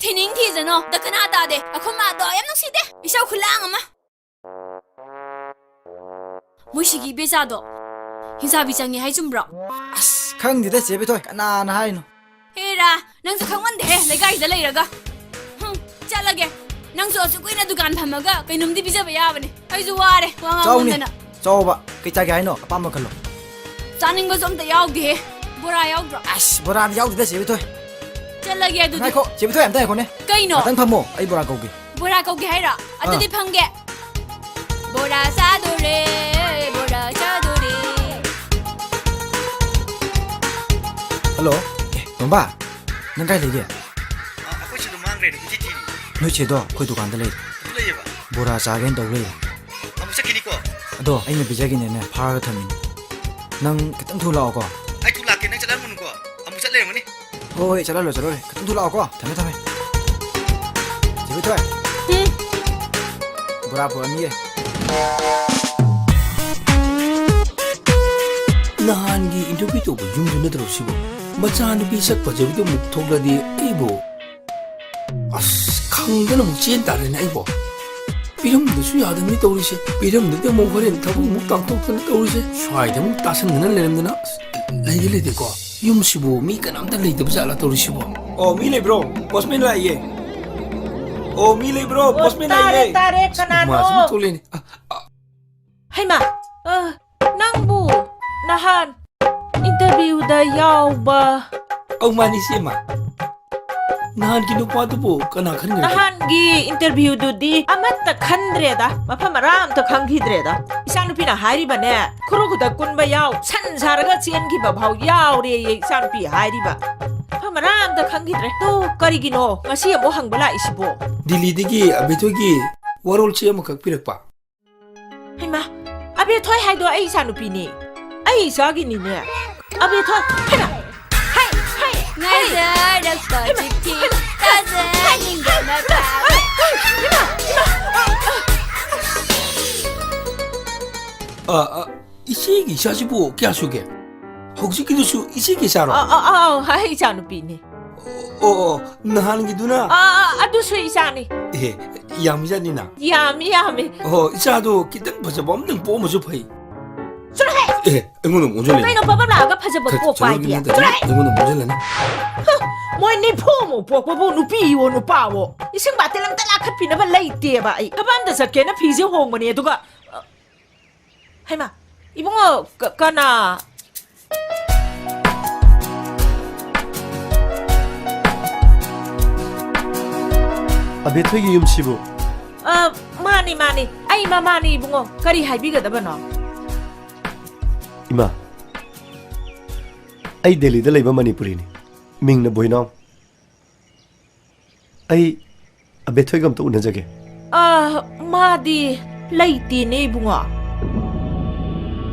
ꯊꯤꯅꯤꯡ ꯊꯤꯖꯅꯣ, ꯗꯈꯅꯥ ꯇꯥꯗꯦ꯫ ꯑꯩꯈꯣꯏ ꯃꯥꯗꯣ ꯌꯥꯝ ꯅꯨꯡꯁꯤꯗꯦ, ꯏꯁꯧ ꯈꯨꯂꯥꯡ ꯑꯃ꯫ ꯃꯣꯏ ꯁꯤꯒꯤ ꯏꯕꯦꯆꯥꯗꯣ ꯍꯤꯡꯆꯥꯕꯤ ꯆꯪꯉꯦ ꯍꯥꯏ ꯆꯨꯝꯕ꯭ꯔꯣ? ꯑꯁ, ꯈꯪꯗꯦꯗ ꯆꯦ ꯕꯤꯊꯣꯏ, ꯀꯅꯥꯅ ꯍꯥꯏꯅꯣ? ꯍꯦꯔꯥ, ꯅꯪꯁꯨ ꯈꯪꯃꯟꯗꯦꯍꯦ, ꯂꯩꯀꯥꯏꯁꯤꯗ ꯂꯩꯔꯒ꯫ ꯍꯨꯝ, ꯆꯠꯂꯒꯦ꯫ ꯅꯪꯁꯨ ꯑꯁꯨꯛ ꯀꯨꯏꯅ ꯗꯨꯀꯥꯟ ꯐꯝꯃꯒ ꯀꯩꯅꯣꯝꯗꯤ ꯄꯤꯖꯕ ꯌꯥꯕꯅꯦ꯫ ꯑꯩꯁꯨ ꯋꯥꯔꯦ, ꯋꯥ ꯆꯥꯎꯅꯦ, ꯉꯥꯡꯃꯟꯗꯅ꯫ ꯆꯥꯎꯕ, ꯀꯩ ꯆꯥꯒꯦ ꯍꯥꯏꯅꯣ? ꯑꯄꯥꯝꯕ ꯈꯜꯂꯣ꯫ ꯆꯥꯅꯤꯡꯕꯁꯨ ꯑꯝꯇ ꯌꯥꯎꯗꯦꯍꯦ꯫ ꯕꯣꯔꯥ ꯌꯥꯎꯗ꯭ꯔꯣ? ꯑꯁ, ꯕꯣꯔꯥꯗꯤ ꯌꯥꯎꯗꯦꯗ ꯆꯦ ꯕꯤꯊꯣꯏ꯫ ꯆꯠꯂꯒꯦ ꯑꯗꯨꯗꯤ꯫ ꯉꯥꯏꯈꯣ, ꯆꯦ ꯕꯤꯊꯣꯏ, ꯑꯝꯇ ꯉꯥꯏꯈꯣꯅꯦ꯫ ꯀꯩꯅꯣ? ꯉꯥꯛꯇꯪ ꯐꯝꯃꯣ, ꯑꯩ ꯕꯣꯔꯥ ꯀꯧꯒꯦ꯫ ꯕꯣꯔꯥ ꯀꯧꯒꯦ ꯍꯥꯏꯔꯣ? ꯑꯗꯨꯗꯤ ꯑꯥ꯫ ꯐꯝꯒꯦ꯫ ꯕꯣꯔꯥ ꯆꯥꯗꯣꯔꯦ, ꯕꯣꯔꯥ ꯆꯥꯗꯣꯔꯦ꯫ ꯍꯜꯂꯣ꯫ ꯑꯦ, ꯇꯣꯝꯕ, ꯅꯪ ꯀꯥꯏ ꯂꯩꯒꯦ? ꯑ, ꯑꯩꯈꯣꯏ ꯁꯤꯗ ꯃꯥꯡꯈ꯭ꯔꯦꯅꯦ, ꯀꯣꯏꯊꯤ ꯊꯤꯔꯤ꯫ ꯅꯣꯏ ꯆꯦꯗꯣ ꯑꯩꯈꯣꯏ ꯗꯨꯀꯥꯟꯗ ꯂꯩ꯫ ꯑꯗꯨ ꯂꯩꯌꯦꯕ? ꯕꯣꯔꯥ ꯆꯥꯒꯦꯅ ꯇꯧ ꯂꯩ꯫ ꯑꯃꯨꯛ ꯆꯠꯈꯤꯅꯤꯀꯣ? ꯑꯗꯣ ꯑꯩꯅ ꯄꯤꯖꯒꯦꯅꯅꯦ ꯐꯥꯔꯒ ꯊꯝꯃꯤꯅꯤ꯫ ꯅꯪ ꯈꯤꯇꯪ ꯊꯨꯅ ꯂꯥꯛꯑꯣꯀꯣ꯫ ꯑꯩ ꯊꯨꯅ ꯂꯥꯛꯀꯦ, ꯅꯪ ꯆꯠꯂꯝꯃꯨꯅꯨꯀꯣ꯫ ꯑꯃꯨꯛ ꯆꯠ ꯂꯩꯔꯝꯒꯅꯤ꯫ ꯍꯣꯏ, ꯍꯣꯏ, ꯆꯠꯍꯜꯂꯣ, ꯆꯠꯍꯜꯂꯣ꯫ ꯈꯤꯇꯪ ꯊꯨꯂꯥꯛꯑꯣꯀꯣ꯫ ꯊꯝꯃꯦ, ꯊꯝꯃꯦ꯫ ꯆꯦ ꯕꯤꯊꯣꯏ꯫ ꯎꯝ꯫ ꯕꯣꯔꯥ ꯄꯨꯔꯛꯑꯅꯤꯌꯦ꯫ ꯅꯍꯥꯟꯒꯤ interview ꯇꯧꯕ ꯌꯨꯝꯗꯨ ꯅꯠꯇ꯭ꯔꯣ ꯁꯤꯕꯣ? ꯃꯆꯥꯅꯨꯄꯤ ꯁꯛ ꯐꯖꯕꯤꯗꯣ ꯑꯃꯨꯛ ꯊꯣꯛꯂꯗꯤ ꯑꯩꯕꯨ ꯑꯁ, ꯈꯪꯗꯅ ꯑꯃꯨꯛ ꯆꯦꯟ ꯇꯥꯔꯦꯅꯦ ꯑꯩꯕꯣ꯫ ꯄꯤꯔꯝꯗꯁꯨ ꯌꯥꯗꯕꯅꯤ ꯇꯧꯔꯤꯁꯦ꯫ ꯄꯤꯔꯝꯗꯗꯤ ꯑꯃꯨꯛ ꯍꯣꯔꯦꯟ ꯊꯕꯛ ꯑꯃꯨꯛ ꯇꯥꯡꯊꯣꯛꯇꯅ ꯇꯧꯔꯤꯁꯦ꯫ ꯁ꯭ꯋꯥꯏꯗ ꯑꯃꯨꯛ ꯇꯥꯁꯟꯗꯅ ꯂꯩꯔꯝꯗꯅ ꯑꯁ, ꯂꯩꯗꯤ ꯂꯩꯇꯦꯀꯣ꯫ ꯌꯨꯝꯁꯤꯕꯨ ꯃꯤ ꯀꯅꯥꯝꯇ ꯂꯩꯇꯕ ꯖꯥꯠꯂꯥ ꯇꯧꯔꯤꯁꯤꯕꯣ? ꯑꯣ, ꯃꯤ ꯂꯩꯕ꯭ꯔꯣ? Postman ꯂꯥꯛꯏꯌꯦ꯫ ꯑꯣ, ꯃꯤ ꯂꯩꯕ꯭ꯔꯣ? ꯑꯣ, Postman ꯇꯥꯔꯦ, ꯂꯥꯛꯏꯌꯦ꯫ ꯇꯥꯔꯦ, ꯀꯅꯥꯅꯣ? ꯃꯥꯁꯨ ꯑꯃꯨꯛ ꯊꯣꯛꯂꯛꯑꯦꯅꯦ꯫ ꯑ, ꯑ, ꯍꯩꯃꯥ! ꯑ, ꯅꯪꯕꯨ ꯅꯍꯥꯟ interview ꯗ ꯌꯥꯎꯕ? ꯑꯧ, ꯃꯥꯅꯤ, ꯏꯆꯦꯃ꯫ ꯅꯍꯥꯟꯒꯤ ꯅꯨꯄꯥꯗꯨꯕꯨ ꯀꯅꯥ ꯈꯟꯈ꯭ꯔꯒꯦ? ꯅꯍꯥꯟꯒꯤ interview ꯗꯨꯗꯤ ꯑꯃꯠꯇ ꯈꯟꯗ꯭ꯔꯦꯗ, ꯃꯐꯝ ꯃꯔꯥ ꯑꯝꯇ ꯈꯪꯈꯤꯗ꯭ꯔꯦꯗ꯫ ꯏꯆꯥꯅꯨꯄꯤꯅ ꯍꯥꯏꯔꯤꯕꯅꯦ, ꯈꯨꯔꯨ ꯈꯨꯗꯛ ꯀꯨꯟꯕ ꯌꯥꯎ, ꯁꯟ ꯁꯥꯔꯒ ꯆꯦꯟꯈꯤꯕ ꯐꯥꯎ ꯌꯥꯎꯔꯦꯌꯦ ꯏꯆꯥꯅꯨꯄꯤ ꯍꯥꯏꯔꯤꯕ꯫ ꯃꯐꯝ ꯃꯔꯥ ꯑꯝꯇ ꯈꯪꯈꯤꯗ꯭ꯔꯦ꯫ ꯇꯨ, ꯀꯔꯤꯒꯤꯅꯣ ꯉꯁꯤ ꯑꯃꯨꯛ ꯍꯪꯕ ꯂꯥꯛꯏꯁꯤꯕꯣ? ꯗꯤꯜꯂꯤꯗꯒꯤ ꯑꯕꯦꯊꯣꯏꯒꯤ ꯋꯥꯔꯣꯜ ꯆꯦ ꯑꯃꯈꯛ ꯄꯤꯔꯛꯄ꯫ ꯍꯩꯃꯥ, ꯑꯕꯦꯊꯣꯏ ꯍꯥꯏꯗꯣ ꯑꯩ ꯏꯆꯥꯅꯨꯄꯤꯅꯤ꯫ ꯑꯩ ꯏꯆꯥꯒꯤꯅꯤꯅꯦ꯫ ꯑꯕꯦꯊꯣꯏ, ꯍꯩꯃꯥ, ꯍꯩ, ꯍꯩ, ꯍꯩ꯫ ꯉꯥꯏꯖꯔꯛꯄ ꯍꯩꯃꯥ, ꯆꯤꯊꯤ ꯍꯩꯃꯥ, ꯊꯥꯖꯅꯤꯡꯕꯅ ꯍꯩꯃꯥ, ꯄꯥꯎ꯫ ꯍꯩꯃꯥ, ꯍꯩꯃꯥ, ꯑ, ꯑ, ꯑ, ꯏꯆꯦꯒꯤ ꯏꯆꯥꯁꯤꯕꯨ ꯀꯌꯥ ꯁꯨꯒꯦ? ꯍꯧꯖꯤꯛꯀꯤꯗꯨꯁꯨ ꯏꯆꯦꯒꯤ ꯏꯆꯥꯔꯣ? ꯑ, ꯑ, ꯑ, ꯑ, ꯏꯆꯥꯅꯨꯄꯤꯅꯤ꯫ ꯑꯣ, ꯑꯣ, ꯅꯍꯥꯟꯒꯤꯗꯨꯅ? ꯑ, ꯑ, ꯑꯗꯨꯁꯨ ꯏꯆꯥꯅꯤ꯫ ꯑꯦ, ꯌꯥꯝꯃꯤꯖꯥꯠꯅꯤꯅ꯫ ꯌꯥꯝꯃꯤ, ꯌꯥꯝꯃꯤ꯫ ꯑꯣ, ꯏꯆꯥꯗꯣ ꯈꯤꯇꯪ ꯐꯖꯕ ꯑꯝꯇꯪ ꯄꯣꯛꯑꯝꯃꯁꯨ ꯐꯩ꯫ ꯆꯠꯂꯣꯍꯦ! ꯑꯦ, ꯑꯩꯉꯣꯟꯗ ꯑꯃꯨꯛ ꯑꯣꯟꯁꯤꯜꯂꯦ꯫ ꯀꯩꯅꯣ, ꯕꯕꯥ ꯂꯥꯛꯑꯒ ꯐꯖꯕ ꯈꯔ ꯄꯣꯛꯄ ꯍꯥꯏꯗꯤ? ꯆꯠꯂꯣ, ꯆꯠꯂꯣꯍꯦ! ꯑꯩꯉꯣꯟꯗ ꯑꯃꯨꯛ ꯑꯣꯟꯁꯤꯜꯂꯅꯤ꯫ ꯍ, ꯃꯣꯏ ꯅꯤꯐꯨꯃꯨꯛ ꯄꯣꯛꯄꯕꯨ ꯅꯨꯄꯤꯋꯣ ꯅꯨꯄꯥꯋꯣ, ꯏꯁꯤꯡ ꯕꯥꯇꯤꯜ ꯑꯝꯇ ꯂꯥꯈꯠꯄꯤꯅꯕ ꯂꯩꯇꯦꯕ ꯑꯩ꯫ ꯊꯕꯛ ꯑꯝꯇ ꯆꯠꯀꯦꯅ ꯐꯤꯁꯦ ꯍꯣꯡꯕꯅꯦ, ꯑꯗꯨꯒ, ꯑ, ꯍꯩꯃꯥ, ꯏꯕꯨꯡꯉꯣ, ꯀ-, ꯀꯅꯥ? ꯑꯕꯦꯊꯣꯏꯒꯤ ꯌꯨꯝꯁꯤꯕꯨ? ꯑ, ꯃꯥꯅꯤ, ꯃꯥꯅꯤ꯫ ꯑꯩ ꯃꯃꯥꯅꯤ, ꯏꯕꯨꯡꯉꯣ꯫ ꯀꯔꯤ ꯍꯥꯏꯕꯤꯒꯗꯕꯅꯣ? ꯏꯃꯥ, ꯑꯩ ꯗꯦꯜꯂꯤꯗ ꯂꯩꯕ ꯃꯅꯤꯄꯨꯔꯤꯅꯤ꯫ ꯃꯤꯡꯅ ꯕꯣꯏꯅꯥꯎ꯫ ꯑꯩ ꯑꯕꯦꯊꯣꯏꯒ ꯑꯝꯇ ꯎꯅꯖꯒꯦ꯫ ꯑ, ꯃꯥꯗꯤ ꯂꯩꯇꯦꯅꯦ, ꯏꯕꯨꯡꯉꯣ꯫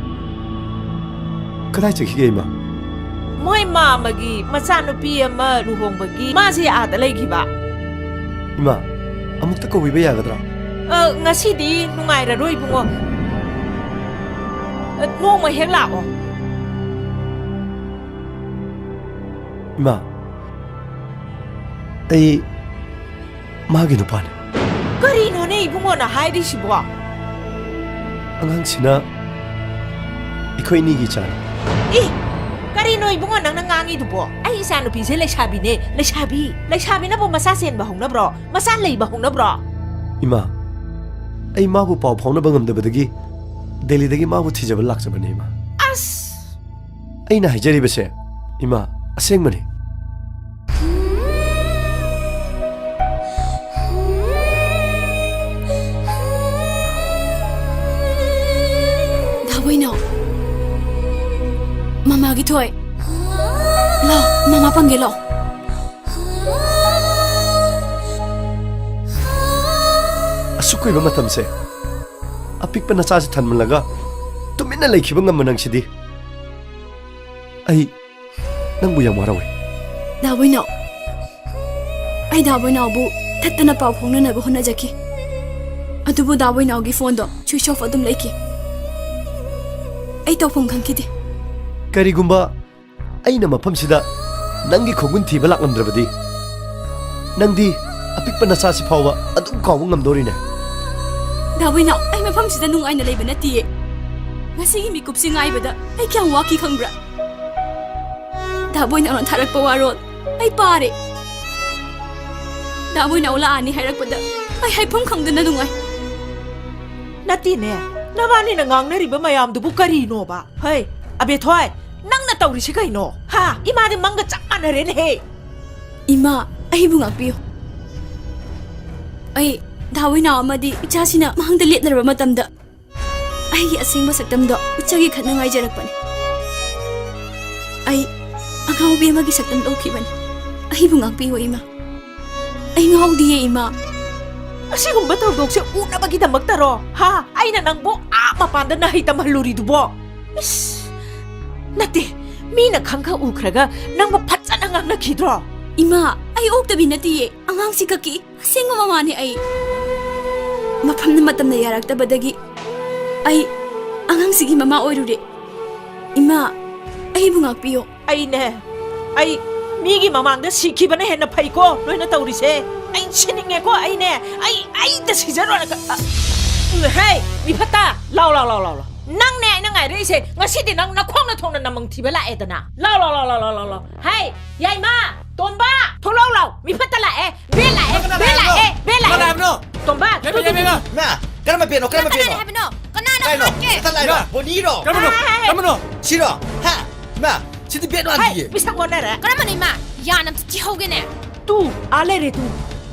ꯀꯗꯥꯏ ꯆꯠꯈꯤꯒꯦ, ꯏꯃꯥ? ꯃꯣꯏ ꯃꯥꯃꯒꯤ ꯃꯆꯥꯅꯨꯄꯤ ꯑꯃ ꯂꯨꯍꯣꯡꯕꯒꯤ ꯃꯥꯁꯦ ꯑꯥꯗ ꯂꯩꯈꯤꯕ꯫ ꯏꯃꯥ, ꯑꯃꯨꯛꯇ ꯀꯧꯕꯤꯕ ꯌꯥꯒꯗ꯭ꯔꯥ? ꯑ, ꯉꯁꯤꯗꯤ ꯅꯨꯡꯉꯥꯏꯔꯔꯣꯏ, ꯏꯕꯨꯡꯉꯣ꯫ ꯑ, ꯅꯣꯡꯃ ꯍꯦꯛ ꯂꯥꯛꯑꯣ꯫ ꯏꯃꯥ, ꯑꯩ ꯃꯥꯒꯤ ꯅꯨꯄꯥꯅꯤ꯫ ꯀꯔꯤꯅꯣꯅꯦ ꯏꯕꯨꯡꯉꯣꯅ ꯍꯥꯏꯔꯤꯁꯤꯕꯣ? ꯑꯉꯥꯡꯁꯤꯅ ꯑꯩꯈꯣꯏ ꯑꯅꯤꯒꯤ ꯏꯆꯥꯅꯤ꯫ ꯏ! ꯀꯔꯤꯅꯣ ꯏꯕꯨꯡꯉꯣ ꯅꯪꯅ ꯉꯥꯡꯉꯤꯗꯨꯕꯣ? ꯑꯩ ꯏꯆꯥꯅꯨꯄꯤꯁꯦ ꯂꯩꯁꯥꯕꯤꯅꯦ, ꯂꯩꯁꯥꯕꯤ꯫ ꯂꯩꯁꯥꯕꯤꯅꯕꯨ ꯃꯆꯥ ꯆꯦꯟꯕ ꯍꯧꯅꯕ꯭ꯔꯣ? ꯃꯆꯥ ꯂꯩꯕ ꯍꯧꯅꯕ꯭ꯔꯣ? ꯏꯃꯥ, ꯑꯩ ꯃꯥꯕꯨ ꯄꯥꯎ ꯐꯥꯎꯅꯕ ꯉꯝꯗꯕꯗꯒꯤ ꯗꯦꯜꯂꯤꯗꯒꯤ ꯃꯥꯕꯨ ꯊꯤꯖꯕ ꯂꯥꯛꯆꯕꯅꯤ, ꯏꯃꯥ꯫ ꯑꯁ! ꯑꯩꯅ ꯍꯥꯏꯖꯔꯤꯕꯁꯦ, ꯏꯃꯥ, ꯑꯁꯦꯡꯕꯅꯤ꯫ ꯗꯥꯕꯣꯏꯅꯣ, ꯃꯃꯥꯒꯤ ꯊꯣꯏ꯫ ꯂꯥꯎ, ꯃꯃꯥ ꯄꯪꯒꯦ, ꯂꯥꯎ꯫ ꯑꯁꯨꯛ ꯀꯨꯏꯕ ꯃꯇꯝꯁꯦ ꯑꯄꯤꯛꯄ ꯅꯆꯥꯁꯤ ꯊꯟꯃꯜꯂꯒ ꯇꯨꯃꯤꯟꯅ ꯂꯩꯈꯤꯕ ꯉꯝꯕ ꯅꯪꯁꯤꯗꯤ꯫ ꯑꯩ ꯅꯪꯕꯨ ꯌꯥꯝ ꯋꯥꯔꯧꯏ꯫ ꯗꯥꯕꯣꯏꯅꯥꯎ, ꯑꯩ ꯗꯥꯕꯣꯏꯅꯥꯎꯕꯨ ꯊꯠꯇꯅ ꯄꯥꯎ ꯐꯥꯎꯅꯅꯕ ꯍꯣꯠꯅꯖꯈꯤ꯫ ꯑꯗꯨꯕꯨ ꯗꯥꯕꯣꯏꯅꯥꯎꯒꯤ ꯐꯣꯟꯗꯣ switch off ꯑꯗꯨꯝ ꯂꯩꯈꯤ꯫ ꯑꯩ ꯇꯧꯐꯝ ꯈꯪꯈꯤꯗꯦ꯫ ꯀꯔꯤꯒꯨꯝꯕ ꯑꯩꯅ ꯃꯐꯝꯁꯤꯗ ꯅꯪꯒꯤ ꯈꯣꯡꯒꯨꯟ ꯊꯤꯕ ꯂꯥꯛꯂꯝꯗ꯭ꯔꯕꯗꯤ, ꯅꯪꯗꯤ ꯑꯄꯤꯛꯄ ꯅꯆꯥꯁꯤ ꯐꯥꯎꯕ ꯑꯗꯨꯝ ꯀꯥꯎꯕ ꯉꯝꯗꯣꯔꯤꯅꯦ꯫ ꯗꯥ ꯕꯣꯏꯅꯥꯎ, ꯑꯩ ꯃꯐꯝꯁꯤꯗ ꯅꯨꯡꯉꯥꯏꯅ ꯂꯩꯕ ꯅꯠꯇꯤꯌꯦ꯫ ꯉꯁꯤꯒꯤ ꯃꯤꯀꯨꯞꯁꯤ ꯉꯥꯏꯕꯗ ꯑꯩ ꯀꯌꯥꯝ ꯋꯥꯈꯤ ꯈꯪꯕ꯭ꯔꯥ? ꯗꯥ ꯕꯣꯏꯅꯥꯎꯅ ꯊꯥꯔꯛꯄ ꯋꯥꯔꯣꯜ ꯑꯩ ꯄꯥꯔꯦ꯫ ꯗꯥ ꯕꯣꯏꯅꯥꯎ ꯂꯥꯛꯑꯅꯤ ꯍꯥꯏꯔꯛꯄꯗ ꯑꯩ ꯍꯥꯏꯐꯝ ꯈꯪꯗꯅ ꯅꯨꯡꯉꯥꯏ꯫ ꯅꯠꯇꯦꯅꯦ, ꯅꯕꯥꯅꯤꯅ ꯉꯥꯡꯅꯔꯤꯕ ꯃꯌꯥꯝꯗꯨꯕꯨ ꯀꯔꯤꯅꯣꯕ? ꯍꯩ, ꯑꯕꯦꯊꯣꯏ, ꯅꯪꯅ ꯇꯧꯔꯤꯁꯤ ꯀꯩꯅꯣ? ꯍꯥ? ꯏꯃꯥꯗꯤ ꯃꯪꯒ ꯆꯞ ꯃꯥꯟꯅꯔꯦꯅꯦꯍꯦ꯫ ꯏꯃꯥ, ꯑꯩꯕꯨ ꯉꯥꯛꯄꯤꯌꯨ꯫ ꯑꯩ ꯗꯥ ꯕꯣꯏꯅꯥꯎ ꯑꯃꯗꯤ ꯏꯆꯥꯁꯤꯅ ꯃꯥꯡꯗ ꯂꯦꯞꯅꯔꯕ ꯃꯇꯝꯗ ꯑꯩꯒꯤ ꯑꯁꯦꯡꯕ ꯁꯛꯇꯝꯗꯣ ꯎꯠꯆꯒꯦ ꯈꯟꯅ ꯉꯥꯏꯖꯔꯛꯄꯅꯤ꯫ ꯑꯩ ꯑꯉꯥꯎꯕꯤ ꯑꯃꯒꯤ ꯁꯛꯇꯝ ꯂꯧꯈꯤꯕꯅꯤ꯫ ꯑꯩꯕꯨ ꯉꯥꯛꯄꯤꯌꯨ, ꯏꯃꯥ꯫ ꯑꯩ ꯉꯥꯎꯗꯤꯌꯦ, ꯏꯃꯥ꯫ ꯑꯁꯤꯒꯨꯝꯕ ꯊꯧꯗꯣꯛꯁꯦ ꯎꯅꯕꯒꯤꯗꯃꯛꯇꯔꯣ? ꯍꯥ? ꯑꯩꯅ ꯅꯪꯕꯨ ꯑꯥ ꯃꯄꯥꯟꯗ ꯅꯍꯩ ꯇꯝꯍꯜꯂꯨꯔꯤꯗꯨꯕꯣ? ꯏꯁ! ꯅꯠꯇꯦ, ꯃꯤꯅ ꯈꯪꯈ ꯎꯈ꯭ꯔꯒ ꯅꯪꯕꯨ ꯐꯖꯅ ꯉꯥꯡꯅꯈꯤꯗ꯭ꯔꯣ? ꯏꯃꯥ, ꯑꯩ ꯑꯣꯛꯇꯕꯤ ꯅꯠꯇꯤꯌꯦ꯫ ꯑꯉꯥꯡꯁꯤ ꯀꯛꯀꯤ ꯑꯁꯦꯡꯕ ꯃꯃꯥꯅꯦ ꯑꯩ꯫ ꯃꯐꯝꯅ ꯃꯇꯝꯅ ꯌꯥꯔꯛꯇꯕꯗꯒꯤ ꯑꯩ ꯑꯉꯥꯡꯁꯤꯒꯤ ꯃꯃꯥ ꯑꯣꯏꯔꯨꯔꯦ꯫ ꯏꯃꯥ, ꯑꯩꯕꯨ ꯉꯥꯛꯄꯤꯌꯣ꯫ ꯑꯩꯅꯦ, ꯑꯩ ꯃꯤꯒꯤ ꯃꯃꯥꯡꯗ ꯁꯤꯈꯤꯕꯅ ꯍꯦꯟꯅ ꯐꯩꯀꯣ, ꯅꯣꯏꯅ ꯇꯧꯔꯤꯁꯦ꯫ ꯑꯩ ꯁꯤꯅꯤꯡꯉꯦꯀꯣ, ꯑꯩꯅꯦ, ꯑꯩ, ꯑꯩꯗ ꯁꯤꯖꯔꯣꯅ ꯀ-, ꯑ, ꯎꯝ, ꯍꯦ, ꯃꯤꯐꯠꯇ, ꯂꯥꯎ, ꯂꯥꯎ, ꯂꯥꯎ, ꯂꯥꯎ, ꯂꯥꯎ꯫ ꯅꯪꯅꯦ ꯑꯩꯅ ꯉꯥꯏꯔꯛꯏꯁꯦ, ꯉꯁꯤꯗꯤ ꯅꯪ ꯅꯈꯣꯡꯅ ꯊꯣꯡꯅ ꯅꯃꯪ ꯊꯤꯕ ꯂꯥꯛꯑꯦꯗꯅ꯫ ꯂꯥꯎ, ꯂꯥꯎ, ꯂꯥꯎ, ꯂꯥꯎ, ꯂꯥꯎ, ꯂꯥꯎ, ꯂꯥꯎ꯫ ꯍꯦ, ꯌꯥꯏꯃ, ꯇꯣꯝꯕ, ꯊꯣꯛꯂꯛꯎ ꯂꯥꯎ, ꯃꯤꯐꯠꯇ ꯂꯥꯛꯑꯦ꯫ ꯕꯦꯟ ꯂꯥꯛꯑꯦ, ꯀꯅꯥ ꯕꯦꯟ ꯂꯥꯛꯑꯦ, ꯂꯥꯛꯑꯦ ꯍꯥꯏꯕꯅꯣ? ꯕꯦꯟ ꯂꯥꯛꯑꯦ꯫ ꯀꯅꯥ ꯍꯥꯏꯕꯅꯣ? ꯇꯣꯝꯕ, ꯌꯥꯏꯃ, ꯇꯨ, ꯇꯨ, ꯌꯥꯏꯃ, ꯇꯨ, ꯌꯥꯏꯃ꯫ ꯇꯨ꯫ ꯃꯥ, ꯀꯔꯝꯕ ꯅꯪ ꯀꯅꯥꯅ ꯕꯦꯟꯅꯣ? ꯍꯥꯏꯕꯅꯣ? ꯀꯅꯥꯅ ꯀꯥꯏꯅꯣ? ꯍꯥꯠꯀꯦ? ꯅꯊꯟ ꯂꯥꯛꯏꯔꯣ? ꯏꯃꯥ꯫ ꯕꯣꯅꯤꯔꯣ? ꯀꯔꯝꯕꯅꯣ? ꯍꯥꯏ, ꯍꯥꯏ, ꯍꯥꯏ꯫ ꯀꯔꯝꯕꯅꯣ? ꯁꯤꯔꯣ? ꯍꯥ? ꯃꯥ, ꯁꯤꯗꯤ ꯕꯦꯟ ꯍꯥꯏ, ꯃꯥꯟꯗꯤꯌꯦ꯫ ꯃꯤꯁꯛ ꯑꯣꯟꯅꯔꯦ꯫ ꯀꯔꯝꯕꯅꯣ, ꯏꯃꯥ? ꯌꯥꯅ ꯑꯝꯇ ꯊꯤꯍꯧꯒꯦꯅꯦ꯫ ꯇꯨ, ꯑꯥ ꯂꯩꯔꯦ, ꯇꯨ꯫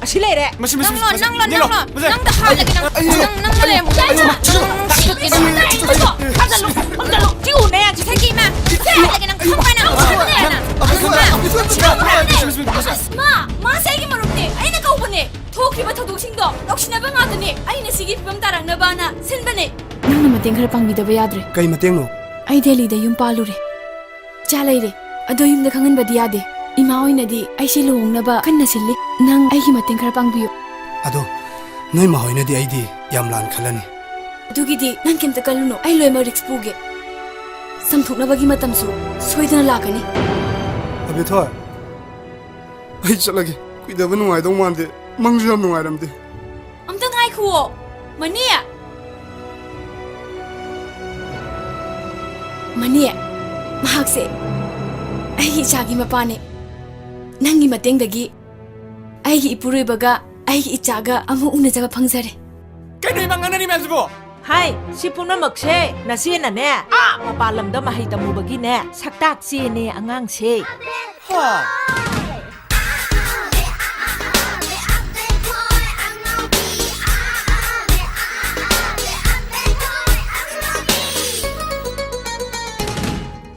ꯑꯁꯤ ꯂꯩꯔꯦ꯫ ꯃꯁꯤ, ꯃꯁꯤ, ꯅꯪꯂꯣ, ꯃꯁꯤ, ꯅꯪꯂꯣ, ꯌꯦꯡꯉꯣ, ꯅꯪꯂꯣ꯫ ꯃꯁꯤ꯫ ꯅꯪꯗ ꯍꯥꯠꯂꯒꯦ, ꯅꯪ꯫ ꯑꯩ, ꯑꯩ, ꯅꯪ, ꯅꯪꯅ ꯑꯩ, ꯂꯩꯔꯝꯃꯨ꯫ ꯑꯩ, ꯅꯪ, ꯑꯩ, ꯅꯪ ꯁꯤꯗꯣꯛꯀꯦ, ꯅꯪ꯫ ꯑꯩ, ꯑꯩ, ꯅꯪ ꯁꯤꯗꯣꯛꯀꯦ, ꯅꯪ꯫ ꯐꯝꯖꯜꯂꯨ, ꯐꯝꯖꯜꯂꯨ꯫ ꯁꯤꯒꯤ ꯏꯃꯥ, ꯁꯤ ꯍꯥꯠꯂꯒꯦ, ꯅꯪ ꯈꯪꯕ꯭ꯔꯥ, ꯅꯪ? ꯈꯪꯕ꯭ꯔꯥ, ꯅꯪ? ꯃꯥ, ꯃꯥꯁꯦ ꯑꯩꯒꯤ ꯃꯔꯨꯞꯅꯦ, ꯑꯩꯅ ꯀꯧꯕꯅꯦ꯫ ꯊꯣꯛꯈ꯭ꯔꯤꯕ ꯊꯧꯗꯣꯛꯁꯤꯡꯗꯣ ꯂꯧꯁꯤꯟꯅꯕ ꯉꯥꯛꯇꯅꯦ ꯑꯩꯅ ꯁꯤꯒꯤ ꯐꯤꯕꯝ ꯇꯥꯔꯛꯅꯕꯅ ꯁꯤꯟꯕꯅꯦ꯫ ꯅꯪꯅ ꯃꯇꯦꯡ ꯈꯔ ꯄꯥꯡꯕꯤꯗꯕ ꯌꯥꯗ꯭ꯔꯦ꯫ ꯀꯩ ꯃꯇꯦꯡꯅꯣ? ꯑꯩ ꯗꯦꯜꯂꯤꯗ ꯌꯨꯝ ꯄꯥꯜꯂꯨꯔꯦ꯫ ꯏꯆꯥ ꯂꯩꯔꯦ꯫ ꯑꯗꯣ ꯌꯨꯝꯗ ꯈꯪꯍꯟꯕꯗꯤ ꯌꯥꯗꯦ꯫ ꯏꯃꯥ ꯑꯣꯏꯅꯗꯤ ꯑꯩꯁꯦ ꯂꯨꯍꯣꯡꯅꯕ ꯀꯟꯅ ꯁꯤꯜꯂꯤ꯫ ꯅꯪ ꯑꯩꯒꯤ ꯃꯇꯦꯡ ꯈꯔ ꯄꯥꯡꯕꯤꯌꯨ꯫ ꯑꯗꯣ ꯅꯣꯏ ꯃꯥ ꯍꯣꯏꯅꯗꯤ ꯑꯩꯗꯤ ꯌꯥꯝ ꯂꯥꯟ ꯈꯜꯂꯅꯤ꯫ ꯑꯗꯨꯒꯤꯗꯤ ꯅꯪ ꯀꯩꯝꯇ ꯈꯜꯂꯨꯅꯨ, ꯑꯩ ꯂꯣꯏꯅꯃꯛ ꯔꯤꯛꯁ ꯄꯨꯒꯦ꯫ ꯆꯝꯊꯣꯛꯅꯕꯒꯤ ꯃꯇꯝꯁꯨ ꯁꯣꯏꯗꯅ ꯂꯥꯛꯀꯅꯤ꯫ ꯑꯕꯦꯊꯣꯏ, ꯑꯩ ꯆꯠꯂꯒꯦ꯫ ꯀꯨꯏꯗꯕ ꯅꯨꯡꯉꯥꯏꯗꯧ ꯃꯥꯟꯗꯦ꯫ ꯃꯪꯁꯨ ꯌꯥꯝ ꯅꯨꯡꯉꯥꯏꯔꯝꯗꯦ꯫ ꯑꯝꯇ ꯉꯥꯏꯈꯨꯋꯣ, ꯃꯅꯤ꯫ ꯃꯅꯤ, ꯃꯍꯥꯛꯁꯦ ꯑꯩꯒꯤ ꯏꯆꯥꯒꯤ ꯃꯄꯥꯅꯦ꯫ ꯅꯪꯒꯤ ꯃꯇꯦꯡꯗꯒꯤ ꯑꯩꯒꯤ ꯏꯄꯨꯔꯣꯏꯕꯒ ꯑꯩꯒꯤ ꯏꯆꯥꯒ ꯑꯃꯨꯛ ꯎꯅꯖꯕ ꯐꯪꯖꯔꯦ꯫ ꯀꯩꯅꯣ ꯏꯃꯥ ꯉꯥꯡꯅꯔꯤ ꯃꯌꯥꯝꯁꯤꯕꯣ? ꯍꯥꯏ, ꯁꯤ ꯄꯨꯝꯅꯃꯛꯁꯦ ꯅꯆꯦꯅꯅꯦ, ꯑꯥ ꯃꯄꯥꯟ ꯂꯝꯗ ꯃꯍꯩ ꯇꯝꯃꯨꯕꯒꯤꯅꯦ, ꯁꯛꯇꯥꯛ ꯆꯦꯅꯦ ꯑꯉꯥꯡꯁꯦ꯫ ꯍꯥ?